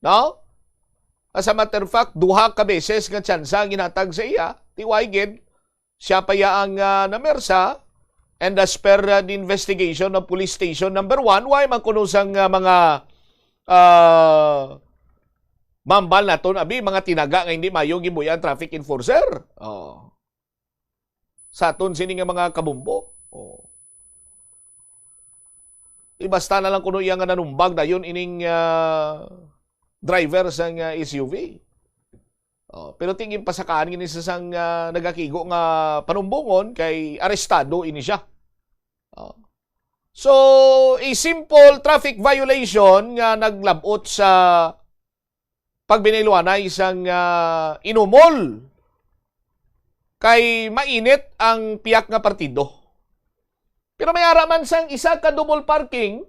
no? As a matter of fact, duha ka beses nga tsansa ang ginhatag sa iya, ti way gid, siya pa ya ang, ah, namersa, and as per, ah, the investigation of police station number one, way man kuno sang, ah, mga, ah, mambal naton, abi, mga tinaga nga hindi mayo gibuy-an traffic enforcer. Oh. Sa aton sini nga mga kabumbo. Oh. Di basta na lang kuno iya nga nanumbag dayon ining, ah, driver sang, ah, S U V. Oh, pero tingin pasakaan gini sa sang, ah, nagakigo nga panumbongon kay arestado ini siya. Oh. So, a simple traffic violation nga naglabot sa pagbinayluanay sang, ah, inumol kay mainit ang piyak nga partido. Pero may ara man sang isa ka double parking,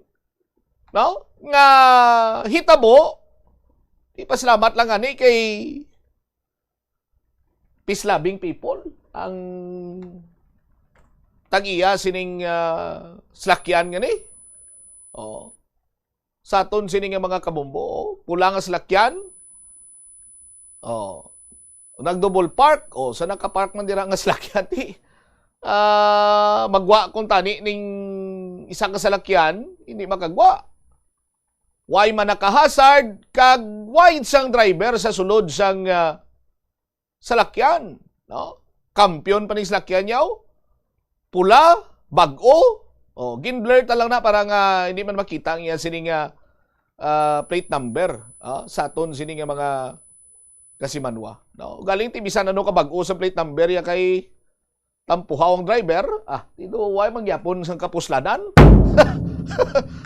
no? Nga hitabo, ipasalamat lang ani kay peace-loving people. ang tag-iya sining, ah, salakyan nga ni. Oh. Sa aton sini nga mga kabombo, oh, pula nga salakyan. Oh. Nag-double park, oh, sa nakapark man dira nga salakyan, ti, ah, magwa kung tani ning isa ka salakyan, hindi makagwa. Way man nakahazard, kag way sang driver sa sulod sang, ah, salakyan, no? Kampiyon pa ning salakyan niya, oh. Pula, bag-o. Oh, gin-blur ta lang na para nga hindi man makita ang iya sini nga, ah, plate number, ah, sa aton sini nga mga kasimanwa, no? Galing ti bisan ano ka bag-o sa plate number ya kay tampuhaw ang driver, ah, ti do way man gyapon sang kapuslanan.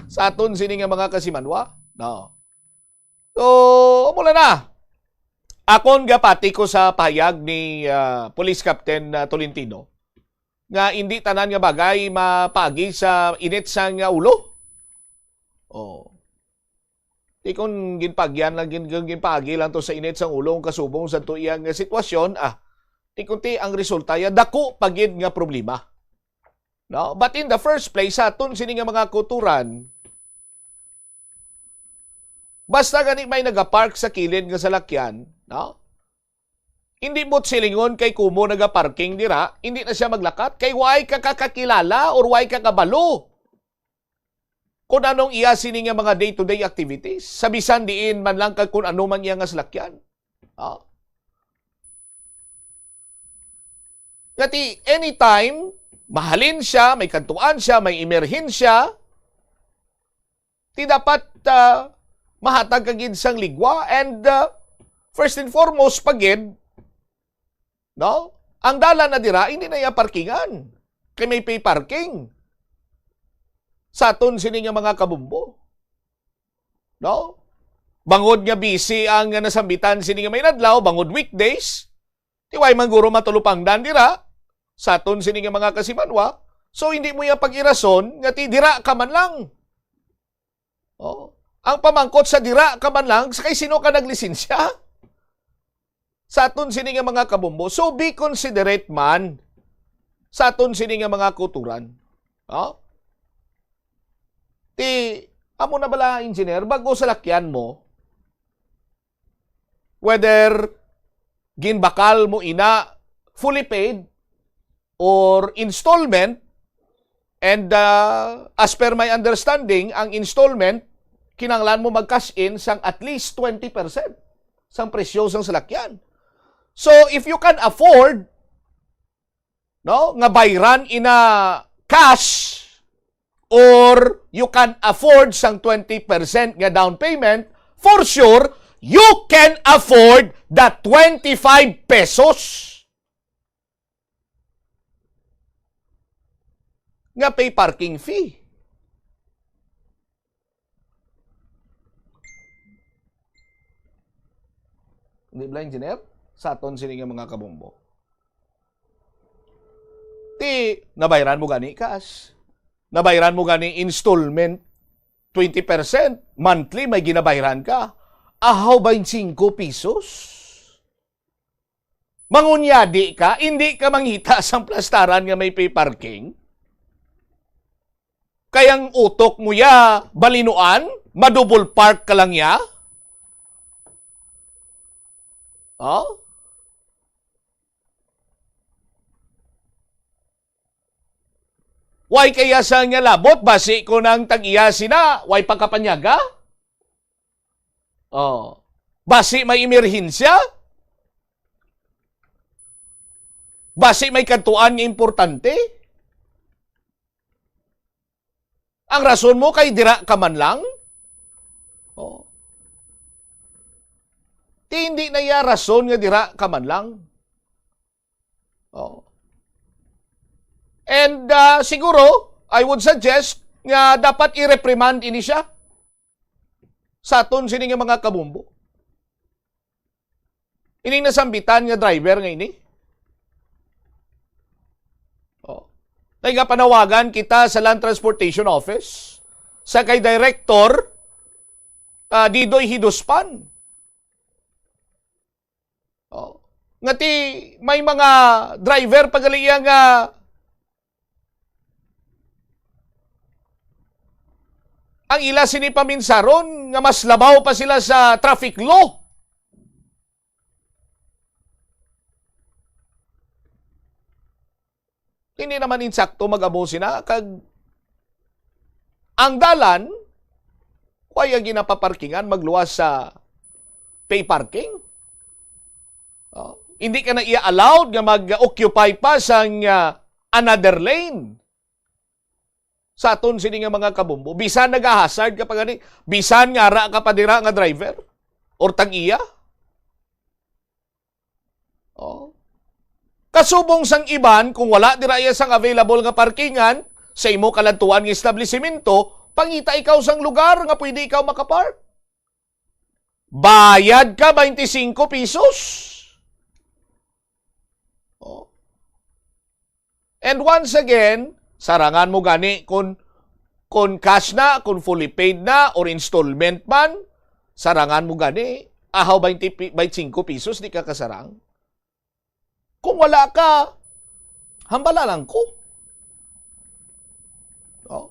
Sa aton sini nga mga kasimanwa, no? So, mula na. Akon gapati ko sa pahayag ni, ah, Police Captain, ah, Tolentino nga indi tanan nga bagay mapaagi sa init sang, ah, ulo. Oh. Ti kon ginpaagyan lang, gin-, gin-, ginpaagi lang to sa init sang ulo ang kasubong sa tuyang nga sitwasyon, ah, ti kon ti ang resulta ya dako pa gid nga problema. No? But in the first place, sa aton sini nga mga kutoran, basta gani may nagapark sa kilid nga salakyan, no? Hindi mo silingon kay kumo nagaparking dira, hindi na siya maglakat kay way ka kakakilala or way ka kabalo kung anong iya sini nga mga day-to-day activities. Sa bisan diin man lang kag kung ano man iya nga salakyan. Ah. Nga ti, anytime, mahalin siya, may kadtuan siya, may emerhensya, ti dapat, ah, mahatag ka gid sang ligwa. And, ah, first and foremost pa gid, no? Ang dalan na dira, hindi na iya parkingan. Kay may pay parking. Sa aton sini nga mga kabombo. No? Bangod nga busy ang nasambitan sini nga may adlaw, bangod weekdays, ti way man guro matulupangdan dira sa aton sini nga mga kasimanwa. So, hindi mo iya pag-irason nga ti dira ka man lang. Oh. Ang pamangkot sa dira ka man lang, sa kay sino ka naglisensya? Sa aton sini nga mga kabombo. So, be considerate man sa aton sini nga mga kutoran. Oh? Ti, amo na bala, engineer, bag-o salakyan mo, whether ginbakal mo ina fully paid or installment, and, ah, as per my understanding, ang installment, kinahanglan mo mag-cash in sang at least twenty percent sang presyo sang salakyan. So, if you can afford, no, nga bayran ina cash, or you can afford sang twenty percent nga down payment, for sure, you can afford the twenty-five pesos nga pay parking fee. Di ba, engineer? Sa aton sini nga mga kabombo. Ti, nabayran mo gani cash. Nabayran mo gani installment, twenty percent, monthly may ginabayran ka. Ahaw, twenty-five pesos. Mangunyadi ka, hindi ka mangita sang plastaran nga may pay parking. Kay ang utok mo ya, balinuan, madouble park ka lang ya. Oh? Way kaya sa nga labot, basi ko nang tag-iya sina, way pagkapanyaga? Oh. Basi may emerhensya? Basi may kadtuan nga importante? Ang rason mo kay dira ka man lang? Oh. Ti hindi na iya rason nga dira ka man lang. Oh. And, ah, siguro, I would suggest nga dapat i-reprimand ini siya sa aton sini nga mga kabombo. Ining nasambitan nga driver nga ini. Oh. Kay nga panawagan kita sa Land Transportation Office, sa kay Director, ah, Didoy Hiduspan. Oh. Nga ti may mga driver pa gali iya nga ang ila sini paminsaron nga mas labaw pa sila sa traffic law. Hindi naman insakto mag-amo sina kag ang dalan, wala ginapaparkingan, magluwas sa pay parking. Oh, hindi ka na iya allowed nga mag-occupy pa sang, ah, another lane. Sa aton sini nga mga kabombo, bisan nagahasard ka pa gani, bisan nga ara ka pa dira nga driver or tag-iya. Oh. Kasubong sang iban, kung wala dira iya sang available nga parkingan sa imo kaladtuan nga establisimento, pangita ikaw sang lugar nga pwede ikaw makapark. Bayad ka twenty-five pesos. Oh. And once again, sarangan mo gani kung, kung cash na, kung fully paid na, or installment man, sarangan mo gani, ahaw twenty pi-, twenty-five pesos, di ka kasarang. Kung wala ka, hambala lang ko. Oh.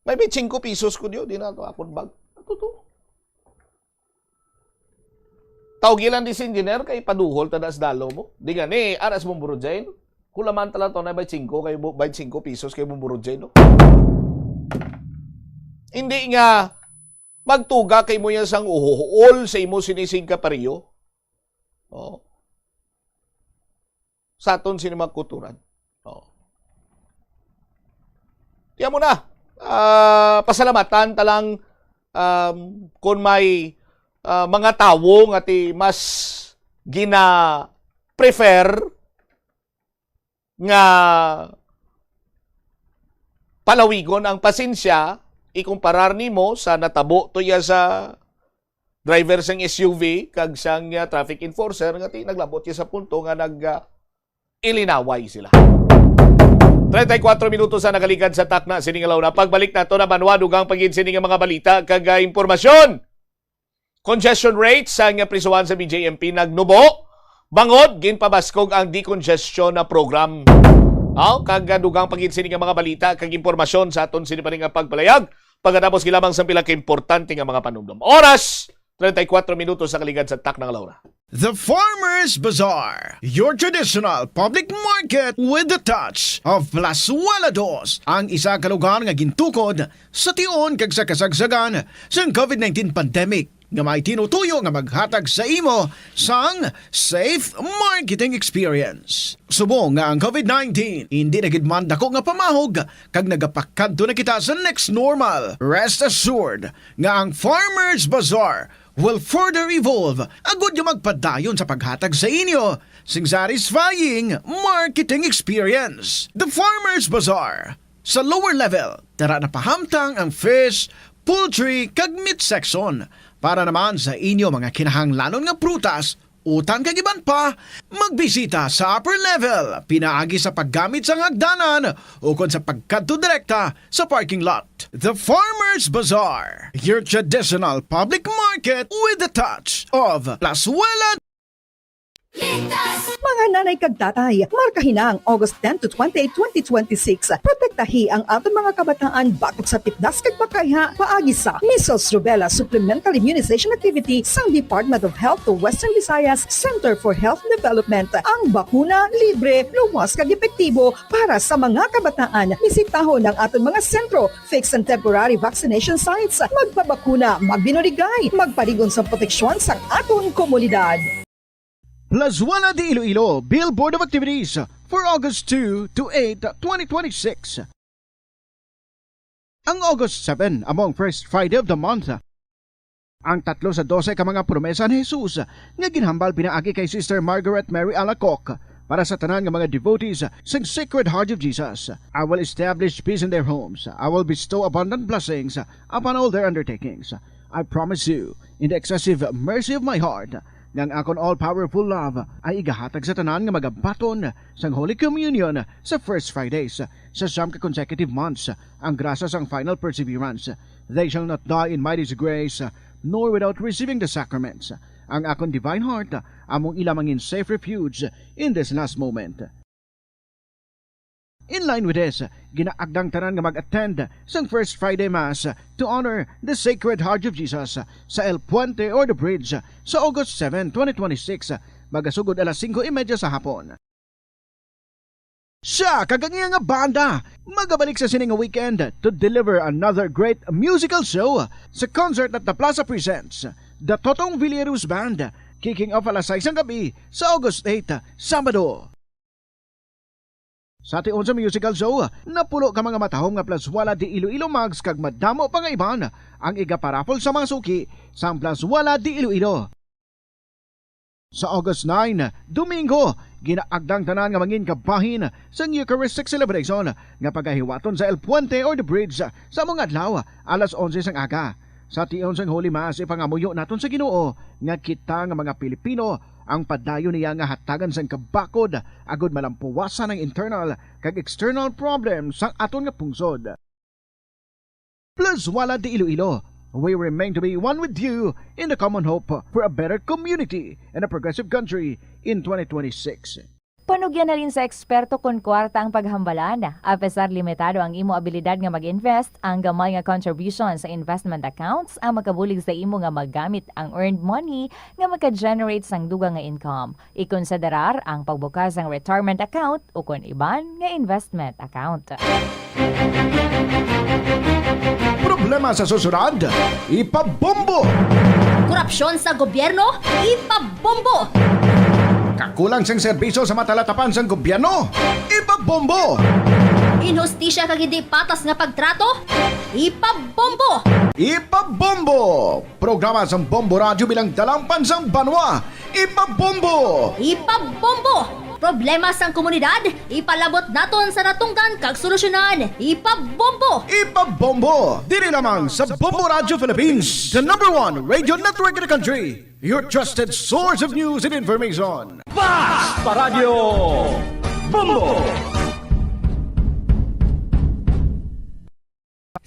May twenty-five pesos ko diyo, di na to akon bag. Ato to. Tawgi lang di si engineer kay paduhol ta das dalo mo. Di gani, aras mo burudyain. Kulaman ta lang to na twenty-five kay bu-, twenty-five pesos kay mo burudyain, no? Hindi nga magtuga kay mo yan sang uhuol sa imo sinisig ka pariyo. Oh. Sa aton sini mga kulturan. Oh. Tiyan mo na, ah, pasalamatan ta lang, um, kung may, ah, mga tawo nga ti mas gina-prefer nga palawigon ang pasensya, ikumparar nimo sa natabo to iya sa driver sang S U V kag sang, ah, traffic enforcer nga ti naglabot siya sa punto nga nag, ah, ilinaway sila. Treinta y cuatro minutos ang nakaligad sa takna sini nga launa. Pagbalik nato na banwa dugang pa gid sini nga mga balita kag, ah, impormasyon. Congestion rate sa nga prisuhan sa B J M P nagnubo bangod ginpabaskog ang decongestion na program. Aw, kag, ah, dugang pa gid sini nga mga balita kag impormasyon sa aton sini pa rin nga pagpalayag. Pagkatapos, gilamang sa pila ka importante nga mga panumdom. Oras, treinta y cuatro minutos sa kaligad sa takna nga launa. The Farmers Bazaar, your traditional public market with the touch of Plazuela Dos, ang isa ka lugar nga gintukod sa tion kag sa kasagsagan sang COVID nineteen pandemic nga may tinutuyo nga maghatag sa imo sang safe marketing experience. Subong nga ang COVID nineteen hindi na gid man dako nga pamahog kag nagapakadto na kita sa next normal, rest assured nga ang Farmers Bazaar will further evolve agud nga magpadayon sa paghatag sa inyo sing satisfying marketing experience. The Farmers Bazaar. Sa lower level, dara na pahamtang ang fish, poultry, kag meat section. Para naman sa inyo mga kinahanglanon nga prutas, utan kag iban pa, magbisita sa upper level pinaagi sa paggamit sang hagdanan ukon sa pagkadto direkta sa parking lot. The Farmers Bazaar, your traditional public market with the touch of Plazuela. Mga nanay kag tatay, markahi na ang August ten to twenty-eight, twenty twenty-six. Protektahi ang aton mga kabataan batok sa tipdas kag makaiha paagi sa measles, rubella, supplemental immunization activity sang Department of Health to Western Visayas Center for Health Development. Ang bakuna libre, luwas kag epektibo para sa mga kabataan. Bisitahon ang aton mga sentro, fixed and temporary vaccination sites. Magpabakuna, magbinuligay, magpalig-on sang proteksyon sang aton komunidad. Plazuela de Iloilo, Billboard of Activities for August two to eight, twenty twenty-six. Ang August seven amo ang first Friday of the month. Ang tatlo sa dose ka mga promesa ni Jesus nga ginhambal pinaagi kay Sister Margaret Mary Alacoque para sa tanan nga mga devotees sang Sacred Heart of Jesus. "I will establish peace in their homes. I will bestow abundant blessings upon all their undertakings. I promise you, in the excessive mercy of my heart, nga ang akon all-powerful love ay igahatag sa tanan nga magabaton sang Holy Communion sa First Fridays, sa siyam ka consecutive months, ang grasya sang final perseverance. They shall not die in my disgrace, nor without receiving the sacraments. Ang akon divine heart among ila mangin safe refuge in this last moment. In line with this, ginaagdang tanan nga mag-attend sang First Friday Mass to honor the Sacred Heart of Jesus sa El Puente or the Bridge sa August seven, twenty twenty-six, magasugod alas singko y media sa hapon. Siya kag ang iya nga banda magabalik sa sini nga weekend to deliver another great musical show sa concert at the Plaza Presents, The Totong Villeros Band, kicking off alas sais sang gabi sa August eight, Sabado. Sa tion sa musical show, napulo ka mga matahom nga Plazuela de Iloilo mugs kag madamo pa nga iban ang igaparaffle sa mga suki sang Plazuela de Iloilo. Sa August nine, Domingo, ginaagdang tanan nga mangin kabahin sang Eucharistic celebration nga pagahiwaton sa El Puente or the Bridge sa mga adlaw alas onse sang aga. Sa tion sang Holy Mass, ipangamuyo naton sa Ginoo nga kita nga mga Pilipino ang padayon niya nga hatagan sang kabakod agud malampuwasan ang internal kag external problems sang aton nga pungsod. Plazuela de Iloilo, we remain to be one with you in the common hope for a better community and a progressive country in twenty twenty-six. Panugyan halin sa eksperto kon kwarta ang paghambalan. Apesar limitado ang imo abilidad nga mag-invest, ang gamay nga contribution sa investment accounts ang makabulig sa imo nga magamit ang earned money nga maka-generate sang dugang nga income. Ikonsiderar ang pagbukas sang retirement account ukon iban nga investment account. Problema sa susunod, ipabombo! Korupsyon sa gobyerno, ipabombo! Kakulang sang serbisyo sa matalatapan sang gobyerno, ipabombo! Inhustisya kag hindi patas nga pagtrato, ipabombo! Ipabombo! Programa sang Bombo Radyo bilang dalangpan sang banwa, ipabombo! Ipabombo! Problema sang komunidad, ipalabot naton sa natungdan kag solusyonan. Ipabombo! Ipabombo! Diri lamang sa Bombo Radyo Philippines, the number one radio network in the country. Your trusted source of news and information. Basta Radyo Bombo!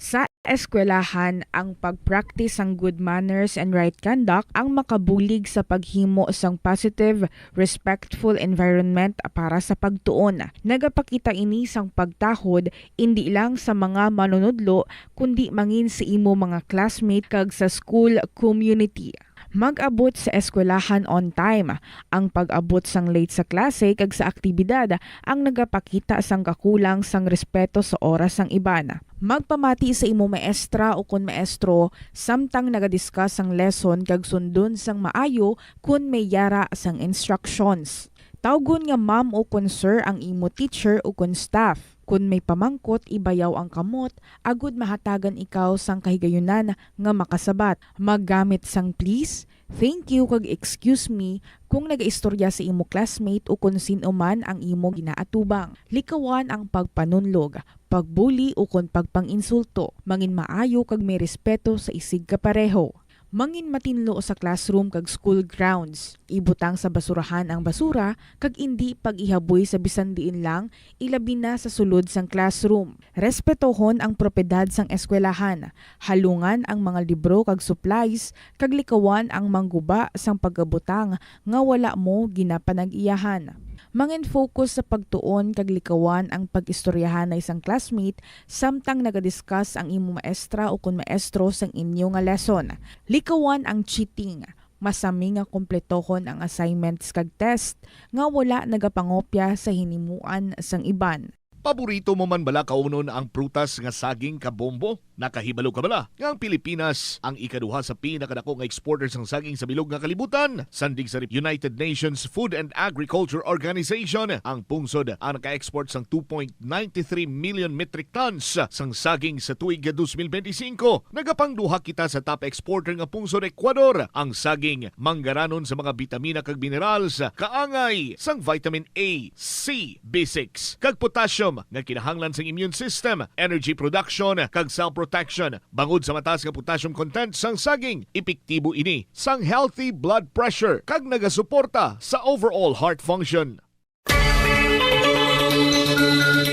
Sa eskwelahan, ang pag-practice sang good manners and right conduct ang makabulig sa paghimo sang positive, respectful environment para sa pagtuon. Nagapakita ini sang pagtahod indi lang sa mga manunudlo, kundi mangin sa imo mga classmate kag sa school community. Mag-abot sa eskwelahan on time. Ang pag-abot sang late sa klase kag sa aktibidad ang nagapakita sang kakulang sang respeto sa oras sang iban. Magpamati sa imo maestra ukon maestro samtang nagadiscuss sang lesson kag sundon sang maayo kon may yara sang instructions. Tawgon nga ma'am ukon sir ang imo teacher ukon staff. Kon may pamangkot, ibayaw ang kamot agud mahatagan ikaw sang kahigayunan nga makasabat. Maggamit sang please, thank you, kag excuse me kung nagaistorya sa imo classmate ukon sin-o man ang imo ginaatubang. Likawan ang pagpanunlog, pagbuli ukon pagpang-insulto. Mangin maayo kag may respeto sa isigkapareho. Mangin matinlo sa classroom kag school grounds. Ibutang sa basurahan ang basura kag indi pag-ihaboy sa bisan diin lang, ilabi na sa sulod sang classroom. Respetohon ang propiedad sang eskwelahan. Halungan ang mga libro kag supplies, kag likawan ang mangguba sang pagabutang nga wala mo ginapanag-iyahan. Mangin-focus sa pagtuon kag likawan ang pag-istoryahanay sang classmate samtang nagadiscuss ang imo maestra ukon maestro sang inyo nga lesson. Likawan ang cheating. Masami nga kumpletohon ang assignments kag test nga wala nagapangopya sa hinimuan sang iban. Paborito mo man bala kaunon ang prutas nga saging, kabombo? Nakahibalo ka bala nga ang Pilipinas ang ikaduha sa pinakadako nga exporter sang saging sa bilog nga kalibutan? Sandig sa United Nations Food and Agriculture Organization, ang pungsod ang naka-export sang two point nine three million metric tons sang saging sa tuig twenty twenty-five. Nagapangduha kita sa top exporter nga pungsod, Ecuador. Ang saging, manggaranon sa mga bitamina kag minerals, kaangay sang vitamin A, C, B six, kag potassium nga kinahanglan sang immune system, energy production, kag cell protection. Bangod sa mataas nga potassium content sang saging, epektibo ini sang healthy blood pressure kag nagasuporta sa overall heart function.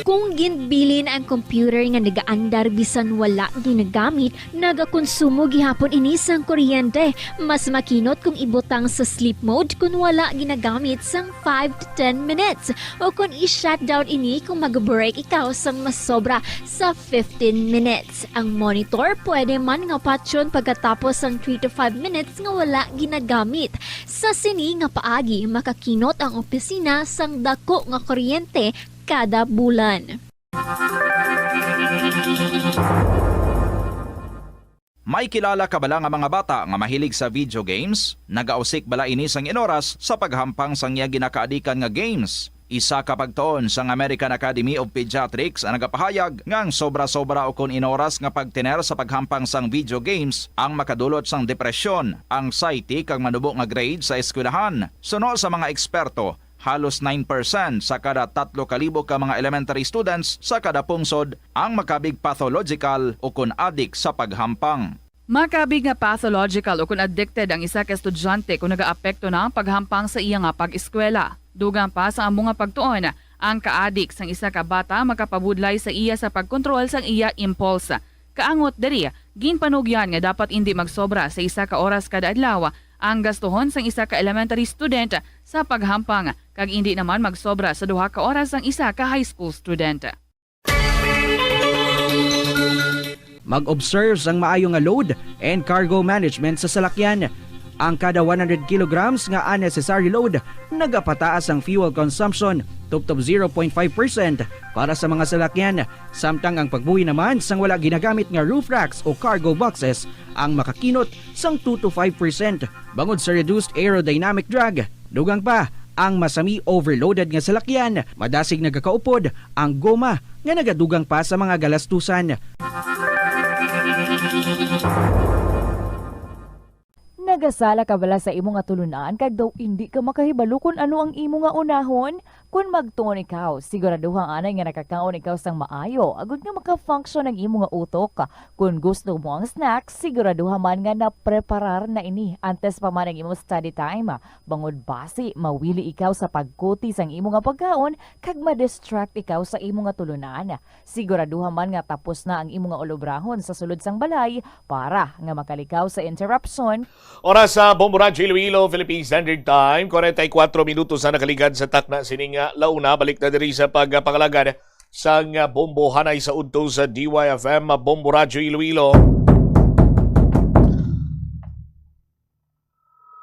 Kung Ginbilin ang computer nga nagaandar bisan wala ginagamit, nagakonsumo gihapon ini sang kuryente. Mas makinot kung ibutang sa sleep mode kung wala ginagamit sang five to ten minutes, o kung i-shutdown ini kung mag-break ikaw sang masobra sa fifteen minutes. Ang monitor pwede man nga patyon pagkatapos sang three to five minutes nga wala ginagamit. Sa sini nga paagi, makakinot ang opisina sang dako nga kuryente kada bulan. May kilala ka bala nga mga bata nga mahilig sa video games? Nagausik bala ini sang inoras sa paghampang sang iya ginakaadikan nga games? Isa ka pagtuon sang American Academy of Pediatrics ang nagapahayag nga ang sobra-sobra ukon inoras nga pagtener sa paghampang sang video games ang makadulot sang depresyon, anxiety, kag manubo nga grade sa eskwelahan. Suno sa mga eksperto, halos nine percent sa kada tatlo ka libo ka mga elementary students sa kada pungsod ang makabig pathological ukon adik sa paghampang. Makabig nga pathological ukon addicted ang isa ka estudyante kon nagaapekto na ang paghampang sa iya nga pag-eskwela. Dugang pa sa amo nga pagtuon, ang kaadik sang isa ka bata makapabudlay sa iya sa pagkontrol sang iya impulse. Kaangot diri, ginpanugyan nga dapat indi magsobra sa isa ka oras kada adlaw ang gastuhon sang isa ka elementary student sa paghampang, kag indi naman magsobra sa duha ka oras ang isa ka high school student. Mag-observe sang maayo nga load and cargo management sa salakyan. Ang kada one hundred kilograms nga unnecessary load nagapataas ang fuel consumption tubtob zero point five percent para sa mga salakyan, samtang ang pagbuhi naman sang wala ginagamit nga roof racks o cargo boxes ang makakinot sang two to five percent bangod sa reduced aerodynamic drag. Dugang pa, ang masami overloaded nga salakyan, madasig nagakaupod ang goma nga nagadugang pa sa mga galastusan. Nagasala ka bala sa imo nga tulunan kag daw indi ka makahibalo kon ano ang imo nga unahon? Kon magtuon ikaw, siguraduha anay nga nakakaon ikaw sang maayo agod nga maka-function ang imo nga utok. Kon gusto mo ang snack, siguraduha man nga napreparar na ini antes pa man ang imo study time. Bangod basi, mawili ikaw sa pagkuti sang imo nga pagkaon kag ma-distract ikaw sa imo nga tulunan. Siguraduha man nga tapos na ang imo nga ulobrahon sa sulod sang balay para nga makalikaw sa interruption. Oras sa Bombo Radyo Iloilo, Philippine Standard Time, forty-four minutos na nakaligad sa takna sining, ah, launa. Balik na diri sa pagpangalagad sang, ah, Bombo Hanay sa udto sa D Y F M, ah, Bombo Radyo Iloilo.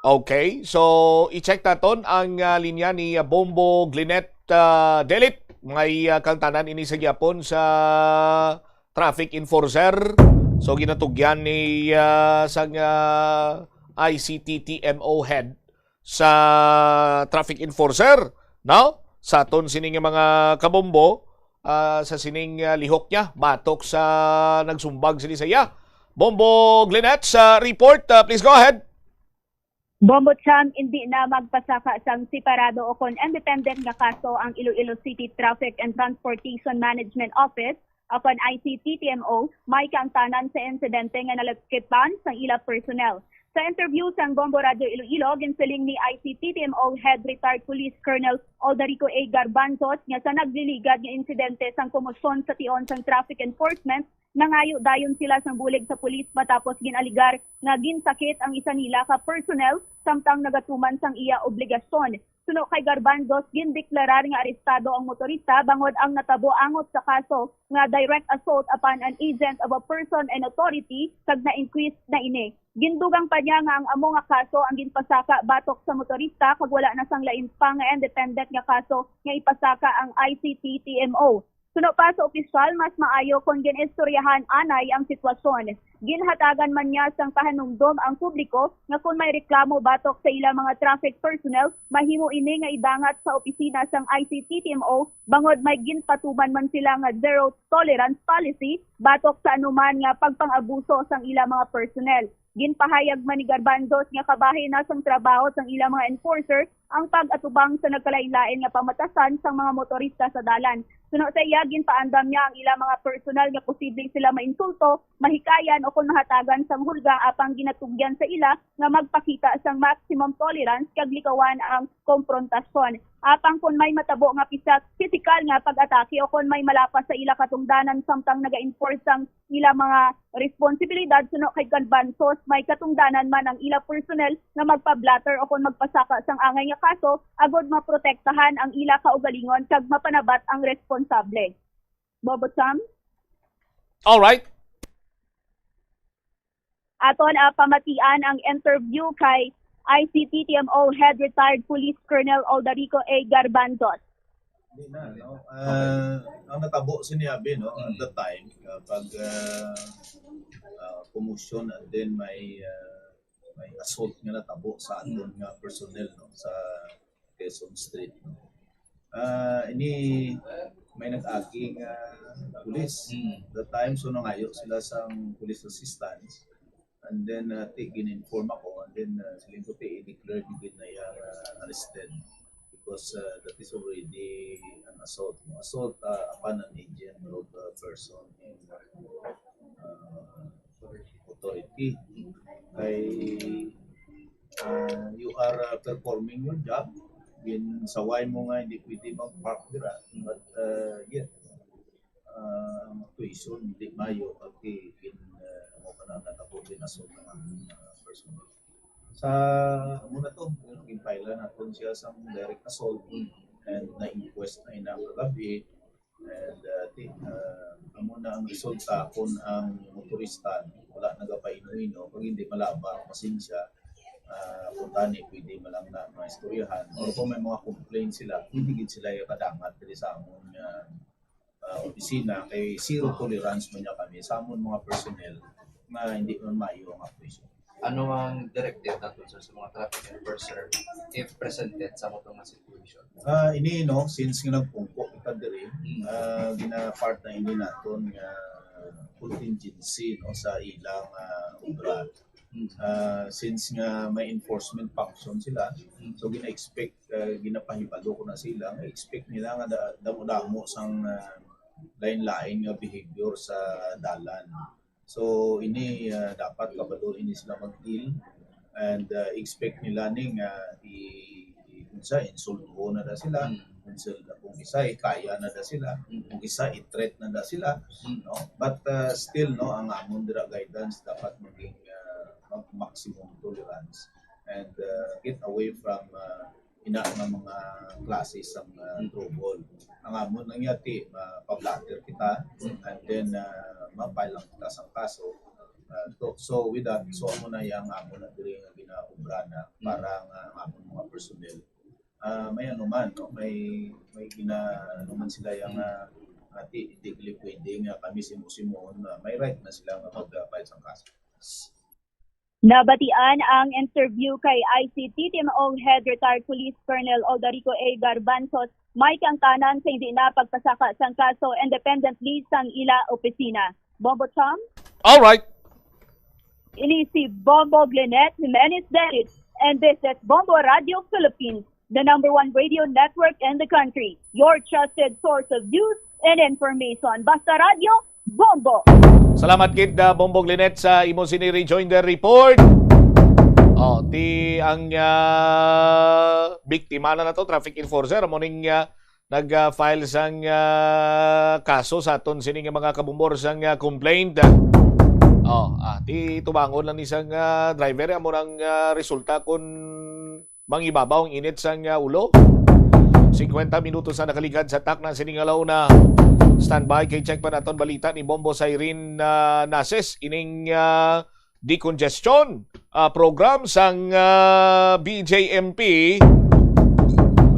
Okay, so i-check naton ang, ah, linya ni, ah, Bombo Glinette, ah, Delit. May, ah, kangtanan ini sa gihapon sa traffic enforcer. So ginatugyan ni, ah, sang, ah, I C T T M O head sa traffic enforcer, no? Sa aton sining mga kabombo, ah, sa sining, ah, lihok niya batok sa nagsumbag sini sa iya. Bombo Glinette sa report, ah, please go ahead. Bombo Cham, hindi na magpasaka sang separado o kon independent nga kaso ang Iloilo City Traffic and Transportation Management Office o kon I C T T M O, may kaangtanan sa insidente nga nalakipan sang ila personnel. Sa interview sang Bombo Radyo Iloilo, ginsiling ni I C T T M O Head Retired Police Colonel Aldarico A. Garbanzos nga sa nagliligad nga insidente sang komosyon sa tion sang traffic enforcement, nangayo dayon sila sang bulig sa pulis matapos ginaligar nga ginsakit ang isa nila ka personnel samtang nagatuman sang iya obligasyon. Suno kay Garbanzos, gindeklarar nga arestado ang motorista bangod ang natabo angot sa kaso nga direct assault upon an agent of a person in authority kag na-inquest na ini. Gindugang pa niya nga ang amo nga kaso ang ginpasaka batok sa motorista kag wala na sang lain pa nga independent nga kaso nga ipasaka ang I C T T M O. Suno pa sa opisyal, mas maayo kon gin-istoryahan anay ang sitwasyon. Ginhatagan man niya sang pahanumdom ang publiko nga kon may reklamo batok sa ila mga traffic personnel, mahimo ini nga idangat sa opisina sang I C T T M O bangod may ginpatuman man sila nga zero tolerance policy batok sa anuman nga pagpang-abuso sang ila mga personnel. Ginpahayag man ni Garbanzos nga kabahin na sang trabaho sang ila mga enforcer ang pag-atubang sa nagkalain-lain nga pamatasan sang mga motorista sa dalan. Suno sa iya, ginpaandam niya ang ila mga personal nga posible sila mainsulto, mahikayan o kon mahatagan sang hulga apang ginatugyan sa ila nga magpakita sang maximum tolerance kag likawan ang komprontasyon. Apang kon may matabo nga pisa-, pisikal nga pag-atake o kon may malapas sa ila katungdanan samtang naga-enforce sang ila mga responsibilidad suno kay Garbanzos, may katungdanan man ang ila personnel nga magpa-blotter o kon magpasaka sang angay nga kaso agod maprotektahan ang ila kaugalingon kag mapanabat ang responsable. Bobo Cham? All right. Aton, ah, pamatian ang interview kay I C T T M O Head Retired Police Colonel Aldarico A. Garbanzos. Hindi na, no? Ah, ang natabo sini abi, no, at the time, ah, pag ah, ah, commotion and then may ah, may assault nga natabo sa aton nga personnel, no, sa Quezon Street, no. Ah, ini may nag-agi nga pulis. Mm. The time, so nangayo sila sang police assistance. And then, uh, ti gin-inform ako, and then uh, siling ko ti i-declare ni gid na iya nga arrested because uh, that is already an assault. No? Assault uh, upon an agent or uh, person in uh, authority. Kay uh, you are uh, performing your job, ginsaway mo nga hindi pwede mag-park dira, but uh, yet uh, ang actuation hindi mayo pag gin uh, amo pa na natapos din assault ng uh, person. Sa amo na to, ginfile naton siya sa direct assault and na-inquest na ina kagabi and uh, ti, uh, amo na ang resulta kung ang motorista wala nagapaino-ino pag hindi malaba ang pasensya uh, kung tani pwede malang na mga istoryahan o kung may mga complaint sila hindi gid sila yung kadangat diri sa amon nga uh, opisina kay zero tolerance man niya kami sa amon mga personnel nga hindi man maayo ang operation. Ano ang directive nato sir sa mga traffic enforcer if presented sa mga situation? Ah, ini no, since nga nagpungko kita diri, ah, gina-part na ini naton nga contingency no sa ilang ah, obra. Ah, since nga may enforcement function sila, so gina-expect, ah, ginapahibalo ko na sila, nga expect nila nga da- damo-damo sang ah, lain-lain nga behavior sa dalan. So ini ah, dapat kabalo ini sila mag-deal and ah, expect nila ni nga i, i unsa insultuhon na da sila, unsa kung isa ikaya na da sila, kung isa i-threat na da sila, no? But ah, still no ang amon dira guidance dapat maging ah, mag- maximum tolerance and ah, get away from ah, ina nga mga klase sa mga trouble. Ang amon lang yati, ma- pa-blotter kita, and then uh, ma-file lang kita sa kaso. Uh, to, so with that, so amo na yang amo na diri nga ginaobra na para nga ang amon mga personnel. Uh, may ano man, no? May may gina ano man sila yang uh, ati hindi gali pwede nga kami simo-simon, uh, may right na sila nga mag-file sa kaso. Nabatian ang interview kay I C T T M O Head Retired Police Colonel Aldarico A. Garbanzos may kaangtanan sa hindi na pagpasaka sang kaso independently sang ila opisina. Bombo Cham? All right. Ini si Bombo Glenette Jimenez Dennis, and this is Bombo Radio Philippines, the number one radio network in the country. Your trusted source of news and information. Basta Radio, Bombo! Salamat gid uh, Bombo Glenette sa imo sini rejoinder report. Oh, ti ang uh, biktima na nato traffic enforcer amo ning uh, nag-file sang uh, kaso sa aton sini nga mga kabumbor sang uh, complaint. Oh, ah, ti tubangon lang ni sang uh, driver amo nang uh, resulta kun mangibabaw ang init sang uh, ulo. Singkwenta minutos na nakaligad sa takna sini nga launa. Standby kay check pa naton balita ni Bombo Siren uh, Nases ining uh, decongestion uh, program sang uh, B J M P.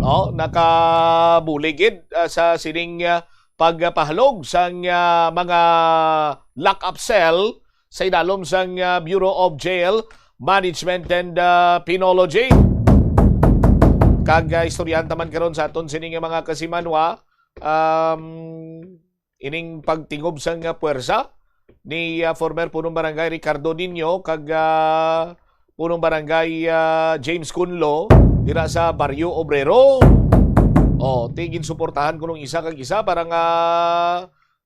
Oh, nakabulig gid uh, sa sining uh, pagpahalog sang uh, mga lock-up cell sa idalom sang uh, Bureau of Jail Management and uh, Penology. Kag uh, istoryahan taman karon sa aton sini nga mga kasimanwa, um, ining pagtingob sang uh, puwersa ni uh, former punong barangay Ricardo Nino kag uh, punong barangay uh, James Cunlo dira sa Barrio Obrero. Oh, tigin suportahan kunong isa kag isa para nga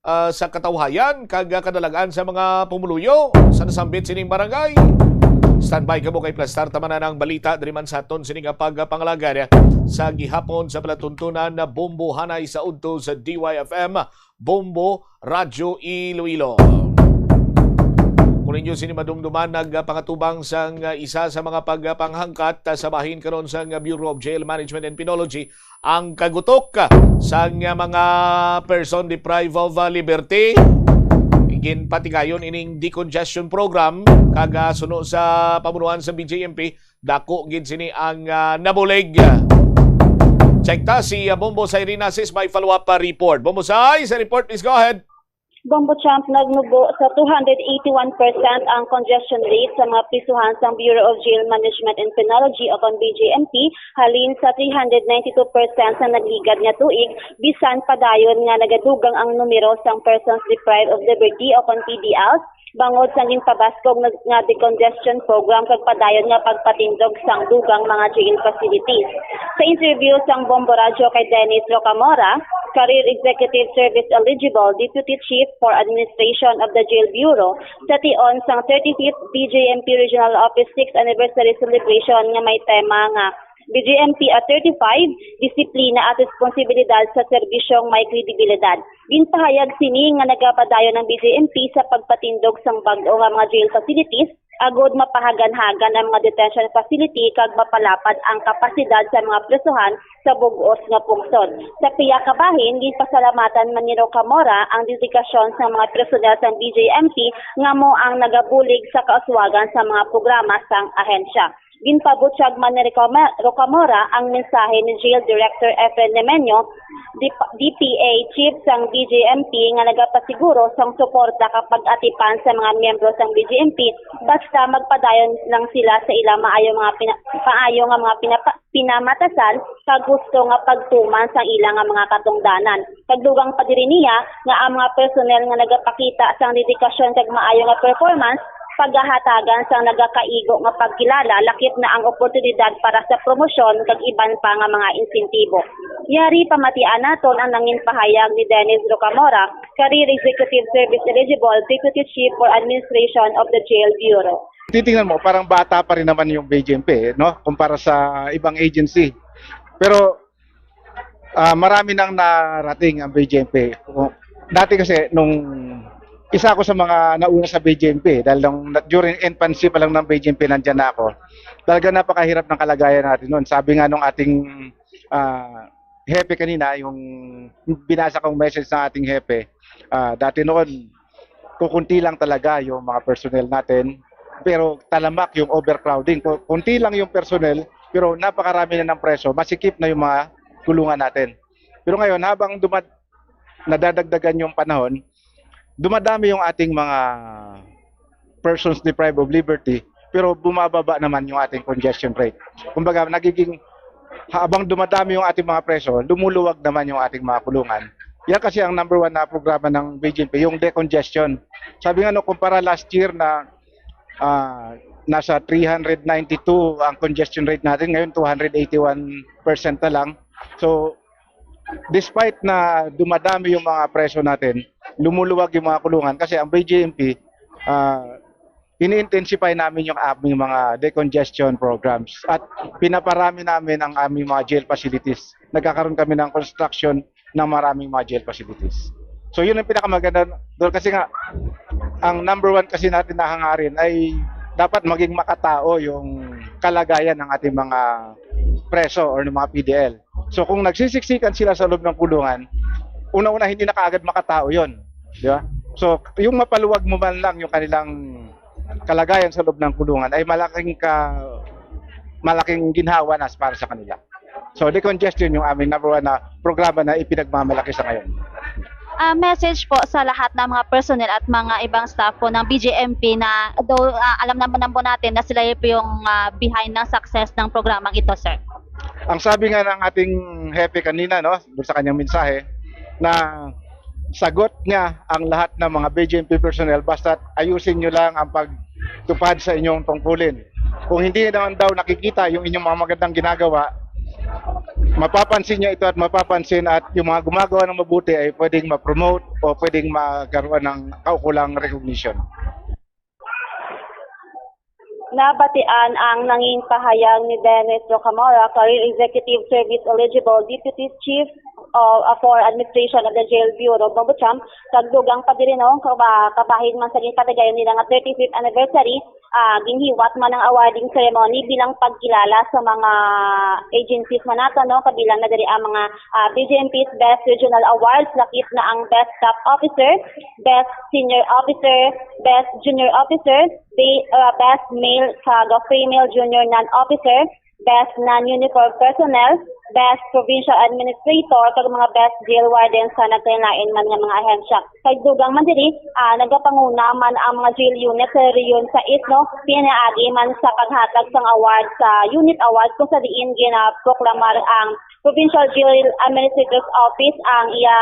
uh, sa katawhayan kag uh, kadalagan sa mga pumuluyo sa nasambit sining barangay. Standby kamo kay plastar ta man ang balita diri man sa aton sini nga pagpangalagad sa gihapon sa palatuntunan na Bombo Hanay sa udto sa D Y F M, Bombo Radyo Iloilo. Kung ninyo sini madumduman, nagpangatubang sang isa sa mga pagpanghangkat sa bahin karon sang Bureau of Jail Management and Penology ang kagutok sang mga person deprived of, uh, liberty. Ginpatigayon ining decongestion program kag, uh, suno sa pamunuan sa B J M P, dako gid sini ang, uh, nabulig. Check ta si, uh, Bombo Say Rinasis may follow-up pa report. Bombo Say, sa report, please go ahead. Bombo Champ, nagnubo sa two hundred eighty-one percent ang congestion rate sa mga prisuhan sang Bureau of Jail Management and Penology o kon B J M P, halin sa three hundred ninety-two percent sa nagligad nga tuig, bisan padayon nga nagadugang ang numero sang persons deprived of liberty o kon P D Ls, bangod sang ginpabaskog nga, nga decongestion program kag padayon nga pagpatindog sang dugang mga jail facilities. Sa interview sang Bombo Radyo kay Dennis Rocamora, Career Executive Service Eligible, Deputy Chief for Administration of the Jail Bureau, sa tion sang thirty-fifth B J M P Regional Office sixth Anniversary Celebration nga may tema nga B J M P at thirty-five, Disiplina at Responsibilidad sa Serbisyong May Kredibilidad. Ginpahayag sini nga nagapadayon ang B J M P sa pagpatindog sang bag-o nga mga jail facilities agod mapahaganhagan ang mga detention facility kag mapalapad ang kapasidad sa mga presohan sa bug-os nga pungsod. Sa pihak ka bahin, ginpasalamatan man ni Rocamora ang dedikasyon sa mga personnel sang B J M P nga amo ang nagabulig sa kauswagan sa mga programa sang ahensya. Ginpabutyag man ni Rocama-, Rocamora ang mensahe ni Jail Director Efren Nemeño, D P A Chief sang B J M P, nga nagapasiguro sang suporta kag pag-atipan sa mga miyembro sang B J M P basta magpadayon lang sila sa ilang maayo mga pina-, maayo nga mga pinapa-, pinamatasan kag husto nga pagtuman sang ila nga mga katungdanan. Kag dugang pa diri niya nga ang mga personnel nga nagapakita sang dedikasyon kag maayo nga performance pagahatagan sang nagakaigo nga pagkilala, lakip na ang oportunidad para sa promosyon kag iban pa nga mga insentibo. Yari pamatian naton ang nangin pahayag ni Dennis Rocamora, Career Executive Service Eligible, Deputy Chief for Administration of the Jail Bureau. Titingnan mo, parang bata pa rin naman yung B J M P, eh, no? Kumpara sa ibang agency. Pero, ah, marami nang narating ang B J M P. Dati kasi, nung isa ako sa mga nauna sa B J M P, dahil nung na-, during infancy pa lang ng B J M P, nandyan na ako. Talaga napakahirap ng kalagayan natin noon. Sabi nga nung ating, ah, hepe kanina, yung binasa kong message ng ating hepe, ah, dati noon, kukunti lang talaga yung mga personnel natin, pero talamak yung overcrowding. Ku-, kunti lang yung personnel, pero napakarami na ng preso, masikip na yung mga kulungan natin. Pero ngayon, habang dumad-, nadadagdagan yung panahon, dumadami yung ating mga persons deprived of liberty, pero bumababa naman yung ating congestion rate. Kumbaga, nagiging, habang dumadami yung ating mga preso, lumuluwag naman yung ating mga kulungan. Yan kasi ang number one na programa ng B J M P, yung decongestion. Sabi nga, no, kumpara last year na, ah, nasa three hundred ninety-two ang congestion rate natin, ngayon two hundred eighty-one percent na lang. So, despite na dumadami yung mga preso natin, lumuluwag yung mga kulungan kasi ang B J M P, ah, ini-intensify namin yung aming mga decongestion programs at pinaparami namin ang aming mga jail facilities. Nagkakaroon kami ng construction ng maraming mga jail facilities. So, yun ang pinakamaganda doon kasi nga, ang number one kasi natin na hangarin ay dapat maging makatao yung kalagayan ng ating mga preso or ng mga P D L. So, kung nagsisiksikan sila sa loob ng kulungan, una-una hindi na kaagad makatao yon, di ba? So, yung mapaluwag mo man lang yung kanilang kalagayan sa loob ng kulungan ay malaking ka, malaking ginhawa na para sa kanila. So, decongestion yung aming number one na programa na ipinagmamalaki sa ngayon. Ah, message po sa lahat ng mga personnel at mga ibang staff po ng B J M P na, though, ah, alam naman po natin na sila po yung, ah, behind ng success ng programang ito, sir. Ang sabi nga ng ating hepe kanina, no, doon sa kanyang mensahe, na sagot niya ang lahat ng mga B J M P personnel, basta ayusin nyo lang ang pagtupad sa inyong tungkulin. Kung hindi naman daw nakikita yung inyong mga magandang ginagawa, mapapansin niya ito at mapapansin at yung mga gumagawa ng mabuti ay pwedeng ma-promote o pwedeng magkaroon ng kaukulang recognition. Nabatian ang nanging pahayag ni Dennis Rocamora, Career Executive Service Eligible Deputy Chief of, uh, for Administration of the Jail Bureau, Bombo Champ, kag dugang pa diri, no, kaba-, kabahin man sa ginpatigayon nila nga thirty-fifth anniversary, ah, ginhiwat man ang awarding ceremony bilang pagkilala sa mga agencies man nato, no, kabilang na diri ang mga, ah, B J M P's Best Regional Awards, lakip na ang Best Staff Officer, Best Senior Officer, Best Junior Officer, Be-, uh, Best Male kag Female Junior Non-Officer, Best Non-Uniform Personnel, Best Provincial Administrator, kag mga Best Jail Warden sa nagkalain-lain man nga mga ahensya. Kay dugang man diri, ah, nagapanguna man ang mga jail unit sa Region sais, no? Pinaagi man sa paghatag sang award sa Unit Award kung sa diin ginaproklamar ang Provincial Jail Administrator's Office ang iya,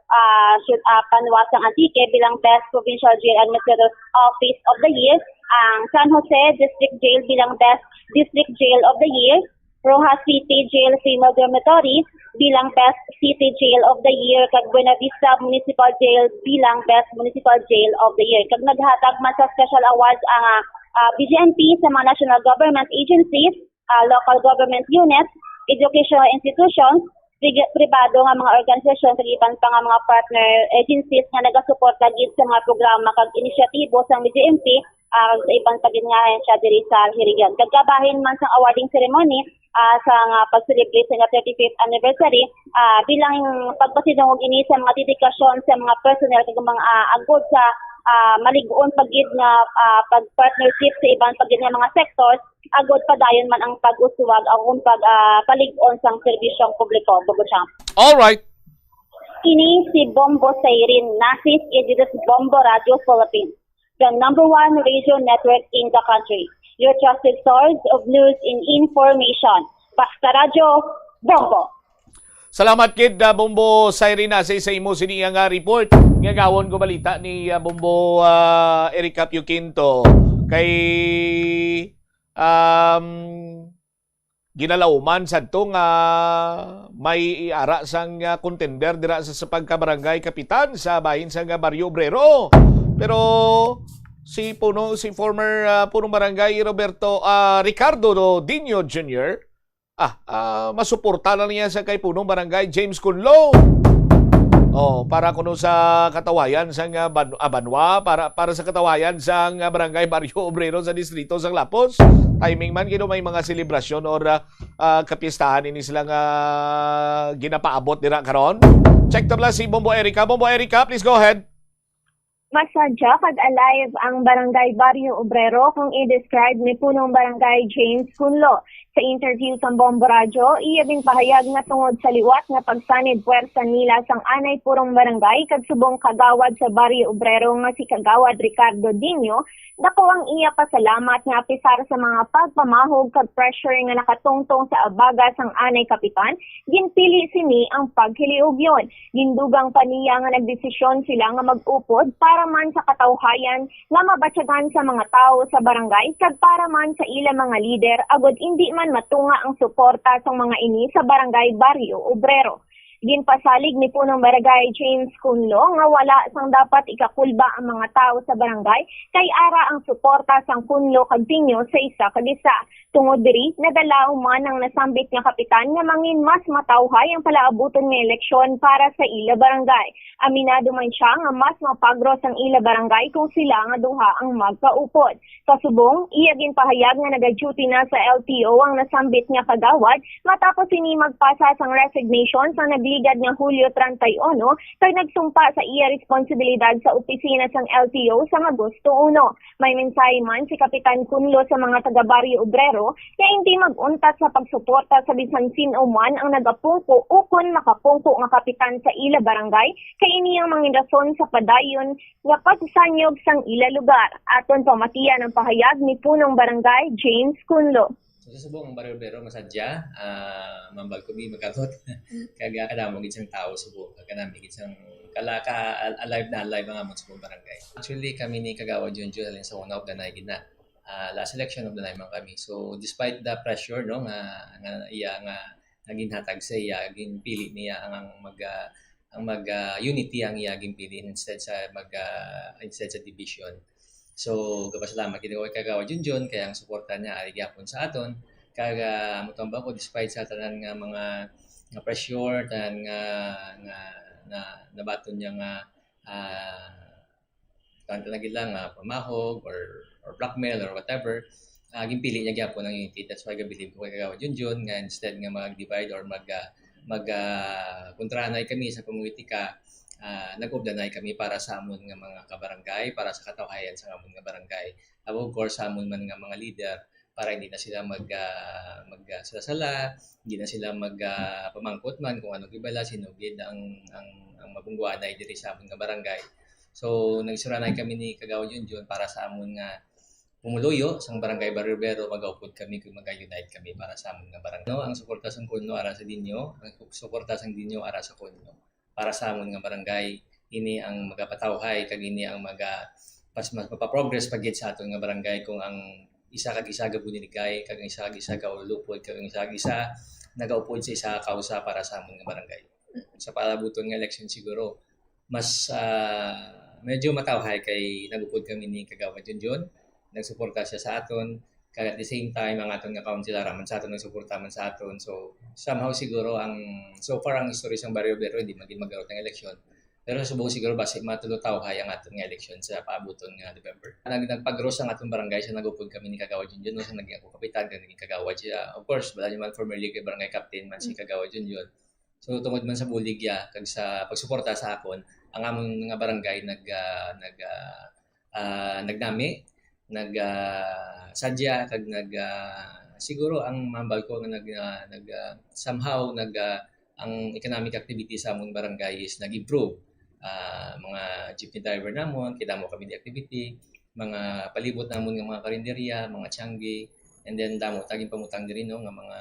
ah, shoot, ah, banwa sang Antique bilang Best Provincial Jail Administrator's Office of the Year, ang San Jose District Jail bilang Best District Jail of the Year, Roxas City Jail Female Dormitory bilang Best City Jail of the Year, kag Buenavista Municipal Jail bilang Best Municipal Jail of the Year. Kag naghatag man sa special awards ang, ah, ah, B J M P sa mga national government agencies, ah, local government units, educational institutions, pri-, pribado nga mga organisasyon, kag iban pa nga mga partner agencies nga nagasuporta gid sa mga programa kag inisyatibo sang B J M P, ah, kag sa iban pa gid nga ahensya diri sa region. Kag kabahin man sang awarding ceremony, ah, sang pag-celebrate sa thirty-fifth anniversary, ah, bilang pagpasidungog ini sa mga dedikasyon sa mga personnel kag mga, ah, agod sa, ah, malig-on pa gid nga, ah, pag-partnership sa iban pa gid nga mga sectors, agod padayon man ang pag-uswag o kung pag, ah, palig-on sang serbisyong publiko, Bobo Champ. All right. Ini si Bombo Siren, Nasis Ididas Bombo Radio Philippines, the number one radio network in the country. Your trusted source of news and information. Basta Radyo, Bombo! Salamat kid, uh, Bombo Siren, sa, sa imo sini nga report. Nga gawon ko balita ni, uh, Bombo, uh, Erica Pio Quinto kay, um, ginalauman sadto nga may iara sang, ah, contender dira sa, sa pagkabarangay kapitan sa bahin sang, ah, Barrio Obrero. Pero si Puno, si former, ah, Punong Barangay Roberto, ah, Ricardo Dino Junior, ah, ah, masuporta na niya sa kay Punong Barangay James Cunlo. Oh, para kuno sa katawayan sang, ah, ban-, ah, banwa, para, para sa katawayan sang, ah, Barangay Barrio Obrero sa distrito sang Lapos. Timing man gid, may mga selebrasyon or, ah, ah, kapistahan ini sila nga ginapaabot dira karon. Check to pala si Bombo Erica. Bombo Erica, please go ahead. Masadya kag alive ang Barangay Barrio Obrero kung i-describe ni Punong Barangay James Cunlo. Sa interview sa Bombo Radyo, iya ginpahayag nga tungod sa liwat nga pagsanib puwersa nila sang anay purong barangay kag subong kagawad sa Barrio Obrero nga si Kagawad Ricardo Dino, dako ang iya pasalamat nga apisar sa mga pagpamahog kag pressure nga nakatungtong sa abaga sang anay kapitan, ginpili sini ang paghiliugyon. Gindugang pa niya nga nagdesisyon sila nga mag-upod para man sa katawhayan nga mabatyagan sa mga tawo sa barangay kag para man sa ila mga lider agod indi man matunga ang suporta sang mga ini sa Barangay Barrio Obrero. Ginpasalig ni Punong Barangay James Cunlo nga wala sang dapat ikakulba ang mga tawo sa barangay kay ara ang suporta sang Cunlo kag Dino sa isa kag isa. Tungod diri, nadala man ang nasambit nga kapitan nga mangin mas matawhay ang palaabuton nga eleksyon para sa ila barangay. Aminado man sia nga mas mapagros ang ila barangay kung sila nga duha ang magkaupod. Kasubong, iya ginpahayag nga naga-duty na sa L T O ang nasambit nga kagawad matapos ini magpasa sang resignation sa nagligad nga Hulyo treinta y uno kag nagsumpa sa iya responsibilidad sa opisina sang L T O sang Agosto uno. May mensahe man si Kapitan Cunlo sa mga taga Barrio Obrero nga indi mag-untat sa pagsuporta sa bisan sin-o man ang nagapungko ukon makapungko nga kapitan sa ila barangay, kay ini ang mangin rason sa padayon nga pagsanyog sang ila lugar. Aton pamatian ang pahayag ni Punong Barangay James Cunlo. So, sa subong ang Barrio Obrero, masadya, ah, mambal ko, may magkabot. Kag, ah, kadamo gid sang tawo subong, kag kanami gid sang kala-, ka-, al-, alive na alive ang amon subong barangay. Actually, kami ni Kagawad Junjun, halin sa una, of the night gid na. Ah, last election, of the night man kami. So, despite the pressure, no, nga, nga iya nga, nga ginhatag sa iya, ginpili niya ang, ang mag, ah, ang mag, ah, unity ang iya ginpili instead sa mag, ah, instead sa division. So, gapasalamat gid ako kay Kagawad Junjun, kay ang suporta niya ari gyapon sa aton. Kag, ah, amo tambal ko, despite sa tanan nga mga, nga pressure, tanan nga, nga, nga nabaton niya nga, ah, tanan na gid lang, ah, pamahog or, or blackmail or whatever, ah, ginpili niya gyapon ang unity. That's why gabilib ko kay Kagawad Junjun nga instead nga mag-divide or mag, ah, mag, ah, kontrahanay kami sa pamolitika, ah, nag-ubdanay kami para sa amon nga mga kabarangay, para sa katawhayan sa amon nga barangay. Ug of course, sa amon man nga mga leader, para hindi na sila mag, ah, mag, ah, sala-sala, hindi na sila mag, ah, pamangkot man kung ano gibala, sino gid ang, ang, ang mabungguanay diri sa amon nga barangay. So, nagsuranay kami ni Kagawad Junjun para sa amon nga pumuluyo sang Barangay Barrio Obrero, magaupod kami kung mag-unite kami para sa amon nga barangay. No, ang suporta sang Konlo ara sa Dinio, ang suporta sang Dinio ara sa Konlo. Para sa amon nga barangay, ini ang magapatawhay kag ini ang maga-, mas, mas mapaprogress pa gid sa aton nga barangay kung ang isa kag isa gabuligay, kag ang isa kag isa gaulupod, kag ang isa kag isa nagaupod sa isa ka kausa para sa amon nga barangay. Sa palabuton nga election siguro, mas, ah, medyo matawhay kay nagupod kami ni Kagawad Junjun, nagsuporta siya sa aton, kag at the same time, ang aton nga councilor man sa aton, nagsuporta man sa aton. So, somehow siguro ang, so far ang history sang Barrio Obrero, hindi man gid mag-abot ang eleksyon. Pero sa subong siguro basi matulotawhay ang aton nga eleksyon sa paabuton nga November. Nag-, nagpagros ang aton barangay sa nagupod kami ni Kagawad Junjun, no, sa naging ako kapitan, kag naging kagawad siya. Of course, wala niyo man formerly kay barangay captain man si Kagawad Junjun. So, tungod man sa bulig ya, kag sa pagsuporta sa akon, ang amon nga barangay nag, ah, nag, ah, ah, nagnami, nag, ah, sadya, kag nag, ah, siguro ang mahambal ko nga nag, ah, nag, ah, somehow nag, ah, ang economic activity sa among barangay is nag-improve. Ah, mga jeepney driver namon, kay damo kami di activity, mga palibot namon nga mga karinderya, mga tiangge, and then damo ta ginpamutang diri, no, nga mga,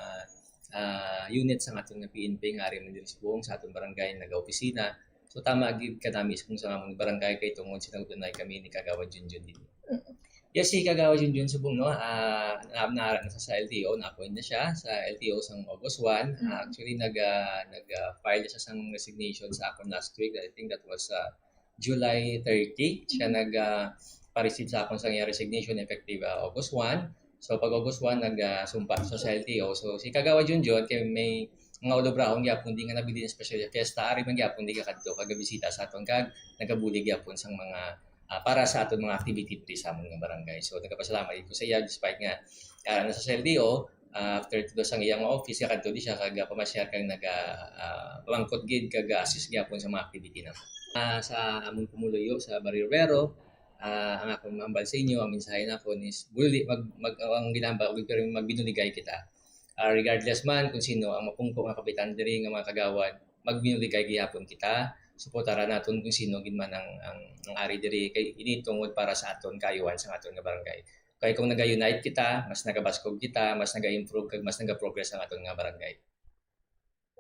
ah, units sang aton nga P N P nga ari man diri subong sa aton barangay nagaopisina. So, tama gid kanami subong sa among barangay kay tungod sinagutanay kami ni Kagawad Junjun diri. Mm. Yes, si Kagawad Junjun subong, no, ah, na, naara na sa, sa L T O, na-appoint na siya sa L T O sang August one. Mm. Ah, actually, nag, ah, nag, ah, file siya sang resignation sa akon last week. I think that was, ah, July thirty. Siya Mm. nag, ah, pa-receive sa akon sa iyang resignation effective, ah, August one. So, pag August one, nag, ah, sumpa siya sa L T O. So, si Kagawad Junjun, kay may mga ulobrahon gyapon di nga nabilin, especially fiesta, ari man gyapon di kakadto, kagabisita sa aton, kag nagabulig gyapon sang mga, ah, para sa aton mga activity diri sa amon nga barangay. So, nagapasalamat gid ko sa iya, despite nga, ah, nasa sa L T O, ah, after to sang iyang office, kakadto di siya, kag, ah, pamasyar, kag naga, ah, pamangkot gid, kag, ah, assist gyapon sa mga activity na. Ah, sa amon pumuluyo sa Barrio Obrero, ah, ang akong mahambal sa inyo, ang mensahe nakon is, buli, mag, mag, ang ginahambal ko, pero magbinuligay kita. Ah, regardless man kung sino ang mapungko nga kapitan diri nga mga kagawad, magbinuligay gihapon kita. Suportaran naton kung sino gid man ang, ang, ang ari diri, kay ini tungod para sa aton kaayuhan sa aton nga barangay. Kay kung naga-unite kita, mas nagabaskog kita, mas naga-improve, kag mas naga-progress ang aton nga barangay.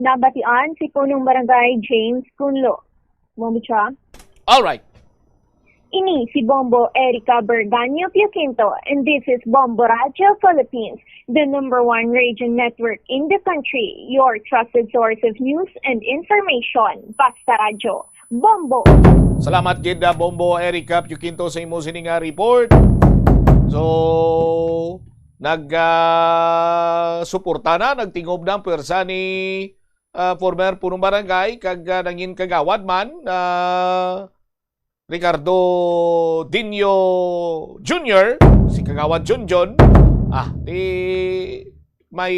Nabatian si Punong Barangay James Kunlo. Mo mo siya? All right. Ini si Bombo Erica Berganio Pioquinto, and this is Bombo Radio Philippines, the number one radio network in the country, your trusted source of news and information. Basta Radyo, Bombo! Salamat gid, ah, Bombo Erica Pioquinto, sa imo sini nga report. So, nag, ah, suporta na, nagtingob na ang pwersa ni, ah, former punong barangay kag, ah, nangin kagawad man, ah, Ricardo Dinio Junior, si Kagawad Junjun. Ah, di may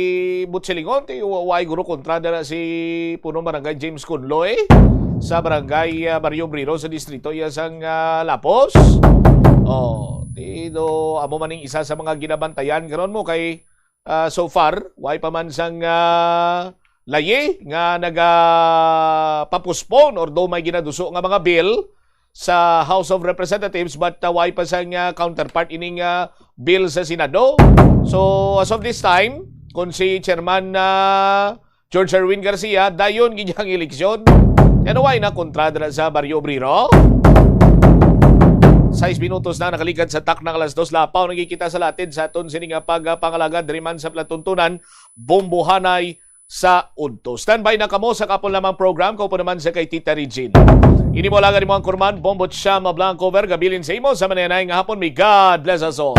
butsilingon, ti wa-, way guro kontra dira si Punong Barangay James Kunloy sa Barangay, ah, Barrio Obrero sa distrito iya sang, ah, Lapos. Oh, ti do amo man ning isa sa mga ginabantayan karon mo kay, ah, so far, way pa man sang, ah, layi nga naga-postpone or do may ginaduso nga mga bill sa House of Representatives, but, uh, way pa sang, uh, counterpart ining, uh, bill sa Senado. So, as of this time, kung si Chairman, uh, George Erwin Garcia, dayon gid ang eleksyon. Kaya way na kontra dira sa Barrio Obrero. Sais minutos na nakalikat sa takna nga alas dos, lapaw nagkikita sa latid sa aton sini nga pagpangalagad diri man sa palatuntunan, Bombohanay sa udto. Standby na kamo sa kapon lamang program, kaupo naman sa kay Tita Regine. Ini mo lang ang imong kurman, Bombo Chama Blanco Verga, bilin sa imo sa mananay nga hapon. May God bless us all.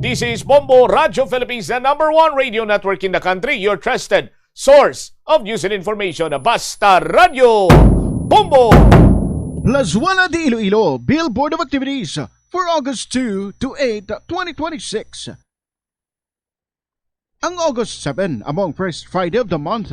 This is Bombo Radio Philippines, the number one radio network in the country, your trusted source of news and information. Basta Radio Bombo! Plazuela de Iloilo, Billboard of Activities for August two to eight, twenty twenty-six. Ang August seven amo ang first Friday of the month.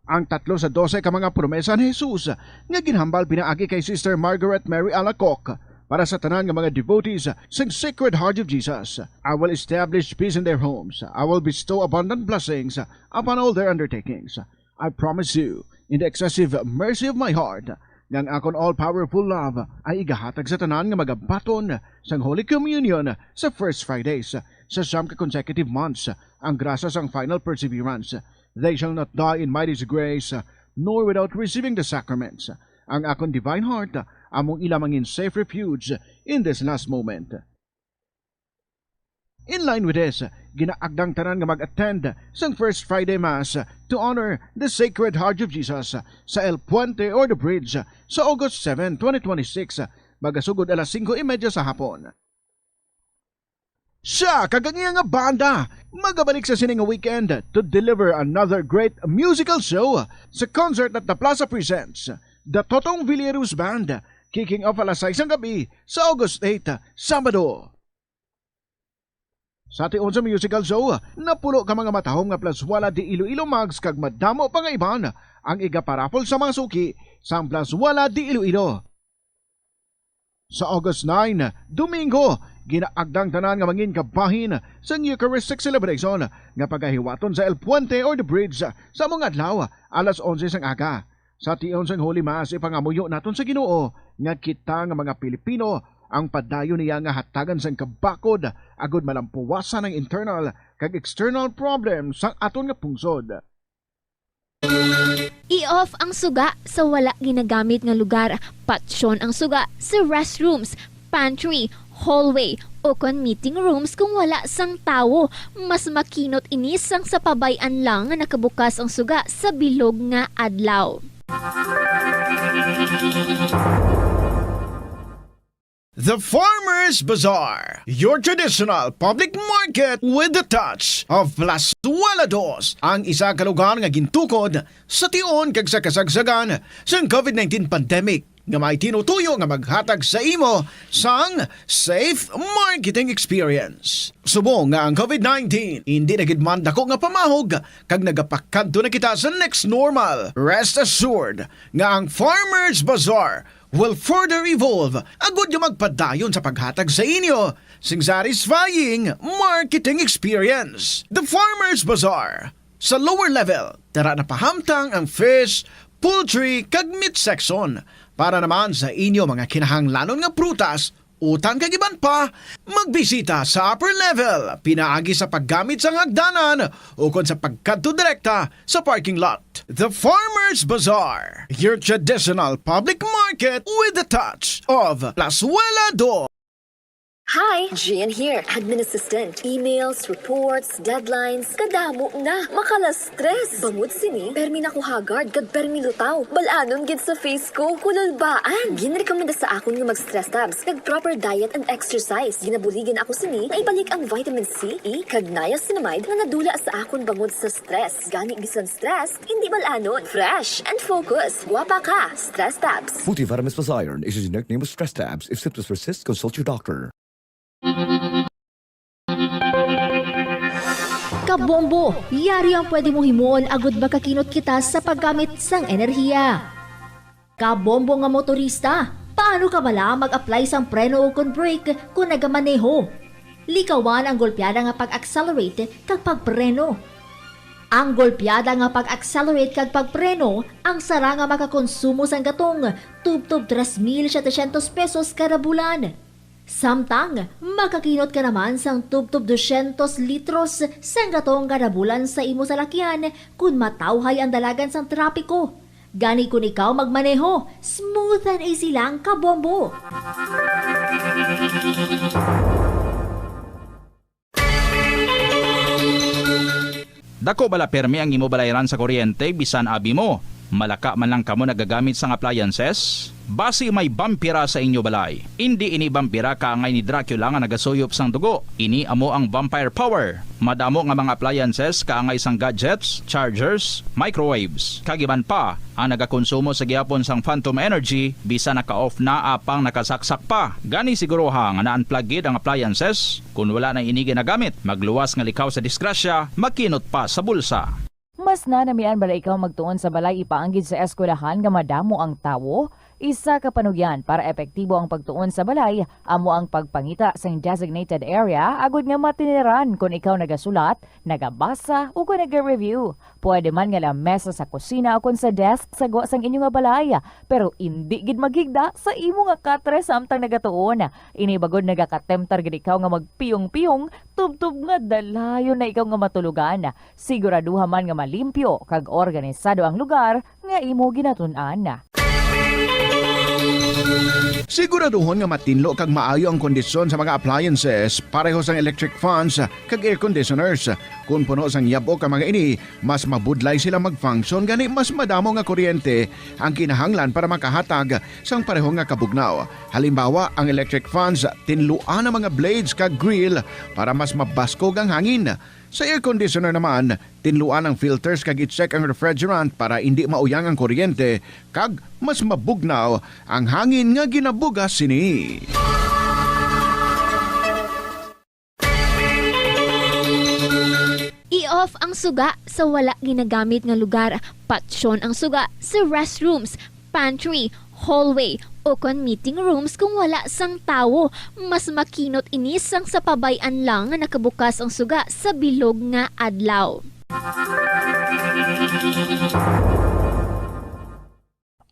Ang tatlo sa dose ka mga promesa ni Jesus nga ginhambal pinaagi kay Sister Margaret Mary Alacoque para sa tanan nga mga devotees sing Sacred Heart of Jesus. "I will establish peace in their homes. I will bestow abundant blessings upon all their undertakings. I promise you, in the excessive mercy of my heart, nga ang akon all-powerful love ay igahatag sa tanan nga magabaton sang Holy Communion sa first Fridays sa siyam ka consecutive months, ang grasya sang final perseverance. They shall not die in my disgrace, nor without receiving the sacraments. Ang akon divine heart among ila mangin safe refuge in this last moment." In line with this, ginaagdang tanan nga mag-attend sang First Friday Mass to honor the Sacred Heart of Jesus sa El Puente or the Bridge sa August seven, twenty twenty-six, magasugod alas singko y media sa hapon. Siya kag ang iya nga banda magabalik sa sini nga weekend to deliver another great musical show sa Concert at the Plaza Presents, The Totong Villeros Band, kicking off alas sais sang gabi sa August eight, Sabado. Sa tion sa musical show, napulo ka mga matahom nga Plazuela de Iloilo mugs kag madamo pa nga iban ang igaparapol sa mga suki sang Plazuela de Iloilo. Sa August nine, Domingo, ginaagdang tanan nga mangin kabahin sang Eucharistic celebration nga pagahiwaton sa El Puente or the Bridge sa amo nga adlaw, alas onse sang aga. Sa tion sang Holy Mass, ipangamuyo naton sa Ginoo nga kita nga mga Pilipino ang padayon niya nga hatagan sang kabakod agud malampuwasan ang internal kag external problems sang aton nga pungsod. I-off ang suga sa wala ginagamit nga lugar. Patsyon ang suga sa restrooms, pantry, hallway, o kon meeting rooms kung wala sang tawo. Mas makinot ini sang sa pabay-an lang nga nakabukas ang suga sa bilog nga adlaw. The Farmers Bazaar, your traditional public market with the touch of Plazuela Dos, ang isa ka lugar nga gintukod sa tion kag sa kasagsagan sang COVID nineteen pandemic, nga may tinutuyo nga maghatag sa imo sang safe marketing experience. Subong nga ang COVID nineteen indi na gid man dako nga pamahog kag nagapakadto na kita sa next normal, rest assured nga ang Farmers Bazaar will further evolve agud nga magpadayon sa paghatag sa inyo sing satisfying marketing experience. The Farmers Bazaar, sa lower level, tara na pahamtang ang fish, poultry, kag meat section. Para naman sa inyo mga kinahanglanon nga prutas, utan kag iban pa, magbisita sa upper level pinaagi sa paggamit sang hagdanan ukon sa pagkadto direkta sa parking lot. The Farmers Bazaar, your traditional public market with the touch of Plazuela Dos. Hi, Gian here, admin assistant. Emails, reports, deadlines, kadamo na. Makalas-stress. Bangod sini, permi na ko haggard kag permi lutaw. Bal-anon gid sa face ko, kululbaan. Ginrekomenda sa akon nga mag-stress tabs kag proper diet and exercise. Ginabuligan ako sini nga ibalik ang vitamin C, E, kag niacinamide nga nadula sa akon bangod sa stress. Gani bisan stress, hindi bal-anon. Fresh and focus. Guwapa ka. Stress tabs. Multivitamins plus iron is a generic name of stress tabs. If symptoms persist, consult your doctor. Kabombo, yari ang pwede mo himuon agud makakinot kita sa paggamit sang enerhiya. Kabombo nga motorista, paano ka bala mag-apply sang preno ukon brake kon nagamaneho? Likawan ang golpeada nga pag-accelerate kag pagpreno. Ang golpeada nga pag-accelerate kag pagpreno ang sara nga makakonsumo sang gatong tubtob tres mil setecientos pesos kada bulan. Samtang makakinot ka naman sang tubtob dosyentos litros sang gatong kada bulan sa imo salakyan kon matawhay ang dalagan sang trapiko. Gani kon ikaw magmaneho, smooth and easy lang, kabombo. Dako bala pirmi ang imo balayran sa kuryente bisan abi mo? Malaka man lang kamo nagagamit sang appliances? Basi may bampira sa inyo balay. Indi ini bampira kaangay ni Dracula nga nagasuyop sang dugo. Ini amo ang vampire power. Madamo nga mga appliances kaangay sang gadgets, chargers, microwaves, kag iban pa ang nagakonsumo sa gihapon sang phantom energy bisan naka-off na apang nakasaksak pa. Gani siguruha nga na-unplug gid ang appliances. Kon wala na ini ginagamit, magluwas nga likaw sa disgrasya, makinot pa sa bulsa. Mas nanamian bala ikaw magtuon sa balay ipaanggid sa eskwelahan nga madamo ang tawo? Isa ka panugyan para epektibo ang pagtuon sa balay amo ang pagpangita sang designated area agud nga matiniran kon ikaw nagasulat, nagabasa, o kon naga-review. Pwede man nga lamesa sa kusina o kon sa desk sa gwa sang inyo nga balay, pero indi gid maghigda sa imo nga katre samtang nagatuon. Ini bagod nagakatemptar gid ikaw nga magpiyong-piyong tubtob nga dalayon na ikaw nga matulogan. Siguraduha man nga malimpyo kag organisado ang lugar nga imo ginatun-an. Siguraduhon nga matinlo kag maayo ang kondisyon sa mga appliances, pareho sang electric fans kag air conditioners. Kon puno sang yab-ok ang mga ini, mas mabudlay sila mag-function, gani mas madamo nga kuryente ang kinahanglan para makahatag sang pareho nga kabugnaw. Halimbawa, ang electric fans, tinluan ang mga blades kag grill para mas mabaskog ang hangin. Sa air conditioner naman, tinluan ang filters kag i-check ang refrigerant para indi mauyang ang kuryente kag mas mabugnaw ang hangin nga ginabugas sini. I-off ang suga sa wala ginagamit nga lugar. Patyon ang suga sa restrooms, pantry, hallway, o kon meeting rooms kung wala sang tawo. Mas makinot ini sang sa pabay-an lang nga nakabukas ang suga sa bilog nga adlaw.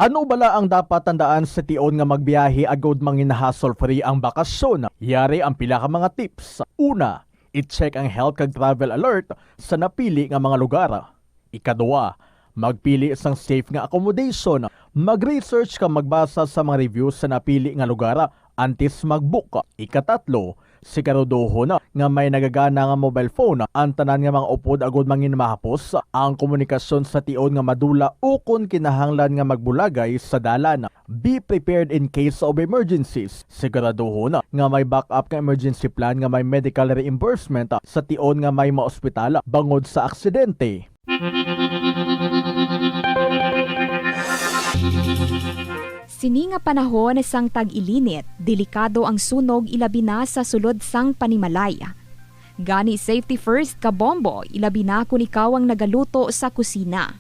Ano bala ang dapat tandaan sa tion nga magbiyahe agud mangin hassle-free ang bakasyon? Yari ang pila ka mga tips. Una, i-check ang health kag travel alert sa napili nga mga lugar. Ikaduha, magpili sang safe nga accommodation. Mag-research kag magbasa sa mga reviews sa napili nga lugar antes mag-book. Ikatatlo, siguraduhon nga may nagagana nga mobile phone ang tanan nga mga upod agud mangin mahapos ang komunikasyon sa tion nga madula ukon kinahanglan nga magbulagay sa dalan. Be prepared in case of emergencies. Siguraduhon nga may backup nga emergency plan nga may medical reimbursement sa tion nga may maospital bangod sa aksidente. Sini nga panahon sang tag-ilinit, delikado ang sunog, ilabi na sa sulod sang panimalay. Gani, safety first, kabombo, ilabi na kon ikaw ang nagaluto sa kusina.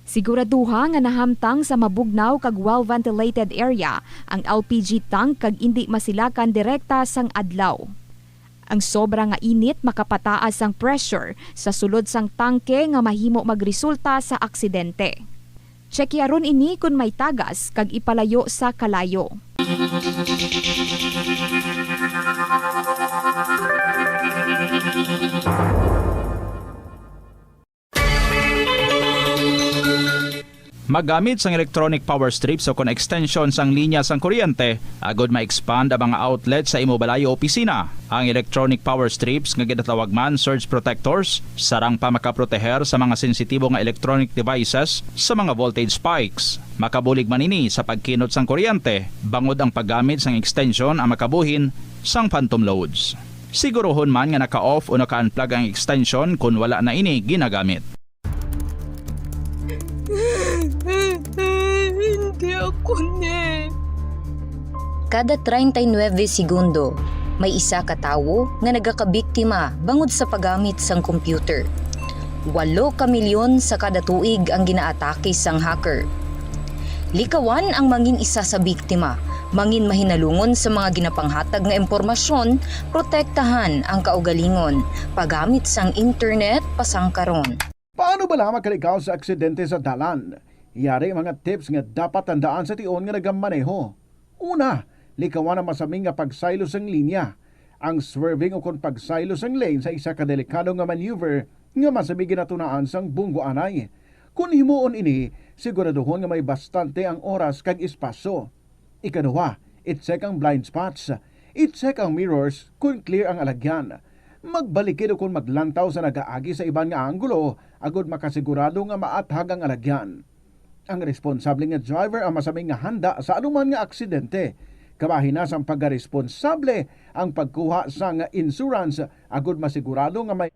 Siguraduha nga nahamtang sa mabugnaw kag well-ventilated area ang L P G tank kag indi masilakan direkta sang adlaw. Ang sobra nga init makapataas sang pressure sa sulod sang tangke nga mahimo magresulta sa aksidente. Tsekyaron ini kon may tagas kag ipalayo sa kalayo. Maggamit sang electronic power strips o kon extension sang linya sang kuryente agud ma-expand ang mga outlet sa imo balay o opisina. Ang electronic power strips, nga ginatawag man surge protectors, sarang pa makaproteher sa mga sensitibo nga electronic devices sa mga voltage spikes. Makabulig man ini sa pagkinot sang kuryente, bangod ang paggamit sang extension ang makabuhin sang phantom loads. Siguruhon man nga naka-off o naka-unplug ang extension kon wala na ini ginagamit. Hindi ako ni. Kada treinta y nueve segundo, may isa ka tawo nga nagakabiktima bangod sa paggamit sang computer. Walo ka milyon sa kada tuig ang ginaatake sang hacker. Likawan ang mangin isa sa biktima, mangin mahinalungon sa mga ginapanghatag nga impormasyon, protektahan ang kaugalingon, paggamit sang internet pasangkaron. Paano bala makalikaw sa aksidente sa dalan? Yari ang mga tips nga dapat tandaan sa tion nga nagamaneho. Una, likawan ang masami nga pagsaylo sang linya. Ang swerving ukon pagsaylo sang lane sa isa ka delikado nga maneuver nga masami ginatunaan sang bunggo anay. Kon himuon ini, siguraduhon nga may bastante ang oras kag espasyo. Ikaduha, i-check ang blind spots. I-check ang mirrors kon clear ang alagyan. Magbalikin ukon maglantaw sa nagaagi sa iban nga anggulo agod makasigurado nga maathag ang alagyan. Ang responsable nga driver ang masami nga handa sa anuman nga aksidente. Kabahin na sang pagkaresponsable ang pagkuha sang insurance agod masigurado nga may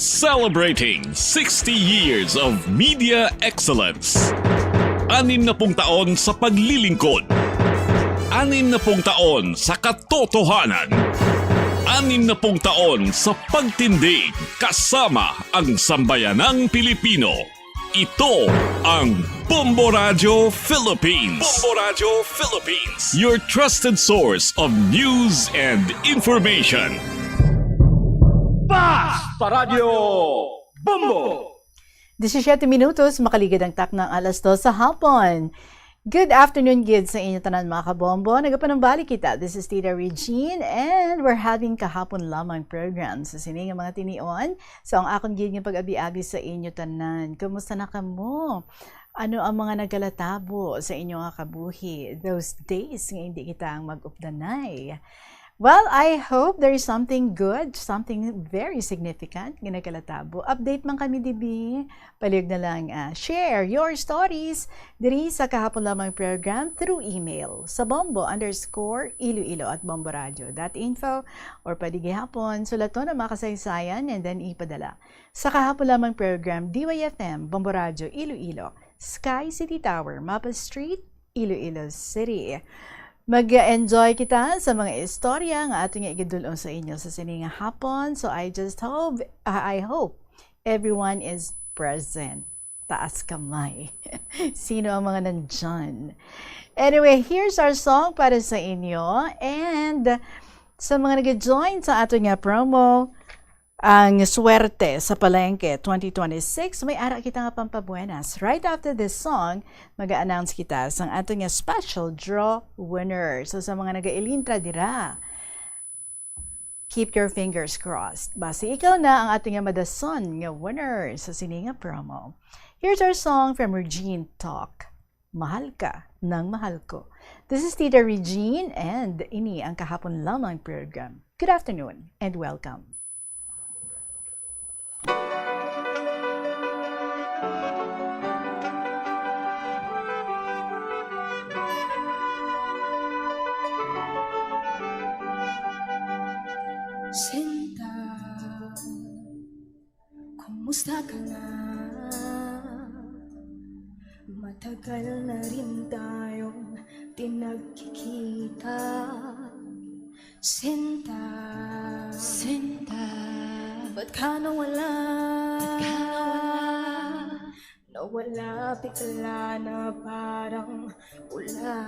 Celebrating sixty years of media excellence. Anim na pung taon sa paglilingkod. Anim na pung taon sa katotohanan. Anim na pung taon sa pagtindig kasama ang sambayanang Pilipino. Ito ang Bombo Radyo Philippines. Bombo Radyo Philippines. Your trusted source of news and information. Basta Radyo Bombo! Disisiete minutos, makaligad ang takna alas dos sa hapon. Good afternoon gid sa inyo tanan, mga kabombo. Nagapanumbalik kita. This is Tita Regine, and we're having kahapon lamang program sa sini nga mga tinion. So, ang akon gid nga pag-abi-abi sa inyo tanan. Kumusta na kamo? Ano ang mga nagalatabo sa inyo nga kabuhi those days nga hindi kita ang mag-updanay? Well, I hope there is something good, something very significant nga nagalatabo. Update man kami, dibi? Palihog na lang, ah, share your stories diri sa kahapon lamang program through email sa bombo underscore iloilo at bomboradio dot info, or pwede gihapon sulaton ang mga kasaysayan and then ipadala sa kahapon lamang program, D Y F M, Bombo Radyo, Iloilo, Sky City Tower, Mapa Street, Iloilo City. Mag-enjoy kita sa mga istorya nga ato nga igidul-ong sa inyo sa sini nga hapon. So I just hope, ah, I hope everyone is present. Taas kamay. Sino ang mga nandyan? Anyway, here's our song para sa inyo. And sa mga nag-join sa ato nga promo, ang swerte sa Palengke twenty twenty-six, may ara kita nga pampabuenas. Right after this song, mag-announce kita sang ato nga special draw winner. So, sa mga nagailintra dira, keep your fingers crossed. Basi ikaw na ang ato nga madason nga winner sa sini nga promo. Here's our song from Regine Talk. Mahal ka ng mahal ko. This is Tita Regine, and ini ang kahapon lamang program. Good afternoon and welcome. Sinta, kumusta ka na? Matagal na rin tayong di nagkikita. Sinta, Sinta, ba't ka nawala? Ba't ka nawala? Nawala bigla na parang pula.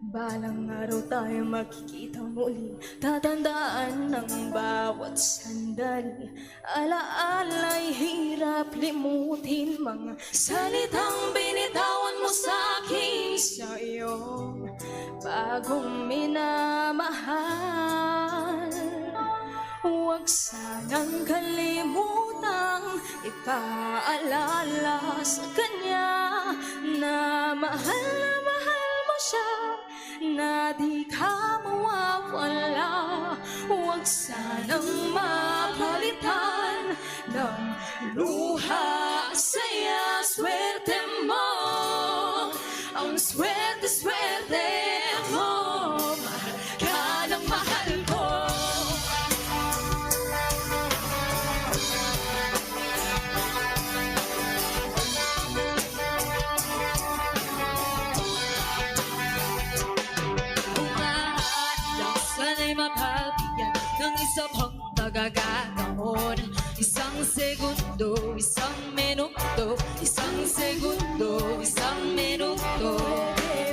Balang araw tayo magkikita muli. Tatandaan ang bawat sandali. Alaala'y hirap limutin. Mga salitang binitawan mo sa akin sa iyong bagong minamahal. Huwag sanang kalimutang ipaalala sa kanya na mahal na mahal mo siya, na di ka mawawala. Huwag sanang mapalitan ng luha, saya, swerte mo. Ang swerte, swerte mo. Mahal ka ng mahal ko. Kung maaari lang sana'y mapabigyan ng isa pang pagkakataon. Isang segundo, isang minuto, isang segundo, isang minuto. Pwede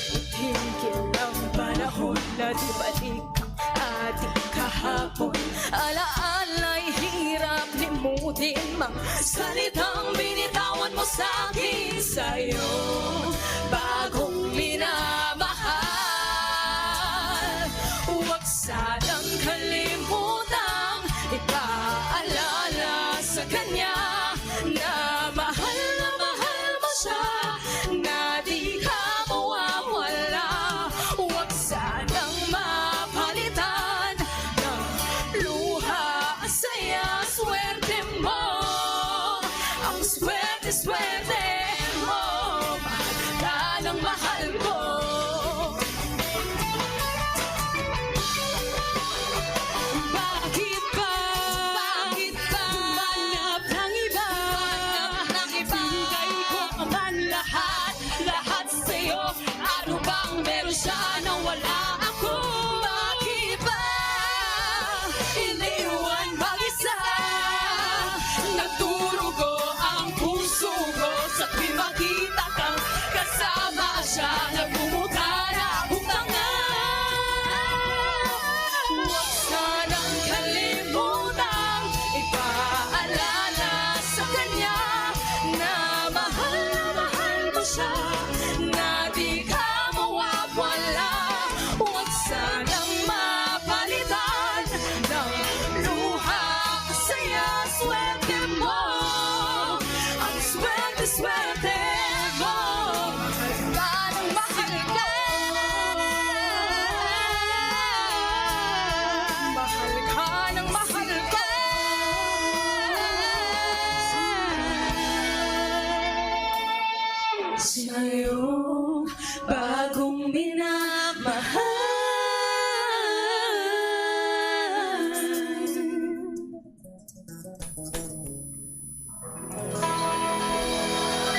bang tumigil ang panahon na di balik ang ating kahapon? Alaala'y hirap limutin, mga salitang binitawan mo sa akin sa iyong bagong minamahal. Huwag sanang kalimutang ipaalala sa kanya na mahal na mahal mo siya, na di ka mawawala. Huwag sanang mapalitan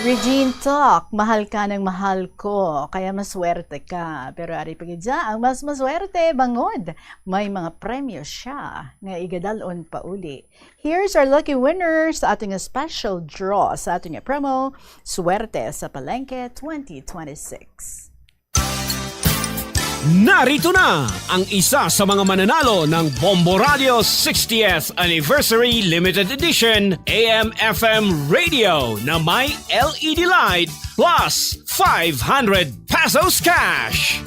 Regine Talk, mahal ka ng mahal ko, kaya maswerte ka. Pero ari pa gid siya ang mas maswerte, bangod may mga premyo siya nga igadalon pa uli. Here's our lucky winner sa ating special draw sa ating promo, Swerte sa Palengke twenty twenty-six. Narito na ang isa sa mga mananalo ng Bombo Radio sixtieth Anniversary Limited Edition A M F M Radio na may L E D light plus five hundred pesos cash.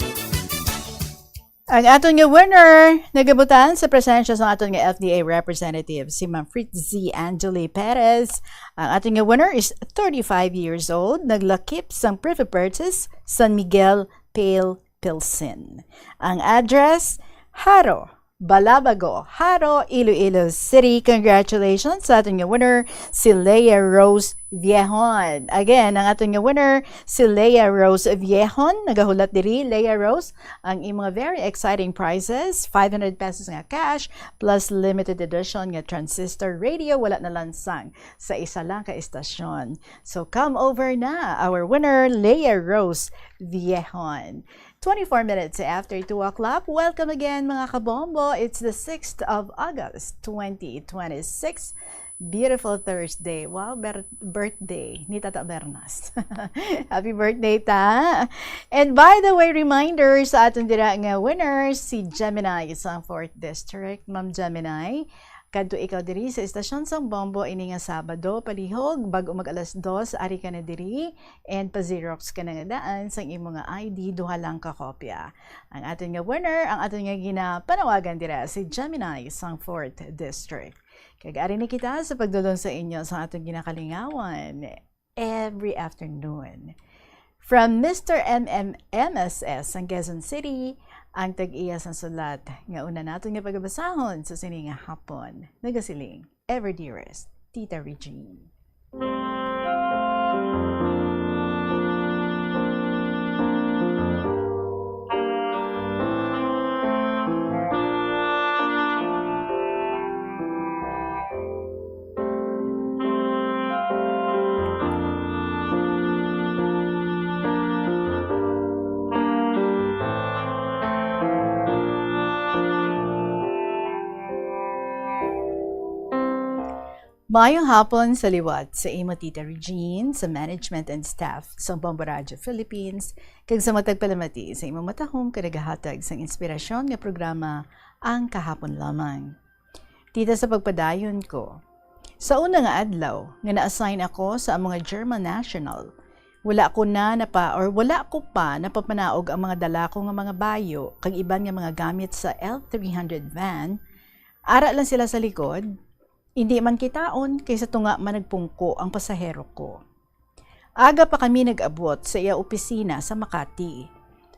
Ang aton nga winner, nagabutan sa presensya sa aton nga F D A representative, si Ma'am Fritz Z. Angeli Perez. Ang aton nga winner is thirty-five years old, naglakip sang Privy Purchase, San Miguel Pale Pilsen. Ang address, Jaro, Balabago, Jaro, Iloilo City. Congratulations sa aton nga winner, si Leia Rose Viejon. Again, ang aton nga winner, si Leia Rose Viejon. Nagahulat diri, Leia Rose, ang imong very exciting prizes, five hundred pesos nga cash, plus limited edition nga transistor radio, wala na lansang sa isa lang ka estasyon. So come over na, our winner, Leia Rose Viejon. Twenty-four minutes after two o'clock. Welcome again, mga kabombo. It's the sixth of August, twenty twenty-six. Beautiful Thursday. Wow, ber- birthday ni Tata Bernas. Happy birthday, ta! And by the way, reminder sa aton dira nga winners, si Gemini sa fourth District. Ma'am Gemini, kadto ikaw diri sa estasyon sang Bombo ini nga Sabado, palihog, bag-o mag alas dos, ari ka na diri, and pa-xerox ka na nga daan sang imo nga I D, duha lang ka kopya. Ang aton nga winner, ang aton nga ginapanawagan dira, si Gemini sang fourth District. Kag ari na kita sa pagdulong sa inyo sa aton ginakalingawan every afternoon. From Mister M M M S S sang Quezon City, ang tag-iya sang sulat nga una naton nga pagabasahon sa sini nga hapon. Nagasiling, Ever Dearest, Tita Regine. Maayong hapon sa liwat sa imo, Tita Regine, sa management and staff sa Bombo Radio Philippines, kag sa matag palamati sa imo matahom nga nagahatag sang inspirasyon nga programa, Ang Kahapon Lamang. Tita, sa pagpadayon ko, sa una nga adlaw nga na-assign ako sa amo nga German national, wala ko na napa, or wala ko pa napapanaog ang mga dala ko nga mga bayo kag iban nga mga gamit sa L three hundred van. Ara lang sila sa likod, indi man kitaon kay sa tunga man nagpungko ang pasahero ko. Aga pa kami nag-abot sa iya opisina sa Makati.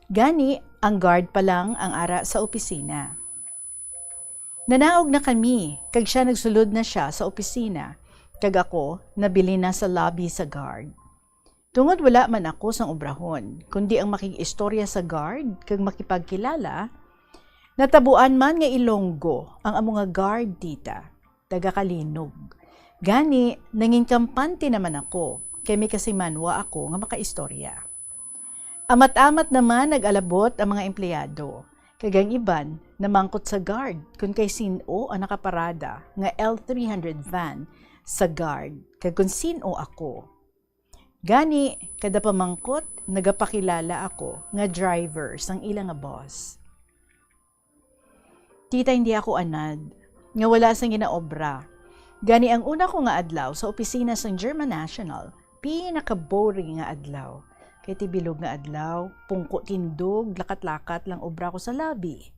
Gani, ang guard pa lang ang ara sa opisina. Nanaog na kami, kag siya nagsulod na siya sa opisina, kag ako nabilin na sa lobby sa guard. Tungod wala man ako sang obrahon, kundi ang makig-istorya sa guard kag makipagkilala, natabuan man nga Ilonggo ang amo nga guard, Tita, taga Calinog. Gani, nangin kampante naman ako, kay may kasimanwa ako nga makaistorya. Amat-amat naman nag-alabot ang mga empleyado, kag ang iban namangkot sa guard kon kay sin-o ang nakaparada nga L three hundred van sa guard, kag kon sin-o ako. Gani, kada pamangkot, nagapakilala ako nga driver sang ila nga boss. Tita, hindi ako anad nga wala sang ginaobra. Gani, ang una ko nga adlaw sa opisina sang German National, pinaka-boring nga adlaw. Kay ti bilog nga adlaw, pungko tindog, lakat-lakat lang obra ko sa lobby.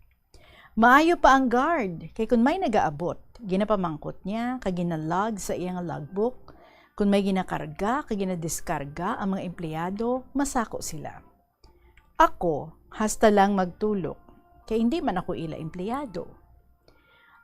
Maayo pa ang guard, kay kun may nagaabot, ginapamangkot niya kag ginalag sa iya nga logbook. Kun may ginakarga kag ginadiskarga ang mga empleyado, masako sila. Ako, hasta lang magtulok, kay indi man ako ila empleyado.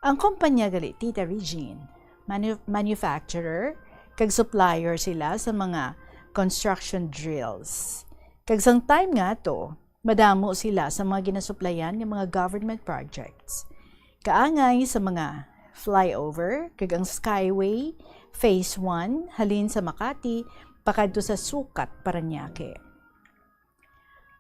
Ang kompanya gali, Tita Regine, manu- manufacturer kag supplier sila sa mga construction drills. Kag sang time nga to, madamo sila sa mga ginasuplayan nga mga government projects. Kaangay sa mga flyover kag ang Skyway Phase one halin sa Makati pakadto sa Sucat, Parañaque.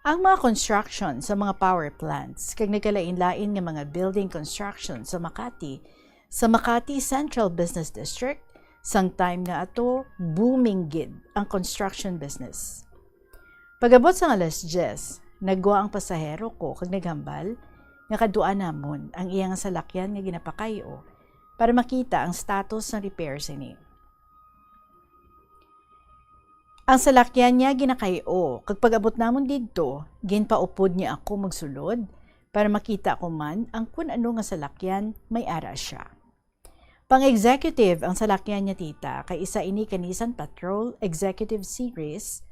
Ang mga construction sa mga power plants kag nagkalain-lain nga mga building construction sa Makati, sa Makati Central Business District, sang time nga ato, booming gid ang construction business. Pag-abot sang alas diyes, nagwa ang pasahero ko kag naghambal nga kadtuan namon ang iya nga salakyan nga ginapakay-o para makita ang status sang repair sini. Ang salakyan niya ginakay-o, kag pag-abot namon didto, ginpaupod niya ako magsulod para makita ko man ang kun ano nga salakyan may ara siya. Pang-executive ang salakyan niya, tita, kay isa ini ka Nissan Patrol Executive Series.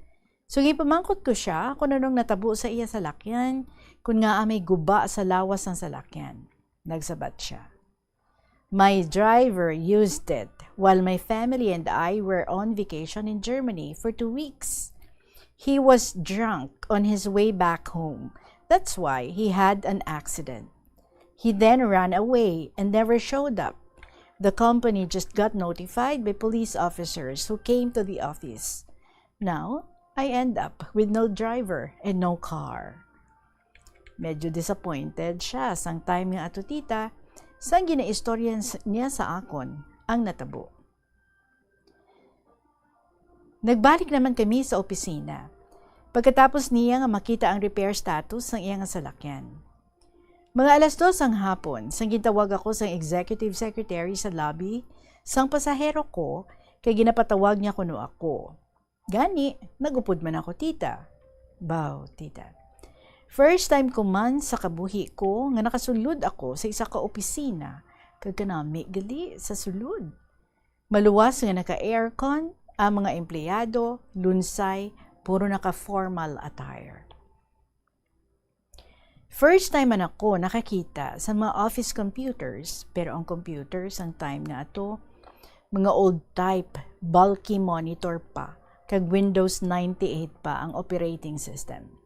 So, ginpamangkot ko siya kung anong natabo sa iya salakyan, kung ngaa may guba sa lawas sang salakyan. Nagsabat siya, "My driver used it while my family and I were on vacation in Germany for two weeks. He was drunk on his way back home. That's why he had an accident. He then ran away and never showed up. The company just got notified by police officers who came to the office. Now, I end up with no driver and no car." Medyo disappointed siya sang time nga ato, tita, sang ginaistorya s-, niya sa akon ang natabo. Nagbalik naman kami sa opisina pagkatapos niya nga makita ang repair status sang iya nga salakyan. Mga alas dos sang hapon, sang gintawag ako sang executive secretary sa lobby sang pasahero ko, kay ginapatawag niya kuno ako. Gani, nag-upod man ako, tita. Baw, tita. First time ko man sa kabuhi ko nga nakasulod ako sa isa ka opisina, kag kanami gali sa sulod. Maluwas nga naka-aircon ang mga empleyado, lunsay, puro naka-formal attire. First time man ako nakakita sa mga office computers, pero ang computer sang time nga ato, mga old type, bulky monitor pa, kag Windows ninety-eight pa ang operating system.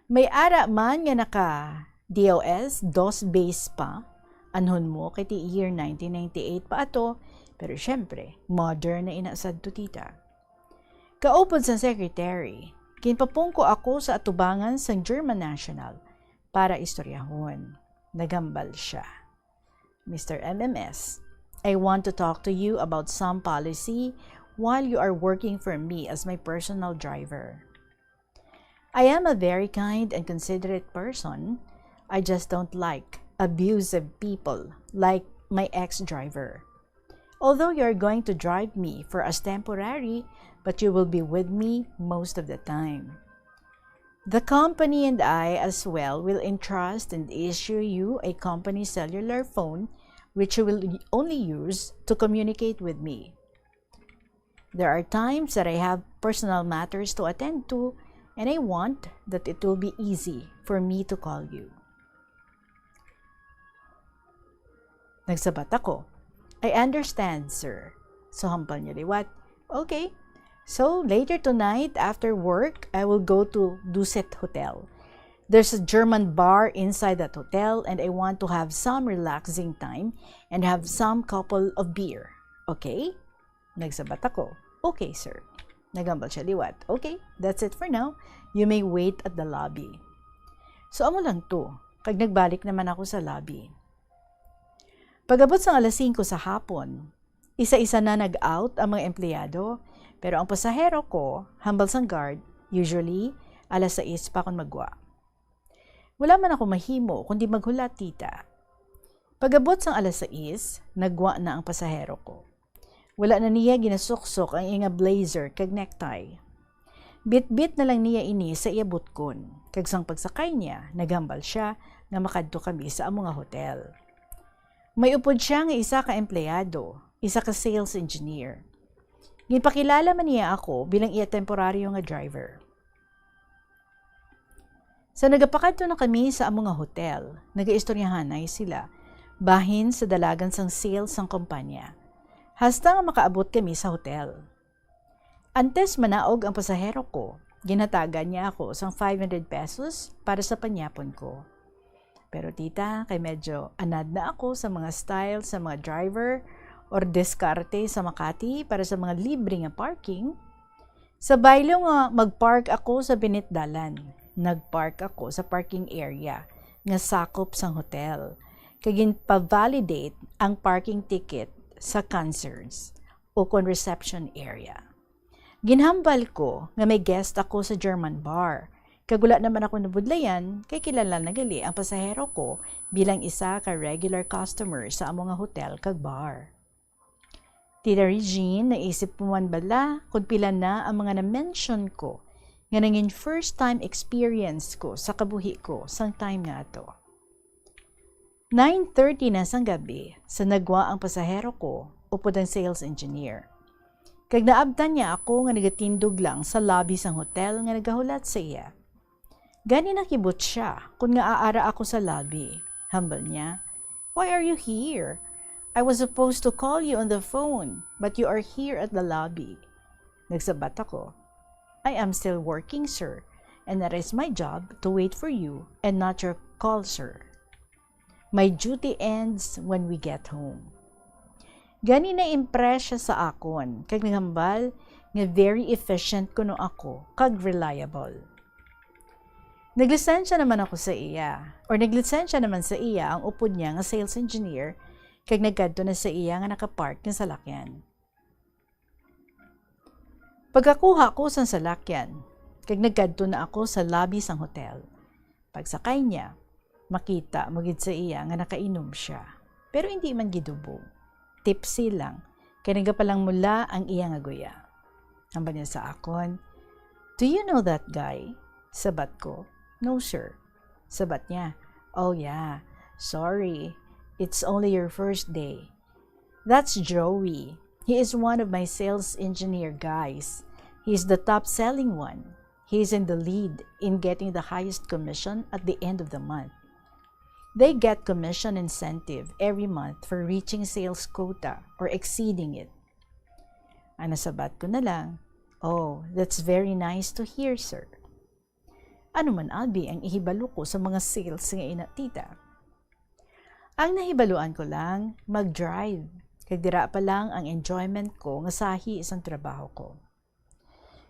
May ara man nga naka-DOS, DOS base pa, anhon mo kay ti year nineteen ninety-eight pa ato, pero syempre, modern na ina sadto, tita. Kaupod sang secretary, ginpapungko ako sa atubangan sang German national para istoryahon. Naghambal siya, "Mister M M S, I want to talk to you about some policy while you are working for me as my personal driver. I am a very kind and considerate person. I just don't like abusive people like my ex-driver. Although you're going to drive me for as temporary, but you will be with me most of the time. The company and I as well will entrust and issue you a company cellular phone, which you will only use to communicate with me. There are times that I have personal matters to attend to, and I want that it will be easy for me to call you." Nagsabat ako, "I understand, sir." So, hambal niya liwat, "Okay. So, later tonight, after work, I will go to Dusit Hotel. There's a German bar inside that hotel, and I want to have some relaxing time and have some couple of beer. Okay?" Nagsabat ako, "Okay, sir." Naghambal siya liwat, "Okay, that's it for now. You may wait at the lobby." So, amo lang to, kag nagbalik naman ako sa lobby. Pag-abot sang alas singko sa hapon, isa-isa na nag-out ang mga empleyado, pero ang pasahero ko, hambal sang guard, usually, alas sais pa kon magwa. Wala man ako mahimo kundi maghulat, tita. Pag-abot sang alas sais, nagwa na ang pasahero ko. Wala na niya ginasuksok ang iya nga blazer kag necktie. Bitbit na lang niya ini sa iya butkon, kag sang pagsakay niya, naghambal siya nga makadto kami sa amo nga hotel. May upod siya nga isa ka empleyado, isa ka sales engineer. Ginpakilala man niya ako bilang iya temporaryo nga driver. Sa nagapakadto na kami sa amo nga hotel, nagaistoryahanay sila bahin sa dalagan sang sales sang kumpanya, hasta nga makaabot kami sa hotel. Antes manaog ang pasahero ko, ginhatagan niya ako sang five hundred pesos para sa panyapon ko. Pero, tita, kay medyo anad na ako sa mga style sa mga driver or diskarte sa Makati para sa mga libre nga parking, Sa baylo nga mag-park ako sa binitdalan, nag-park ako sa parking area nga sakop sang hotel, kag ginpa-validate ang parking ticket sa concierge o kon reception area. Ginhambal ko nga may guest ako sa German bar, kag wala naman ako nabudlayan kay kilala na gali ang pasahero ko bilang isa ka regular customer sa amo nga hotel kag bar. Tita Regine, naisip mo man bala kung pila na ang mga na-mention ko nga nangin first time experience ko sa kabuhi ko sang time nga ato? Nine thirty na sang gabi sa nagwa ang pasahero ko upod ang sales engineer. Kag naabtan niya ako nga nagatindog lang sa lobby sang hotel nga nagahulat sa iya. Gani nakibot siya kun ngaa ara ako sa lobby. Hambal niya, "Why are you here? I was supposed to call you on the phone, but you are here at the lobby." Nagsabat ako, "I am still working, sir, and it is my job to wait for you and not your call, sir. My duty ends when we get home." Gani na-impress siya sa akon, kag naghambal nga very efficient kuno ako kag reliable. Naglisensya naman ako sa iya, or naglisensya naman sa iya ang upod niya nga sales engineer, kag nagkadto na sa iya nga nakapark nga salakyan. Pagkakuha ko sang salakyan, kag nagkadto na ako sa lobby sang hotel. Pagsakay niya, makita mo gid sa iya nga nakainom siya, pero indi man gidubog. Tipsy lang, kay nagapalangmula ang iya nga guya. Hambal niya sa akon, "Do you know that guy?" Sabat ko, "No, sir." Sabat niya, "Oh yeah, sorry. It's only your first day. That's Joey. He is one of my sales engineer guys. He's the top selling one. He's in the lead in getting the highest commission at the end of the month. They get commission incentive every month for reaching sales quota or exceeding it." Ang nasabat ko na lang, "Oh, that's very nice to hear, sir." Ano man abi ang ihibalo ko sa mga sales nga ina, tita? Ang nahibaluan ko lang, mag-drive. Kag dira pa lang ang enjoyment ko nga sahi sang trabaho ko.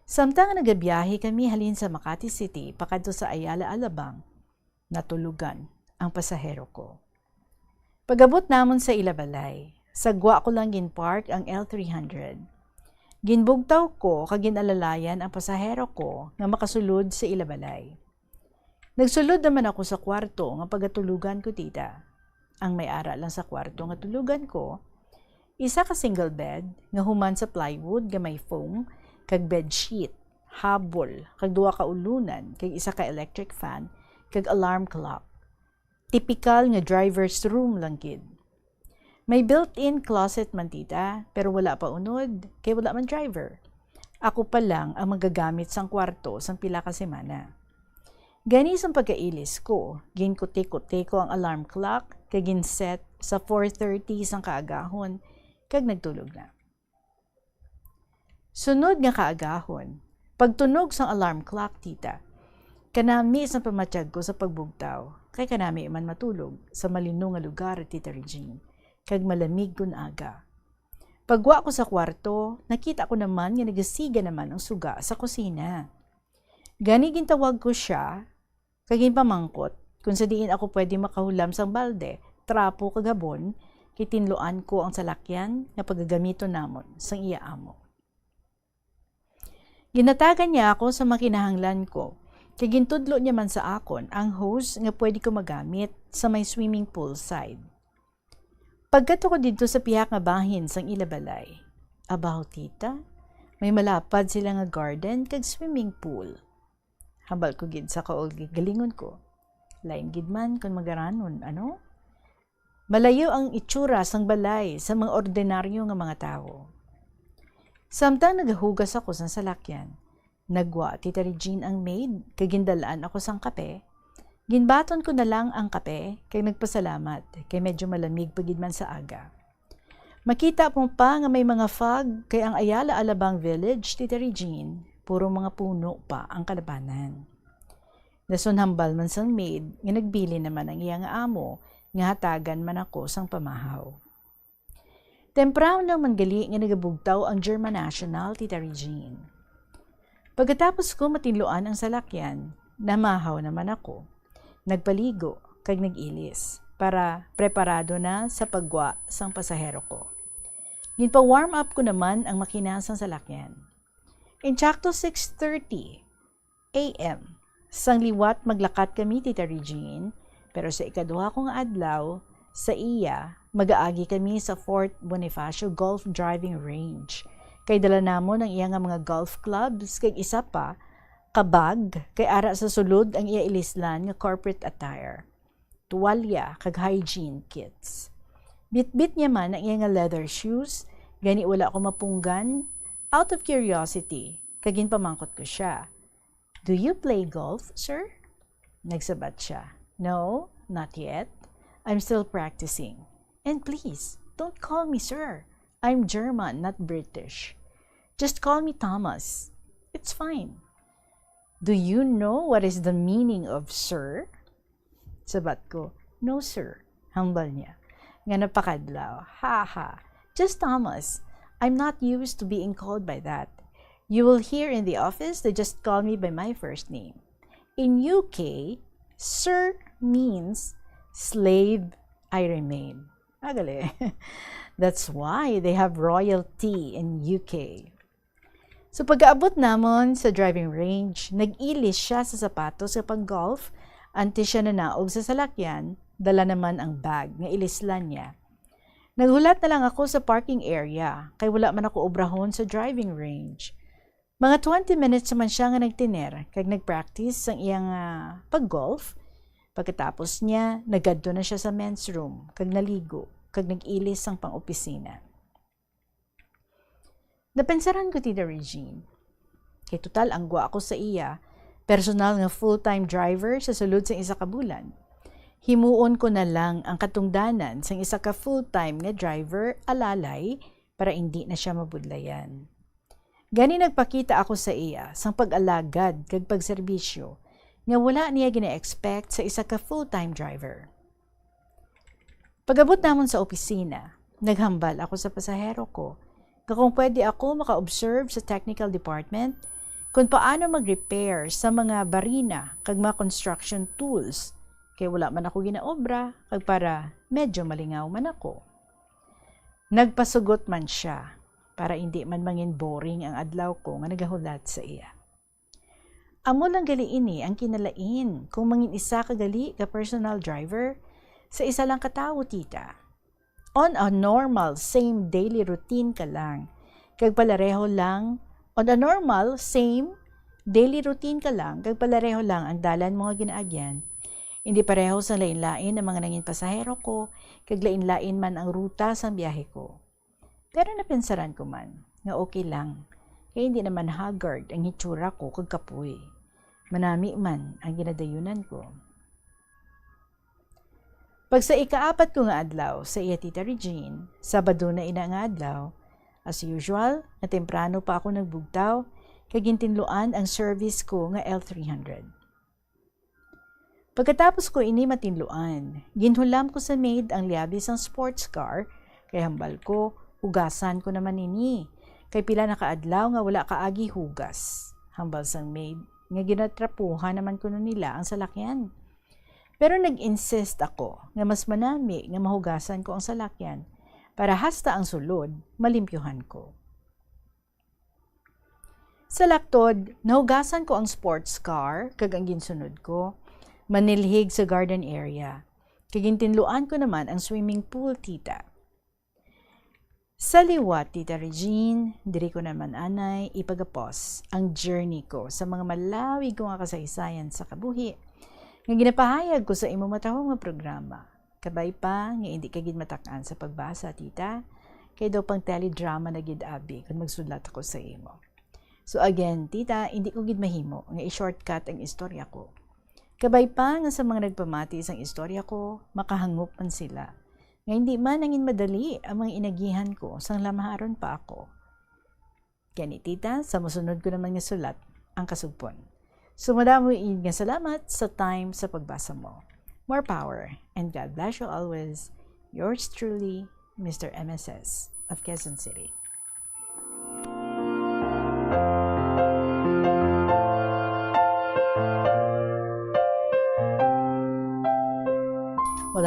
Samtang nagabiyahe kami halin sa Makati City pakadto sa Ayala Alabang, natulugan ang pasahero ko. Pag-abot namon sa ila balay, sa gwa ko lang ginpark ang L three hundred. Ginbugtaw ko kag ginalalayan ang pasahero ko nga makasulod sa ila balay. Nagsulod naman ako sa kwarto nga pagatulogan ko, tita. Ang may ara lang sa kwarto nga tulogan ko, isa ka single bed nga human sa plywood nga may foam, kag bedsheet, habol, kag duha ka ulunan, kag isa ka electric fan, kag alarm clock. Tipikal nga driver's room lang gid. May built-in closet man, tita, pero wala pa unod, kay wala man driver. Ako pa lang ang magagamit sang kwarto sang pila ka semana. Gani sang pagkailis ko, ginkuti-kuti ko ang alarm clock kag ginset sa four thirty sang kaagahon kag nagtulog na. Sunod nga kaagahon, pagtunog sang alarm clock, tita, kanami sang pamatyag ko sa pagbugtaw, kay kanami man matulog sa malino nga lugar, Tita Regine, kag malamig kon aga. Pagwa ko sa kwarto, nakita ko naman nga nagasiga naman ang suga sa kusina. Gani gintawag ko sia kag ginpamangkot kon sa diin ako pwede makahulam sang balde, trapo kag habon, kay tinluan ko ang salakyan nga pagagamiton namon sang iya amo. Ginhatagan niya ako sa mga kinahanglan ko, kay gintudlo niya man sa akon ang hose nga pwede ko magamit sa may swimming pool side. Pagkadto ko didto sa pihak nga bahin sang ila balay, abaw, tita, may malapad sila nga garden kag swimming pool. Hambal ko gid sa kaugalingon ko, "Lain gid man kon magaranon, ano?" Malayo ang itsura sang balay sa mga ordinaryo nga mga tawo. Samtang nagahugas ako sang salakyan, nagwa, Tita Regine, ang maid kag gindalaan ako sang kape. Ginbaton ko na lang ang kape kay nagpasalamat kay medyo malamig pa gid man sa aga. Makita mo pa nga may mga fog kay ang Ayala Alabang Village, Tita Regine, puro mga puno pa ang kalabanan. Dason hambal man sang maid nga nagbilin naman ang iya nga amo nga hatagan man ako sang pamahaw. Temprano man gali nga nagabugtaw ang German National, Tita Regine. Pagkatapos ko matinluan ang salakyan, namahaw naman ako. Nagpaligo kag nag-ilis para preparado na sa paggwa sang pasahero ko. Ginpa-warm up ko naman ang makina sang salakyan. Insakto six thirty a m, sang liwat maglakat kami, Tita Regine, pero sa ikaduha ko nga adlaw, sa iya, mag-aagi kami sa Fort Bonifacio Golf Driving Range. Kay dala namon ang iya nga mga golf clubs, kag isa pa, ka bag, kay ara sa sulod ang iya ilislan nga corporate attire, tuwalya, kag hygiene kits. Bitbit niya man ang iya nga leather shoes, gani wala ko mapunggan. Out of curiosity, kag ginpamangkot ko sia, "Do you play golf, sir?" Nagsabat siya, "No, not yet. I'm still practicing. And please, don't call me sir. I'm German, not British. Just call me Thomas. It's fine." "Do you know what is the meaning of sir?" Sabat ko, "No, sir," hambal niya, nga napakadlaw. "Ha, ha. Just Thomas. I'm not used to being called by that. You will hear in the office, they just call me by my first name. In U K, sir means slave I remain." Agali. That's why they have royalty in U K. So, pagkaabot namon sa driving range, nag-ilis siya sa sapatos sa pang-golf, antes siya nanaog sa salakyan, dala naman ang bag nga ilislan niya. Naghulat na lang ako sa parking area, kay wala man ako obrahon sa driving range. Mga twenty minutes naman siya nga nagtener kag nag-practice sang iyang, ah, pag-golf. Pagkatapos niya, nagadto na siya sa men's room, kag naligo, kag nag-ilis sang pang-opisina. Napensaran ko, Tita Regine, kay total ang gwa ko sa iya, personal nga full-time driver sa sulod sang isa ka bulan. Himuon ko na lang ang katungdanan sang isa ka full-time nga driver alalay para indi na siya mabudlayan. Gani nagpakita ako sa iya sang pag-alagad kag pagserbisyo nga wala niya gina-expect sa isa ka full-time driver. Pag-abot namon sa opisina, naghambal ako sa pasahero ko nga kung pwede ako maka-observe sa technical department kung paano mag-repair sa mga barina kag mga construction tools, kay wala man ako ginaobra kag para medyo malingaw man ako. Nagpasugot man sia para indi man mangin boring ang adlaw ko nga nagahulat sa iya. Amo lang gali ini ang kinalain kung mangin isa ka gali ka personal driver sa isa lang ka tawo, tita. On a normal, same daily routine ka lang, kag palareho lang, on a normal, same daily routine ka lang, kag palareho lang ang dalan mo nga ginaagyan. Hindi pareho sa lain-lain ang mga nangin pasahero ko, kag lain-lain man ang ruta sang biyahe ko. Pero napensaran ko man nga okay lang, kay hindi naman haggard ang hitsura ko kag kapoy. Manami man ang ginadayunan ko. Pag sa ikaapat ko nga adlaw sa iya, Tita Regine, Sabado na ina nga adlaw, as usual, nga temprano pa ako nagbugtaw, kag gintinluan ang service ko nga L three hundred. Pagkatapos ko ini matinluan, ginhulam ko sa maid ang liabi sang sports car, kay hambal ko, hugasan ko naman ini, kay pila na ka adlaw nga wala kaagi hugas. Hambal sang maid nga ginatrapuhan naman kuno nila ang salakyan. Pero nag-insist ako nga mas manami nga mahugasan ko ang salakyan para hasta ang sulod, malimpyuhan ko. Sa laktod, nahugasan ko ang sports car kag ang ginsunod ko, manilhig sa garden area. Kag gintinluan ko naman ang swimming pool, tita. Sa liwat, Tita Regine, diri ko naman anay ipagapos ang journey ko sa mga malawig ko nga kasaysayan sa kabuhi nga ginapahayag ko sa imo matahom nga programa. Kabay pa nga indi ka gid matak-an sa pagbasa, tita, kay daw pang teledrama na gid abi kon magsulat ako sa imo. So again, tita, indi ko gid mahimo nga i-shortcut ang istorya ko. Kabay pa nga sa mga nagpamati sang istorya ko, makahangop man sila nga hindi man nangin madali ang mga inagihan ko sang lamaharon pa ako. Gani, tita, sa mosunod ko naman nga sulat ang kasugpon. So, madamo gid nga salamat sa time sa pagbasa mo. More power, and God bless you always. Yours truly, Mister M S S of Quezon City.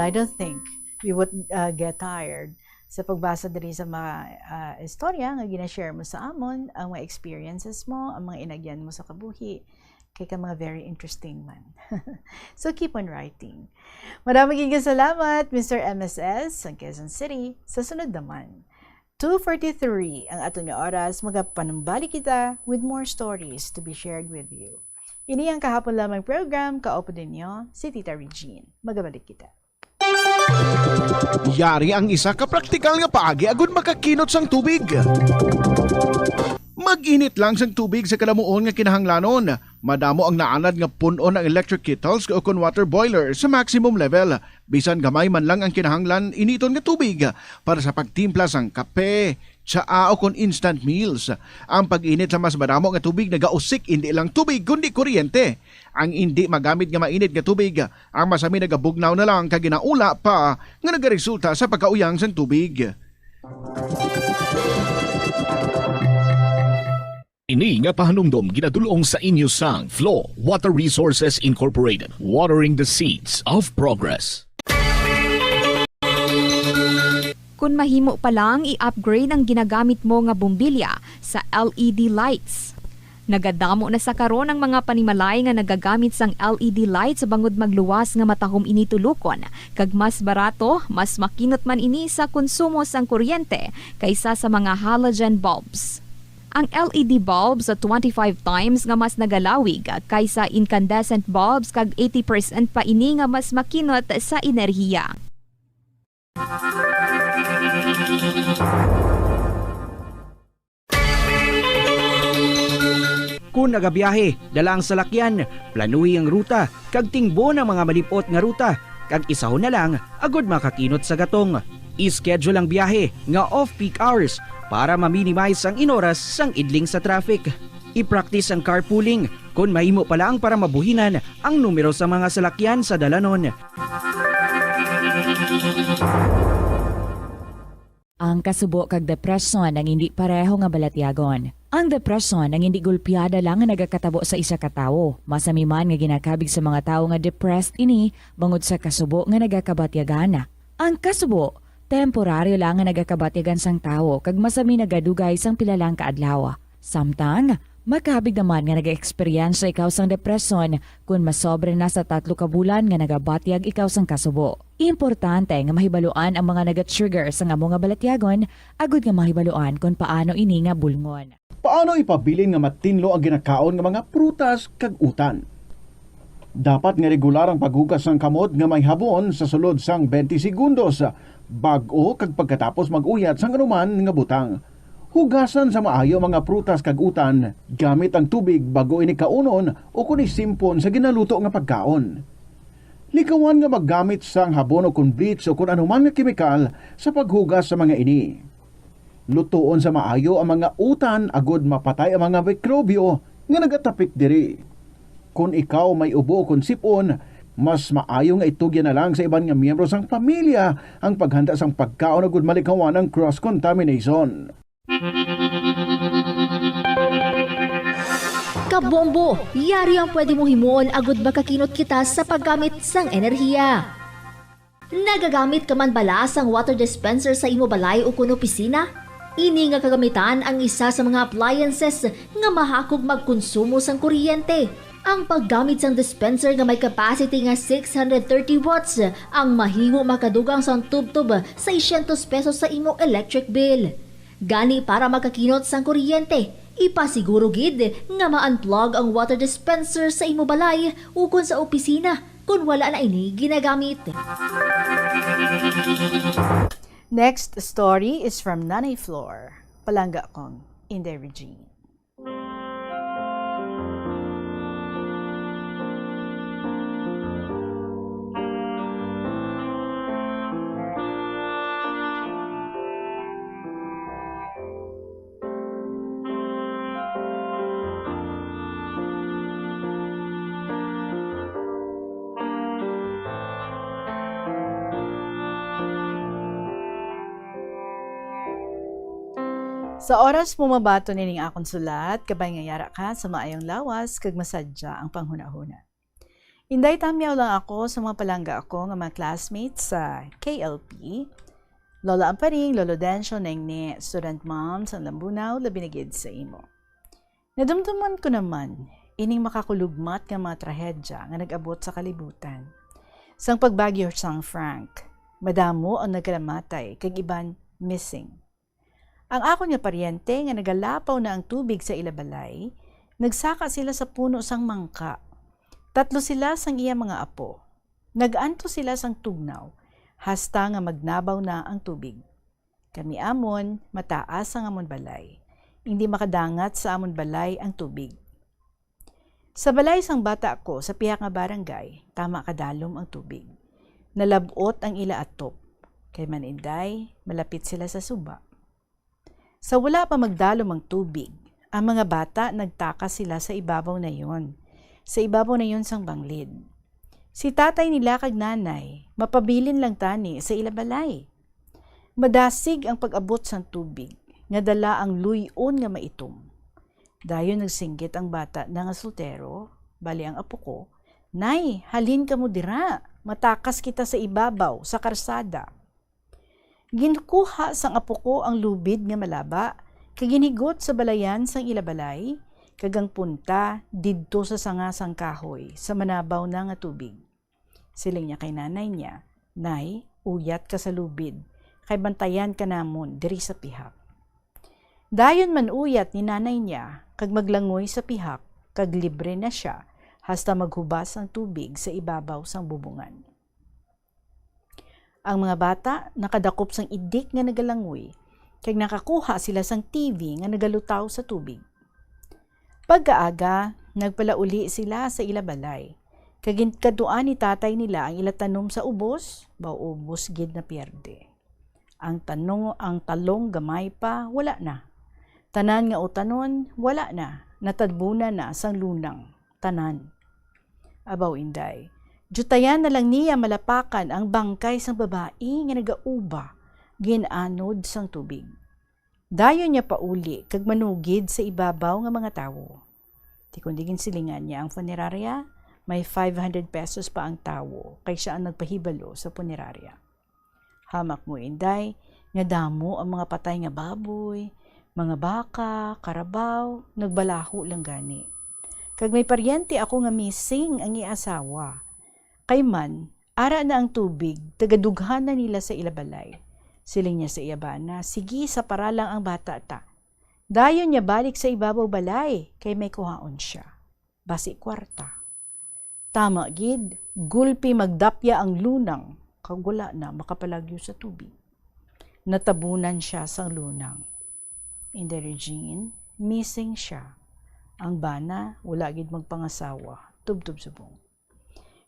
I don't think we would, uh, get tired sa pagbasa diri sa mga, uh, istorya nga gina-share mo sa amon, ang mga experiences mo, ang mga inagyan mo sa kabuhi, kay ka mga very interesting man. So, keep on writing. Madamo gid nga salamat, Mister M S S, sa Quezon City. Sa sunod naman, two forty-three ang aton nga oras, magapanumbalik kita with more stories to be shared with you. Ini ang kahapon lamang program, kaupo ninyo, si Tita Regine. Magabalik kita. Yari ang isa ka praktikal nga paagi agud makakinot sang tubig. Mag-init lang sang tubig sa kalamuon nga kinahanglanon. Madamo ang naanad nga pun-on ang electric kettles o kon water boiler sa maximum level. Bisan gamay man lang ang kinahanglan initon nga tubig para sa pagtimpla sang kape, tsaa, o kon instant meals. Ang pag-init sa mas madamo nga tubig nagausik indi lang tubig kundi kuryente. Ang indi magamit nga mainit nga tubig, ang masami nagabugnaw na lang kag ginaula pa nga nagaresulta sa pagkauyang sang tubig. Ini nga pahanumdom ginadul-ong sa inyo sang Flow Water Resources Incorporated, watering the seeds of progress. Kon mahimo pa lang, i-upgrade ang ginagamit mo nga bombilya sa L E D lights. Nagadamo na sa karon ang mga panimalay nga nagagamit sang L E D lights bangod magluwas nga matahom ini tulokon, kag mas barato, mas makinot man ini sa konsumo sang kuryente kaysa sa mga halogen bulbs. Ang L E D bulbs twenty-five times nga mas nagalawig kaysa incandescent bulbs kag eighty percent pa ini nga mas makinot sa enerhiya. Kon nagabiyahe, dala ang salakyan, planuhi ang ruta, kag tingbon ang mga malip-ot nga ruta, kag isahon na lang agud makakinot sa gatong. I-schedule ang biyahe nga off-peak hours para ma-minimize ang inoras sang idling sa traffic. I-practice ang carpooling. Kon mahimo pa lang para mabuhinan ang numero sa mga salakyan sa dalanon. Ang kasubo kag depresyon ang indi pareho nga balatyagon. Ang depresyon ang indi gulpiada lang nga nagakatabo sa isa ka tawo. Masami man nga ginakabig sa mga tawo nga depressed ini bangod sa kasubo nga nagakabatyagan. Ang kasubo, temporaryo lang nga nagakabatyagan sang tawo kag masami nagadugay sang pila lang ka adlaw. Samtang, makabig naman nga nag-eksperyensya ikaw sang depresyon kon masobra na sa tatlo ka bulan nga nagabatyag ikaw sang kasubo. Importante nga mahibaluan ang mga naga-trigger sang amo nga balatyagon agud nga mahibaluan kon paano ini nga bulngon. Paano ipabilin nga matinlo ang ginakaon nga mga prutas kag utan? Dapat nga regular ang paghugas sang kamot nga may habon sa sulod sang twenty segundos, bag-o kag pagkatapos mag-uyat sang anuman nga butang. Hugasan sa maayo ang mga prutas kag utan gamit ang tubig bag-o ini kaunon o kon isimpon sa ginaluto nga pagkaon. Likawan nga maggamit sang habon o kon bleach o kon anuman nga kemikal sa paghugas sa mga ini. Lutoon sa maayo ang mga utan agud mapatay ang mga mikrobyo nga nagatapik diri. Kon ikaw may ubo kon sip-on, mas maayo nga itugyan na lang sa iban nga miyembro sang pamilya ang paghanda sang pagkaon agud malikawan ang cross contamination. Kabombo, yari ang pwede mong himuon agud makakinot kita sa paggamit sang enerhiya. Nagagamit ka man bala sang water dispenser sa imo balay ukon opisina? Ini nga kagamitan ang isa sa mga appliances nga mahakog magkonsumo sang kuryente. Ang paggamit sang dispenser nga may capacity nga six hundred thirty watts ang mahimo makadugang sang tubtob seiscientos pesos sa imo electric bill. Gani, para makakinot sang kuryente, ipasiguro gid nga ma-unplug ang water dispenser sa imo balay ukon sa opisina kon wala na ini ginagamit. Next story is from Nanay Flor. Palangga kong Inday Regine. Sa oras mo mabaton nining akon sulat, kabay nga yara ka sa maayong lawas kag masadya ang panghunahuna. Inday, tamyaw lang ako sa mga palangga ako nga mga classmates sa K L P. Lola Amparing, Lolo Dencio, Neng Ne, student mom sang Lambunao, labi na gid sa imo. Nadumduman ko naman ining makakulugmat nga mga trahedya nga nag-abot sa kalibutan. Sang pagbagyo sang Frank, madamo ang nagkalamatay kag iban missing. Ang akon nga paryente nga nagalapaw na ang tubig sa ila balay, nagsaka sila sa puno sang mangka. Tatlo sila sang iya mga apo. Nag-antos sila sang tugnaw, hasta nga magnabaw na ang tubig. Kami amon, mataas ang amon balay. Indi makadangat sa amon balay ang tubig. Sa balay sang bata ko sa pihak nga barangay, tama kadalom ang tubig. Nalab-ot ang ila atop, kay man, Inday, malapit sila sa suba. Sa wala pa magdalom ang tubig, ang mga bata nagtakas sila sa ibabaw na yon, sa ibabaw na yon sang banglid. Si tatay nila kag nanay, mapabilin lang tani sa ila balay. Madasig ang pag-abot sang tubig, nga dala ang luy-on nga maitom. Dayon nagsinggit ang bata na nga soltero, bali ang apo ko, "Nay, halin kamo dira, matakas kita sa ibabaw, sa karsada." Ginkuha sang apo ko ang lubid nga malaba, kag ginhigot sa balayan sang ila balay, kag ang punta didto sa sanga sang kahoy, sa manabaw na nga tubig. Siling niya kay nanay niya, "Nay, uyat ka sa lubid, kay bantayan ka namon diri sa pihak." Dayon man uyat ni nanay niya, kag maglangoy sa pihak, kag libre na sia, hasta maghubas ang tubig sa ibabaw sang bubungan. Ang mga bata nakadakop sang idik nga nagalangoy, kag nakakuha sila sang T V nga nagalutaw sa tubig. Pagkaaga, nagpalauli sila sa ila balay, kag ginkadtuan ni tatay nila ang ila tanom sa ubos, baw ubos gid na pierde. Ang tanong, ang talong gamay pa, wala na. Tanan nga utanon, wala na. Natabunan na sang lunang, tanan. Abaw, Inday, diyutayan na lang niya malapakan ang bangkay sang babayi nga nagauba, gin-anod sang tubig. Dayon niya pauli kag manugid sa ibabaw nga mga tawo. Ti kundi ginsilingan niya ang funeraria, may five hundred pesos pa ang tawo, kay sia ang nagpahibalo sa funeraria. Hamak mo, Inday, nga damo ang mga patay nga baboy, mga baka, karabaw, nagbalaho lang gani. Kag may paryente ako nga missing ang iya asawa. Kay man, ara na ang tubig, tagadughan na nila sa ila balay. Siling niya sa iya bana, "Sige, sapara lang ang bata ta." Dayon niya balik sa ibabaw balay, kay may kuhaon sia. Basi kwarta. Tama gid, gulpi magdapya ang lunang, kag wala na makapalagyo sa tubig. Natabunan sia sang lunang. Inday Regine, missing sia. Ang bana, wala gid magpangasawa, tubtob subong.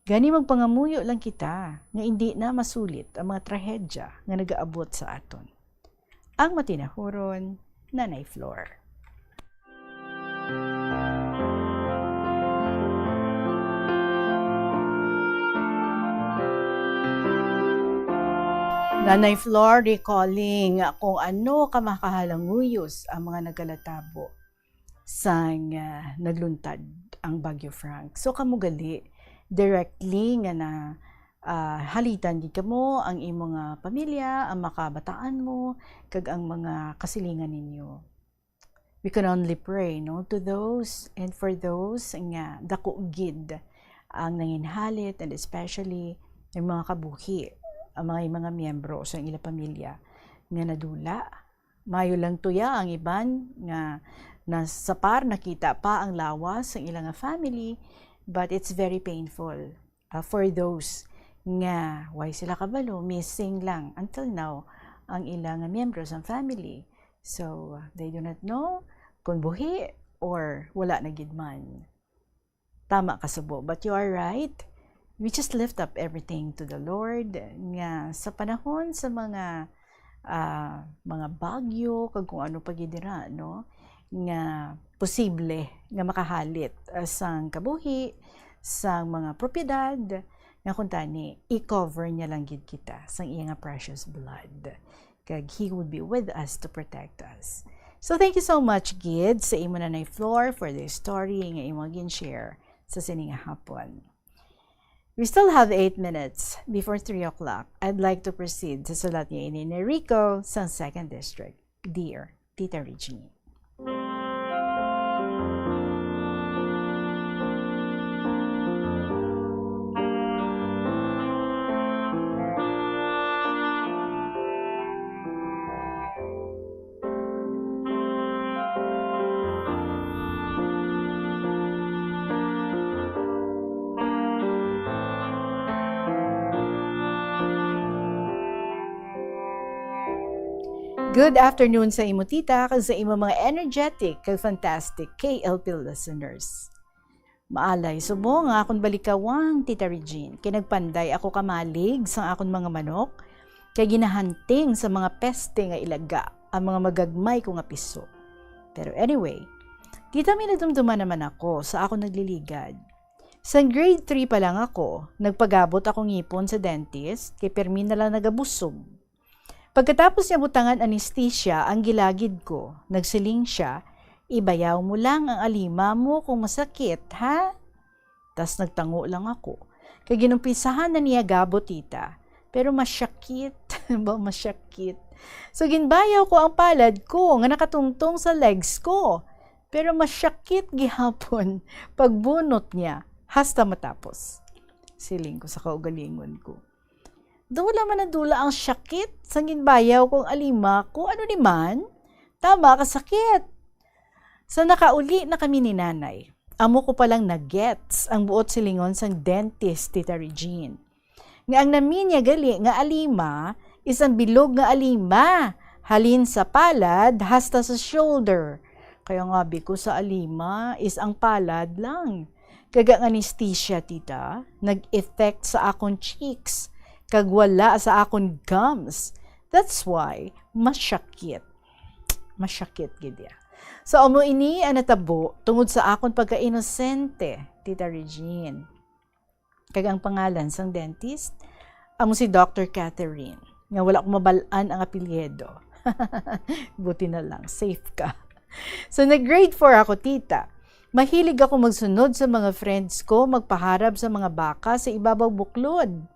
Gani magpangamuyo lang kita nga indi na masulit ang mga trahedya nga nagaabot sa aton. Ang matinahuron, Nanay Flor. Nanay Flor recalling kung ano ka makahalanguyos ang mga nagalatabo sang, ah, nagluntad ang Bagyo Frank. So, kamo gali, directly nga na, ah, halitan gid kamo, ang imo nga pamilya, ang makabataan mo, kag ang mga kasilingan ninyo. We can only pray, no, to those and for those nga dako gid ang nanginhalit, and especially ang mga kabuhi, ang mga, mga miyembro sa ila pamilya nga nadula. Mayo lang tuya ang iban nga nasapar, nakita pa ang lawas sang ila nga family, but it's very painful, ah, for those nga way sila kabalo, missing lang until now ang ila nga miyembro sang family. So, they do not know kung buhi or wala na gid man. Tama ka, subo. But you are right. We just lift up everything to the Lord, nga sa panahon sa mga, ah, mga bagyo, kag kung ano pa gid dira, no, nga posible nga makahalit, ah, sang kabuhi, sang mga propiedad, nga kuntani, i-cover niya lang gid kita sang iya nga precious blood. Kag He would be with us to protect us. So, thank you so much gid sa imo, Nanay Flor, for this story nga imo gin-share sa sini nga hapon. We still have eight minutes before three o'clock. I'd like to proceed sa sulat niya ini ni Rico sa Second District. Dear Tita Regine. Good afternoon sa imo, tita, kag sa imo mga energetic kag fantastic K L P listeners. Maalay subong nga akon balikawang, Tita Regine, kay nagpanday ako kamalig sang akon mga manok, kay ginahanting sa mga peste nga ilaga ang mga magagmay ko nga piso. Pero anyway, tita, may nadumduman naman ako sa akon nagliligad. Sang grade three pa lang ako, nagpagabot ako ngipon sa dentist, kay permi na lang nagabusog. Pagkatapos niya butangan anesthesia ang gilagid ko, nagsiling siya, "Ibayaw mo lang ang alima mo kung masakit, ha?" Tas nagtango lang ako. Kay ginumpisahan na niya gabot, tita. Pero masyakit. Ba, masyakit. So, ginbayaw ko ang palad ko nga nakatungtong sa legs ko. Pero masyakit gihapon pagbunot niya hasta matapos. Siling ko sa kaugalingon ko. Dula man ang dula ang syakit sang ginbayaw kong alima ko. Ano ni man? Tama ka sakit. Sa nakauli na kami ni nanay, amo ko palang na-gets ang buot silingon sang dentist, Tita Regine, nga ang nami niya gali nga alima is ang bilog nga alima, halin sa palad hasta sa shoulder. Kaya nga, bi ko, sa alima is ang palad lang. Kag ang anesthesia, tita, nag-effect sa akon cheeks, kag wala sa akon gums. That's why masyakit. Masyakit gid ya. So, amo ini ang natabo tungod sa akon pagka-inosente, Tita Regine. Kag ang pangalan sang dentist, amo si Doctor Catherine, nga wala ko mabal-an ang apelyido. Buti na lang, safe ka. So, nag-grade four ako, tita. Mahilig ako magsunod sa mga friends ko, magpaharab sa mga baka sa ibabaw buklod.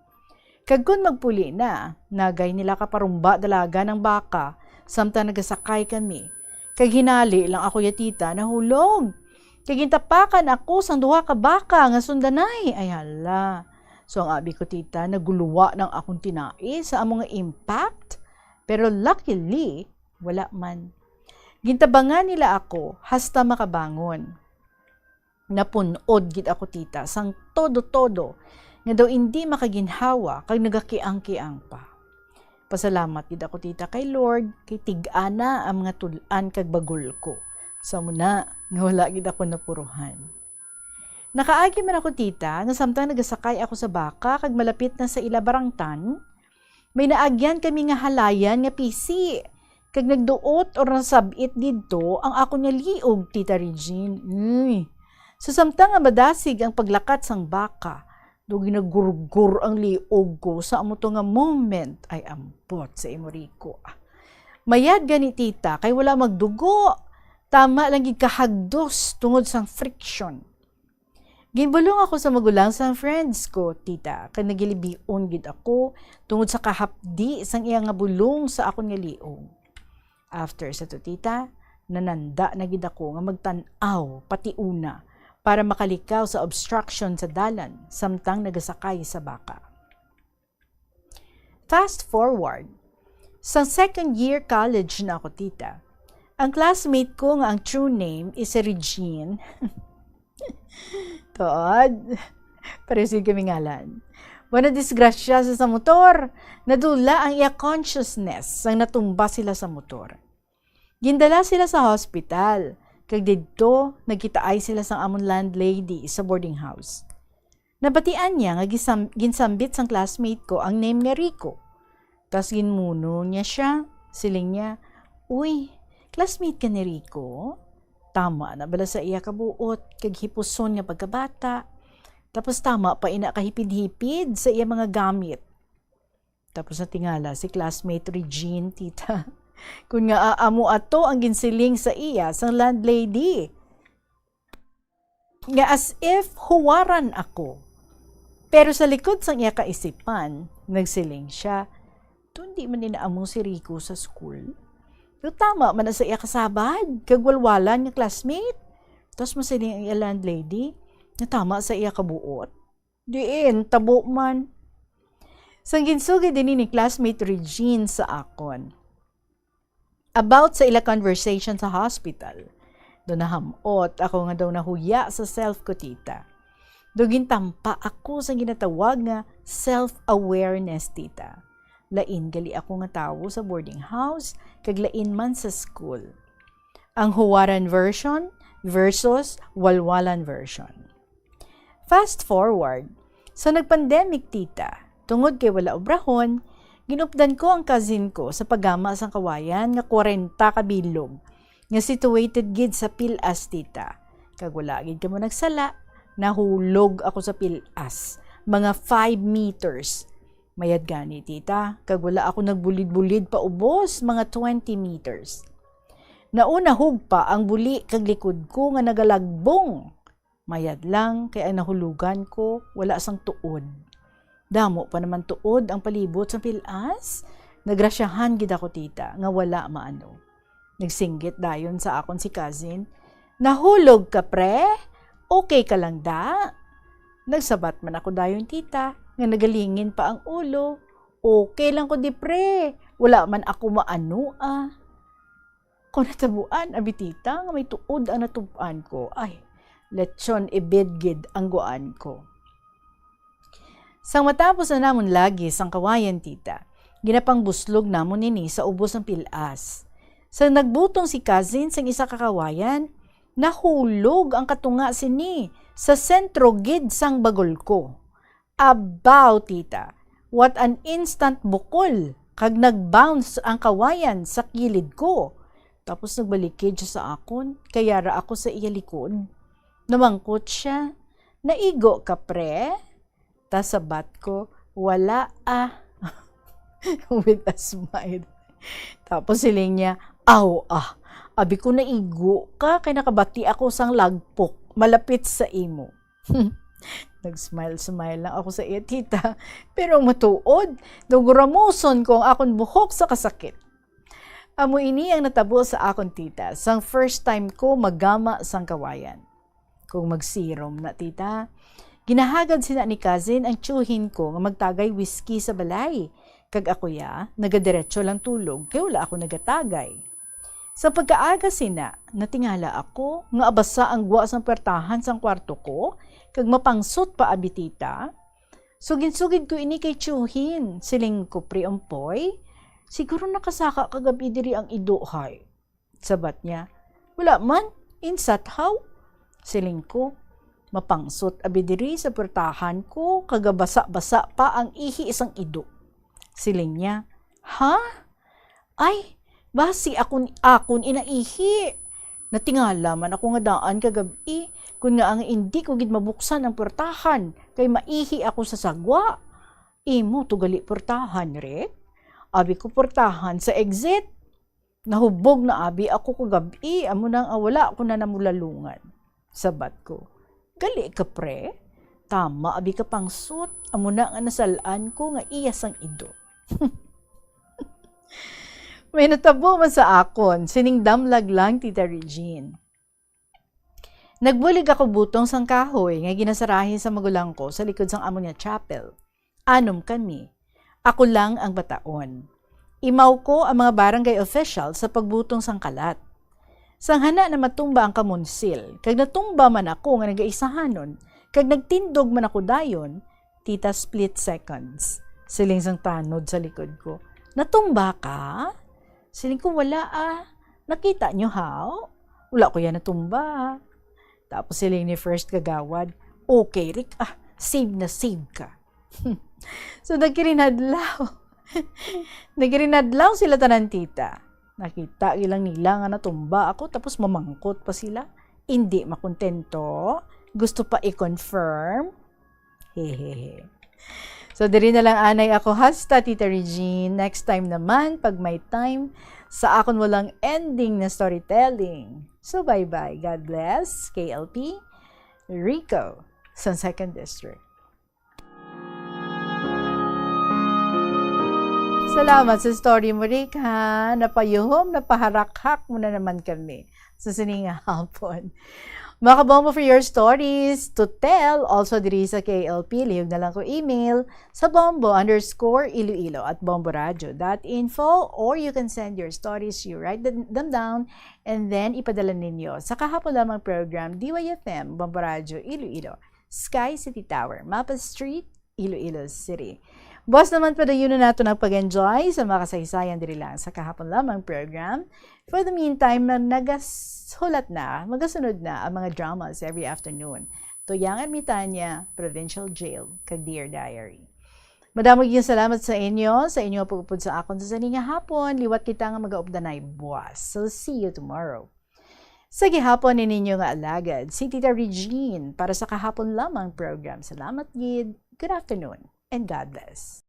Kag kon magpuli na, nagay nila kaparumba dalagan ang baka, samtang nagasakay kami. Kag hinali lang ako ya, tita, nahulog. Kag gintapakan ako sang duha ka baka nga sundanay. Ay, hala. So, ang abi ko, tita, naguluwa na ang akong tinai sa amo nga impact. Pero luckily, wala man. Gintabangan nila ako hasta makabangon. Napun-od gid ako, tita, sang todo-todo nga daw indi makaginhawa kag nagakiang-kiang pa. Pasalamat gid ako, tita, kay Lord, kay tig-ana ang mga tul-an kag bagol ko. Sa muna nga wala gid ako napuruhan. Nakaagi man ako, tita, nga samtang nagasakay ako sa baka kag malapit na sa ila barangtan, may naagyan kami nga halayan nga pisi, kag nagduot or nasab-it didto ang akon nga liog, Tita Regine. Uy. Sa samtang nga madasig ang paglakat sang baka, do ginagurgur ang liog ko sa amo to nga moment. Ay, ambot sa imo, Rico, ah. Mayad gani, tita, kay wala magdugo. Tama lang gid kahagdos tungod sang friction. Ginbulong ako sa magulang sang friends ko, tita, kag nagilibion gid ako tungod sa kahapdi sang iya nga bulong sa akon nga liog. After sa to, tita, nananda na gid ako nga magtan-aw pati una para makalikaw sa obstruction sa dalan samtang nagasakay sa baka. Fast forward, sa second year college na ako, tita. Ang classmate ko nga ang true name is si Regine. Tuod, pareho kami ngalan. Wala disgrasya sa, sa motor. Nadula ang iya consciousness sang natumba sila sa motor. Gindala sila sa hospital, kag didto nagkitaay sila sang amon landlady sa boarding house. Nabatian niya nga gisam-, ginsambit sang classmate ko ang name nga Rico. Tas ginmuno niya sia, siling niya, "Uy, classmate ka ni Rico? Tama na bala sa iya kabuot kag hipuson nga pagkabata? Tapos tama pa ina kahipid-hipid sa iya mga gamit." Tapos natingala si classmate Regine, tita, kun nga amo ato ang ginsiling sa iya sang landlady, nga as if huwaran ako. Pero sa likod sang iya kaisipan, nagsiling sia, "Tun di man ni naamo si Rico sa school. Pero tama man na sa iya kasabad, kag walwalan nga classmate." Tapos masiling ang iya landlady, nga tama sa iya kabuot. Diin, tabo man. Sang ginsugid ini ni classmate Regine sa akon about sa ila conversation sa hospital. Do naham-ot ako nga daw nahuya sa self ko, tita. Do gintampa ako sa ginatawag nga self-awareness, tita. Lain gali ako nga tawo sa boarding house, kag lain man sa school. Ang huwaran version versus walwalan version. Fast forward, sa nag-pandemic, tita, tungod kay wala obrahon, ginupdan ko ang cousin ko sa paggama sang kawayan nga kwarenta ka bilog, nga situated gid sa pilas, tita. Kag wala gid kamo nagsala, nahulog ako sa pilas, mga five meters. Mayad gani, tita, kag wala ako nagbulid-bulid pa ubos, mga twenty meters. Nauna hugpa ang buli kag likod ko nga nagalagbong. Mayad lang, kay ang nahulugan ko wala sang tuod. Damo pa naman tuod ang palibot sang pilas. Nagrasyahan gid ako, tita, nga wala maano. Nagsinggit dayon sa akon si cousin, "Nahulog ka, pre? Okay ka lang, da?" Nagsabat man ako dayon, tita, nga nagalingin pa ang ulo. "Okay lang ko di, pre. Wala man ako maano, ah." Kung natabuan, abi, tita, nga may tuod ang natub-an ko, ay, lechon ibid gid ang guan ko. Sang matapos na namon lagi sang kawayan, tita, ginapangbuslog namon ini sa ubos sang pilas. Sang nagbutong si cousin sang isa ka kawayan, nahulog ang katunga sini sa sentro gid sang bagol ko. Abaw, tita, what an instant bukol, kag nag-bounce ang kawayan sa kilid ko. Tapos nagbalikid siya sa akon, kay yara ako sa iya likod. Namangkot siya, "Naigo ka, pre?" Ta sabat ko, "Wala, ah." With a smile. Tapos siling niya, "Aw, ah, abi ko naigo ka, kay nakabati ako sang lagpok malapit sa imo." Nag-smile-smile lang ako sa iya, tita. Pero ang matuod, naguramuson ko ang akon buhok sa kasakit. Amo ini ang natabo sa akon, tita, sang first time ko maggama sang kawayan. Kung magsirom na, tita, ginahagad sina ni cousin ang tiyuhin ko nga magtagay whisky sa balay. Kag ako ya, nagadiretso lang tulog, kay wala ako nagatagay. Sa pagkaaga sina, natingala ako nga abasa ang gwa sang puwertahan sang kwarto ko, kag mapangsot pa abi, tita. Sugid-sugid ko ini kay tiyuhin, siling ko, "Pre Ompoy, siguro nakasaka kagab-i diri ang ido, hay." Sabat niya, "Wala man, insat haw." Siling ko, "Mapangsot abi diri sa puwertahan ko, kag basa-basa pa ang ihi sang ido." Siling niya, "Ha?" "Ay, basi akon, akon inaihi. Natingala man ako nga daan kagab-i, kun nga ang indi ko gid mabuksan ang puwertahan, kay maihi ako sa sagwa." "Imo to gali puwertahan, Rick?" Abi ko, "Puwertahan sa exit." Nahubog na abi ako kagab-i, amo nang wala ko na namulalungan. Sabat ko, "Gali ka, pre. Tama abi ka pangsot, amo na nga nasal-an ko nga iya sang ido." May natabo man sa akon, sining damlag lang, Tita Regine. Nagbulig ako butong sang kahoy nga ginasarahi sa magulang ko sa likod sang amon nga chapel. Anom kami. Ako lang ang bataon. Imaw ko ang mga barangay official sa pagbutong sang kalat. Sang hana na matumba ang kamonsil, kag natumba man ako nga nagaisahanon, kag nagtindog man ako dayon, tita, split seconds, siling sang tanod sa likod ko, "Natumba ka?" Siling ko, "Wala, ah. Nakita nyo, haw? Wala ko yan natumba." Tapos siling ni first kagawad, "Okay, Rick, ah, save na save ka." So, nagkirinadlaw. Nagkirinadlaw sila tanan, tita. Nakita lang nila nga natumba ako, tapos mamangkot pa sila. Hindi makontento. Gusto pa i-confirm. Hehehe. So, diri na lang anay ako hasta, Tita Regine. Next time naman, pag may time, sa akon walang ending na storytelling. So, bye-bye. God bless. K L P, Rico, sa Second District. Salamat sa story mo, Rick, ha? Napayuhom, napaharakhak mo na naman kami sa sining nga hapon. Mga kabombo, for your stories to tell, also diri sa K L P, lihog na lang ko email sa bombo underscore iloilo at bomboradio dot info, or you can send your stories, you write them, them down, and then ipadala ninyo sa kahapon lamang program, D Y F M, Bombo Radio, Iloilo, Sky City Tower, Mapa Street, Iloilo City. Buwas naman, padayon na nato ang pag-enjoy sa mga kasaysayan diri lang sa kahapon lamang program. For the meantime, nagasulat na, magasunod na ang mga dramas every afternoon. Tuyang Ermitanya, Provincial Jail, kag Dear Diary. Madamo gyud salamat sa inyo, sa inyo pag-upod sa akon sa sini nga hapon. Liwat kita nga magaupdanay buwas. So, see you tomorrow. Sa gihapon ni ninyo nga alagad, si Tita Regine para sa kahapon lamang program. Salamat gid. Good afternoon and God bless.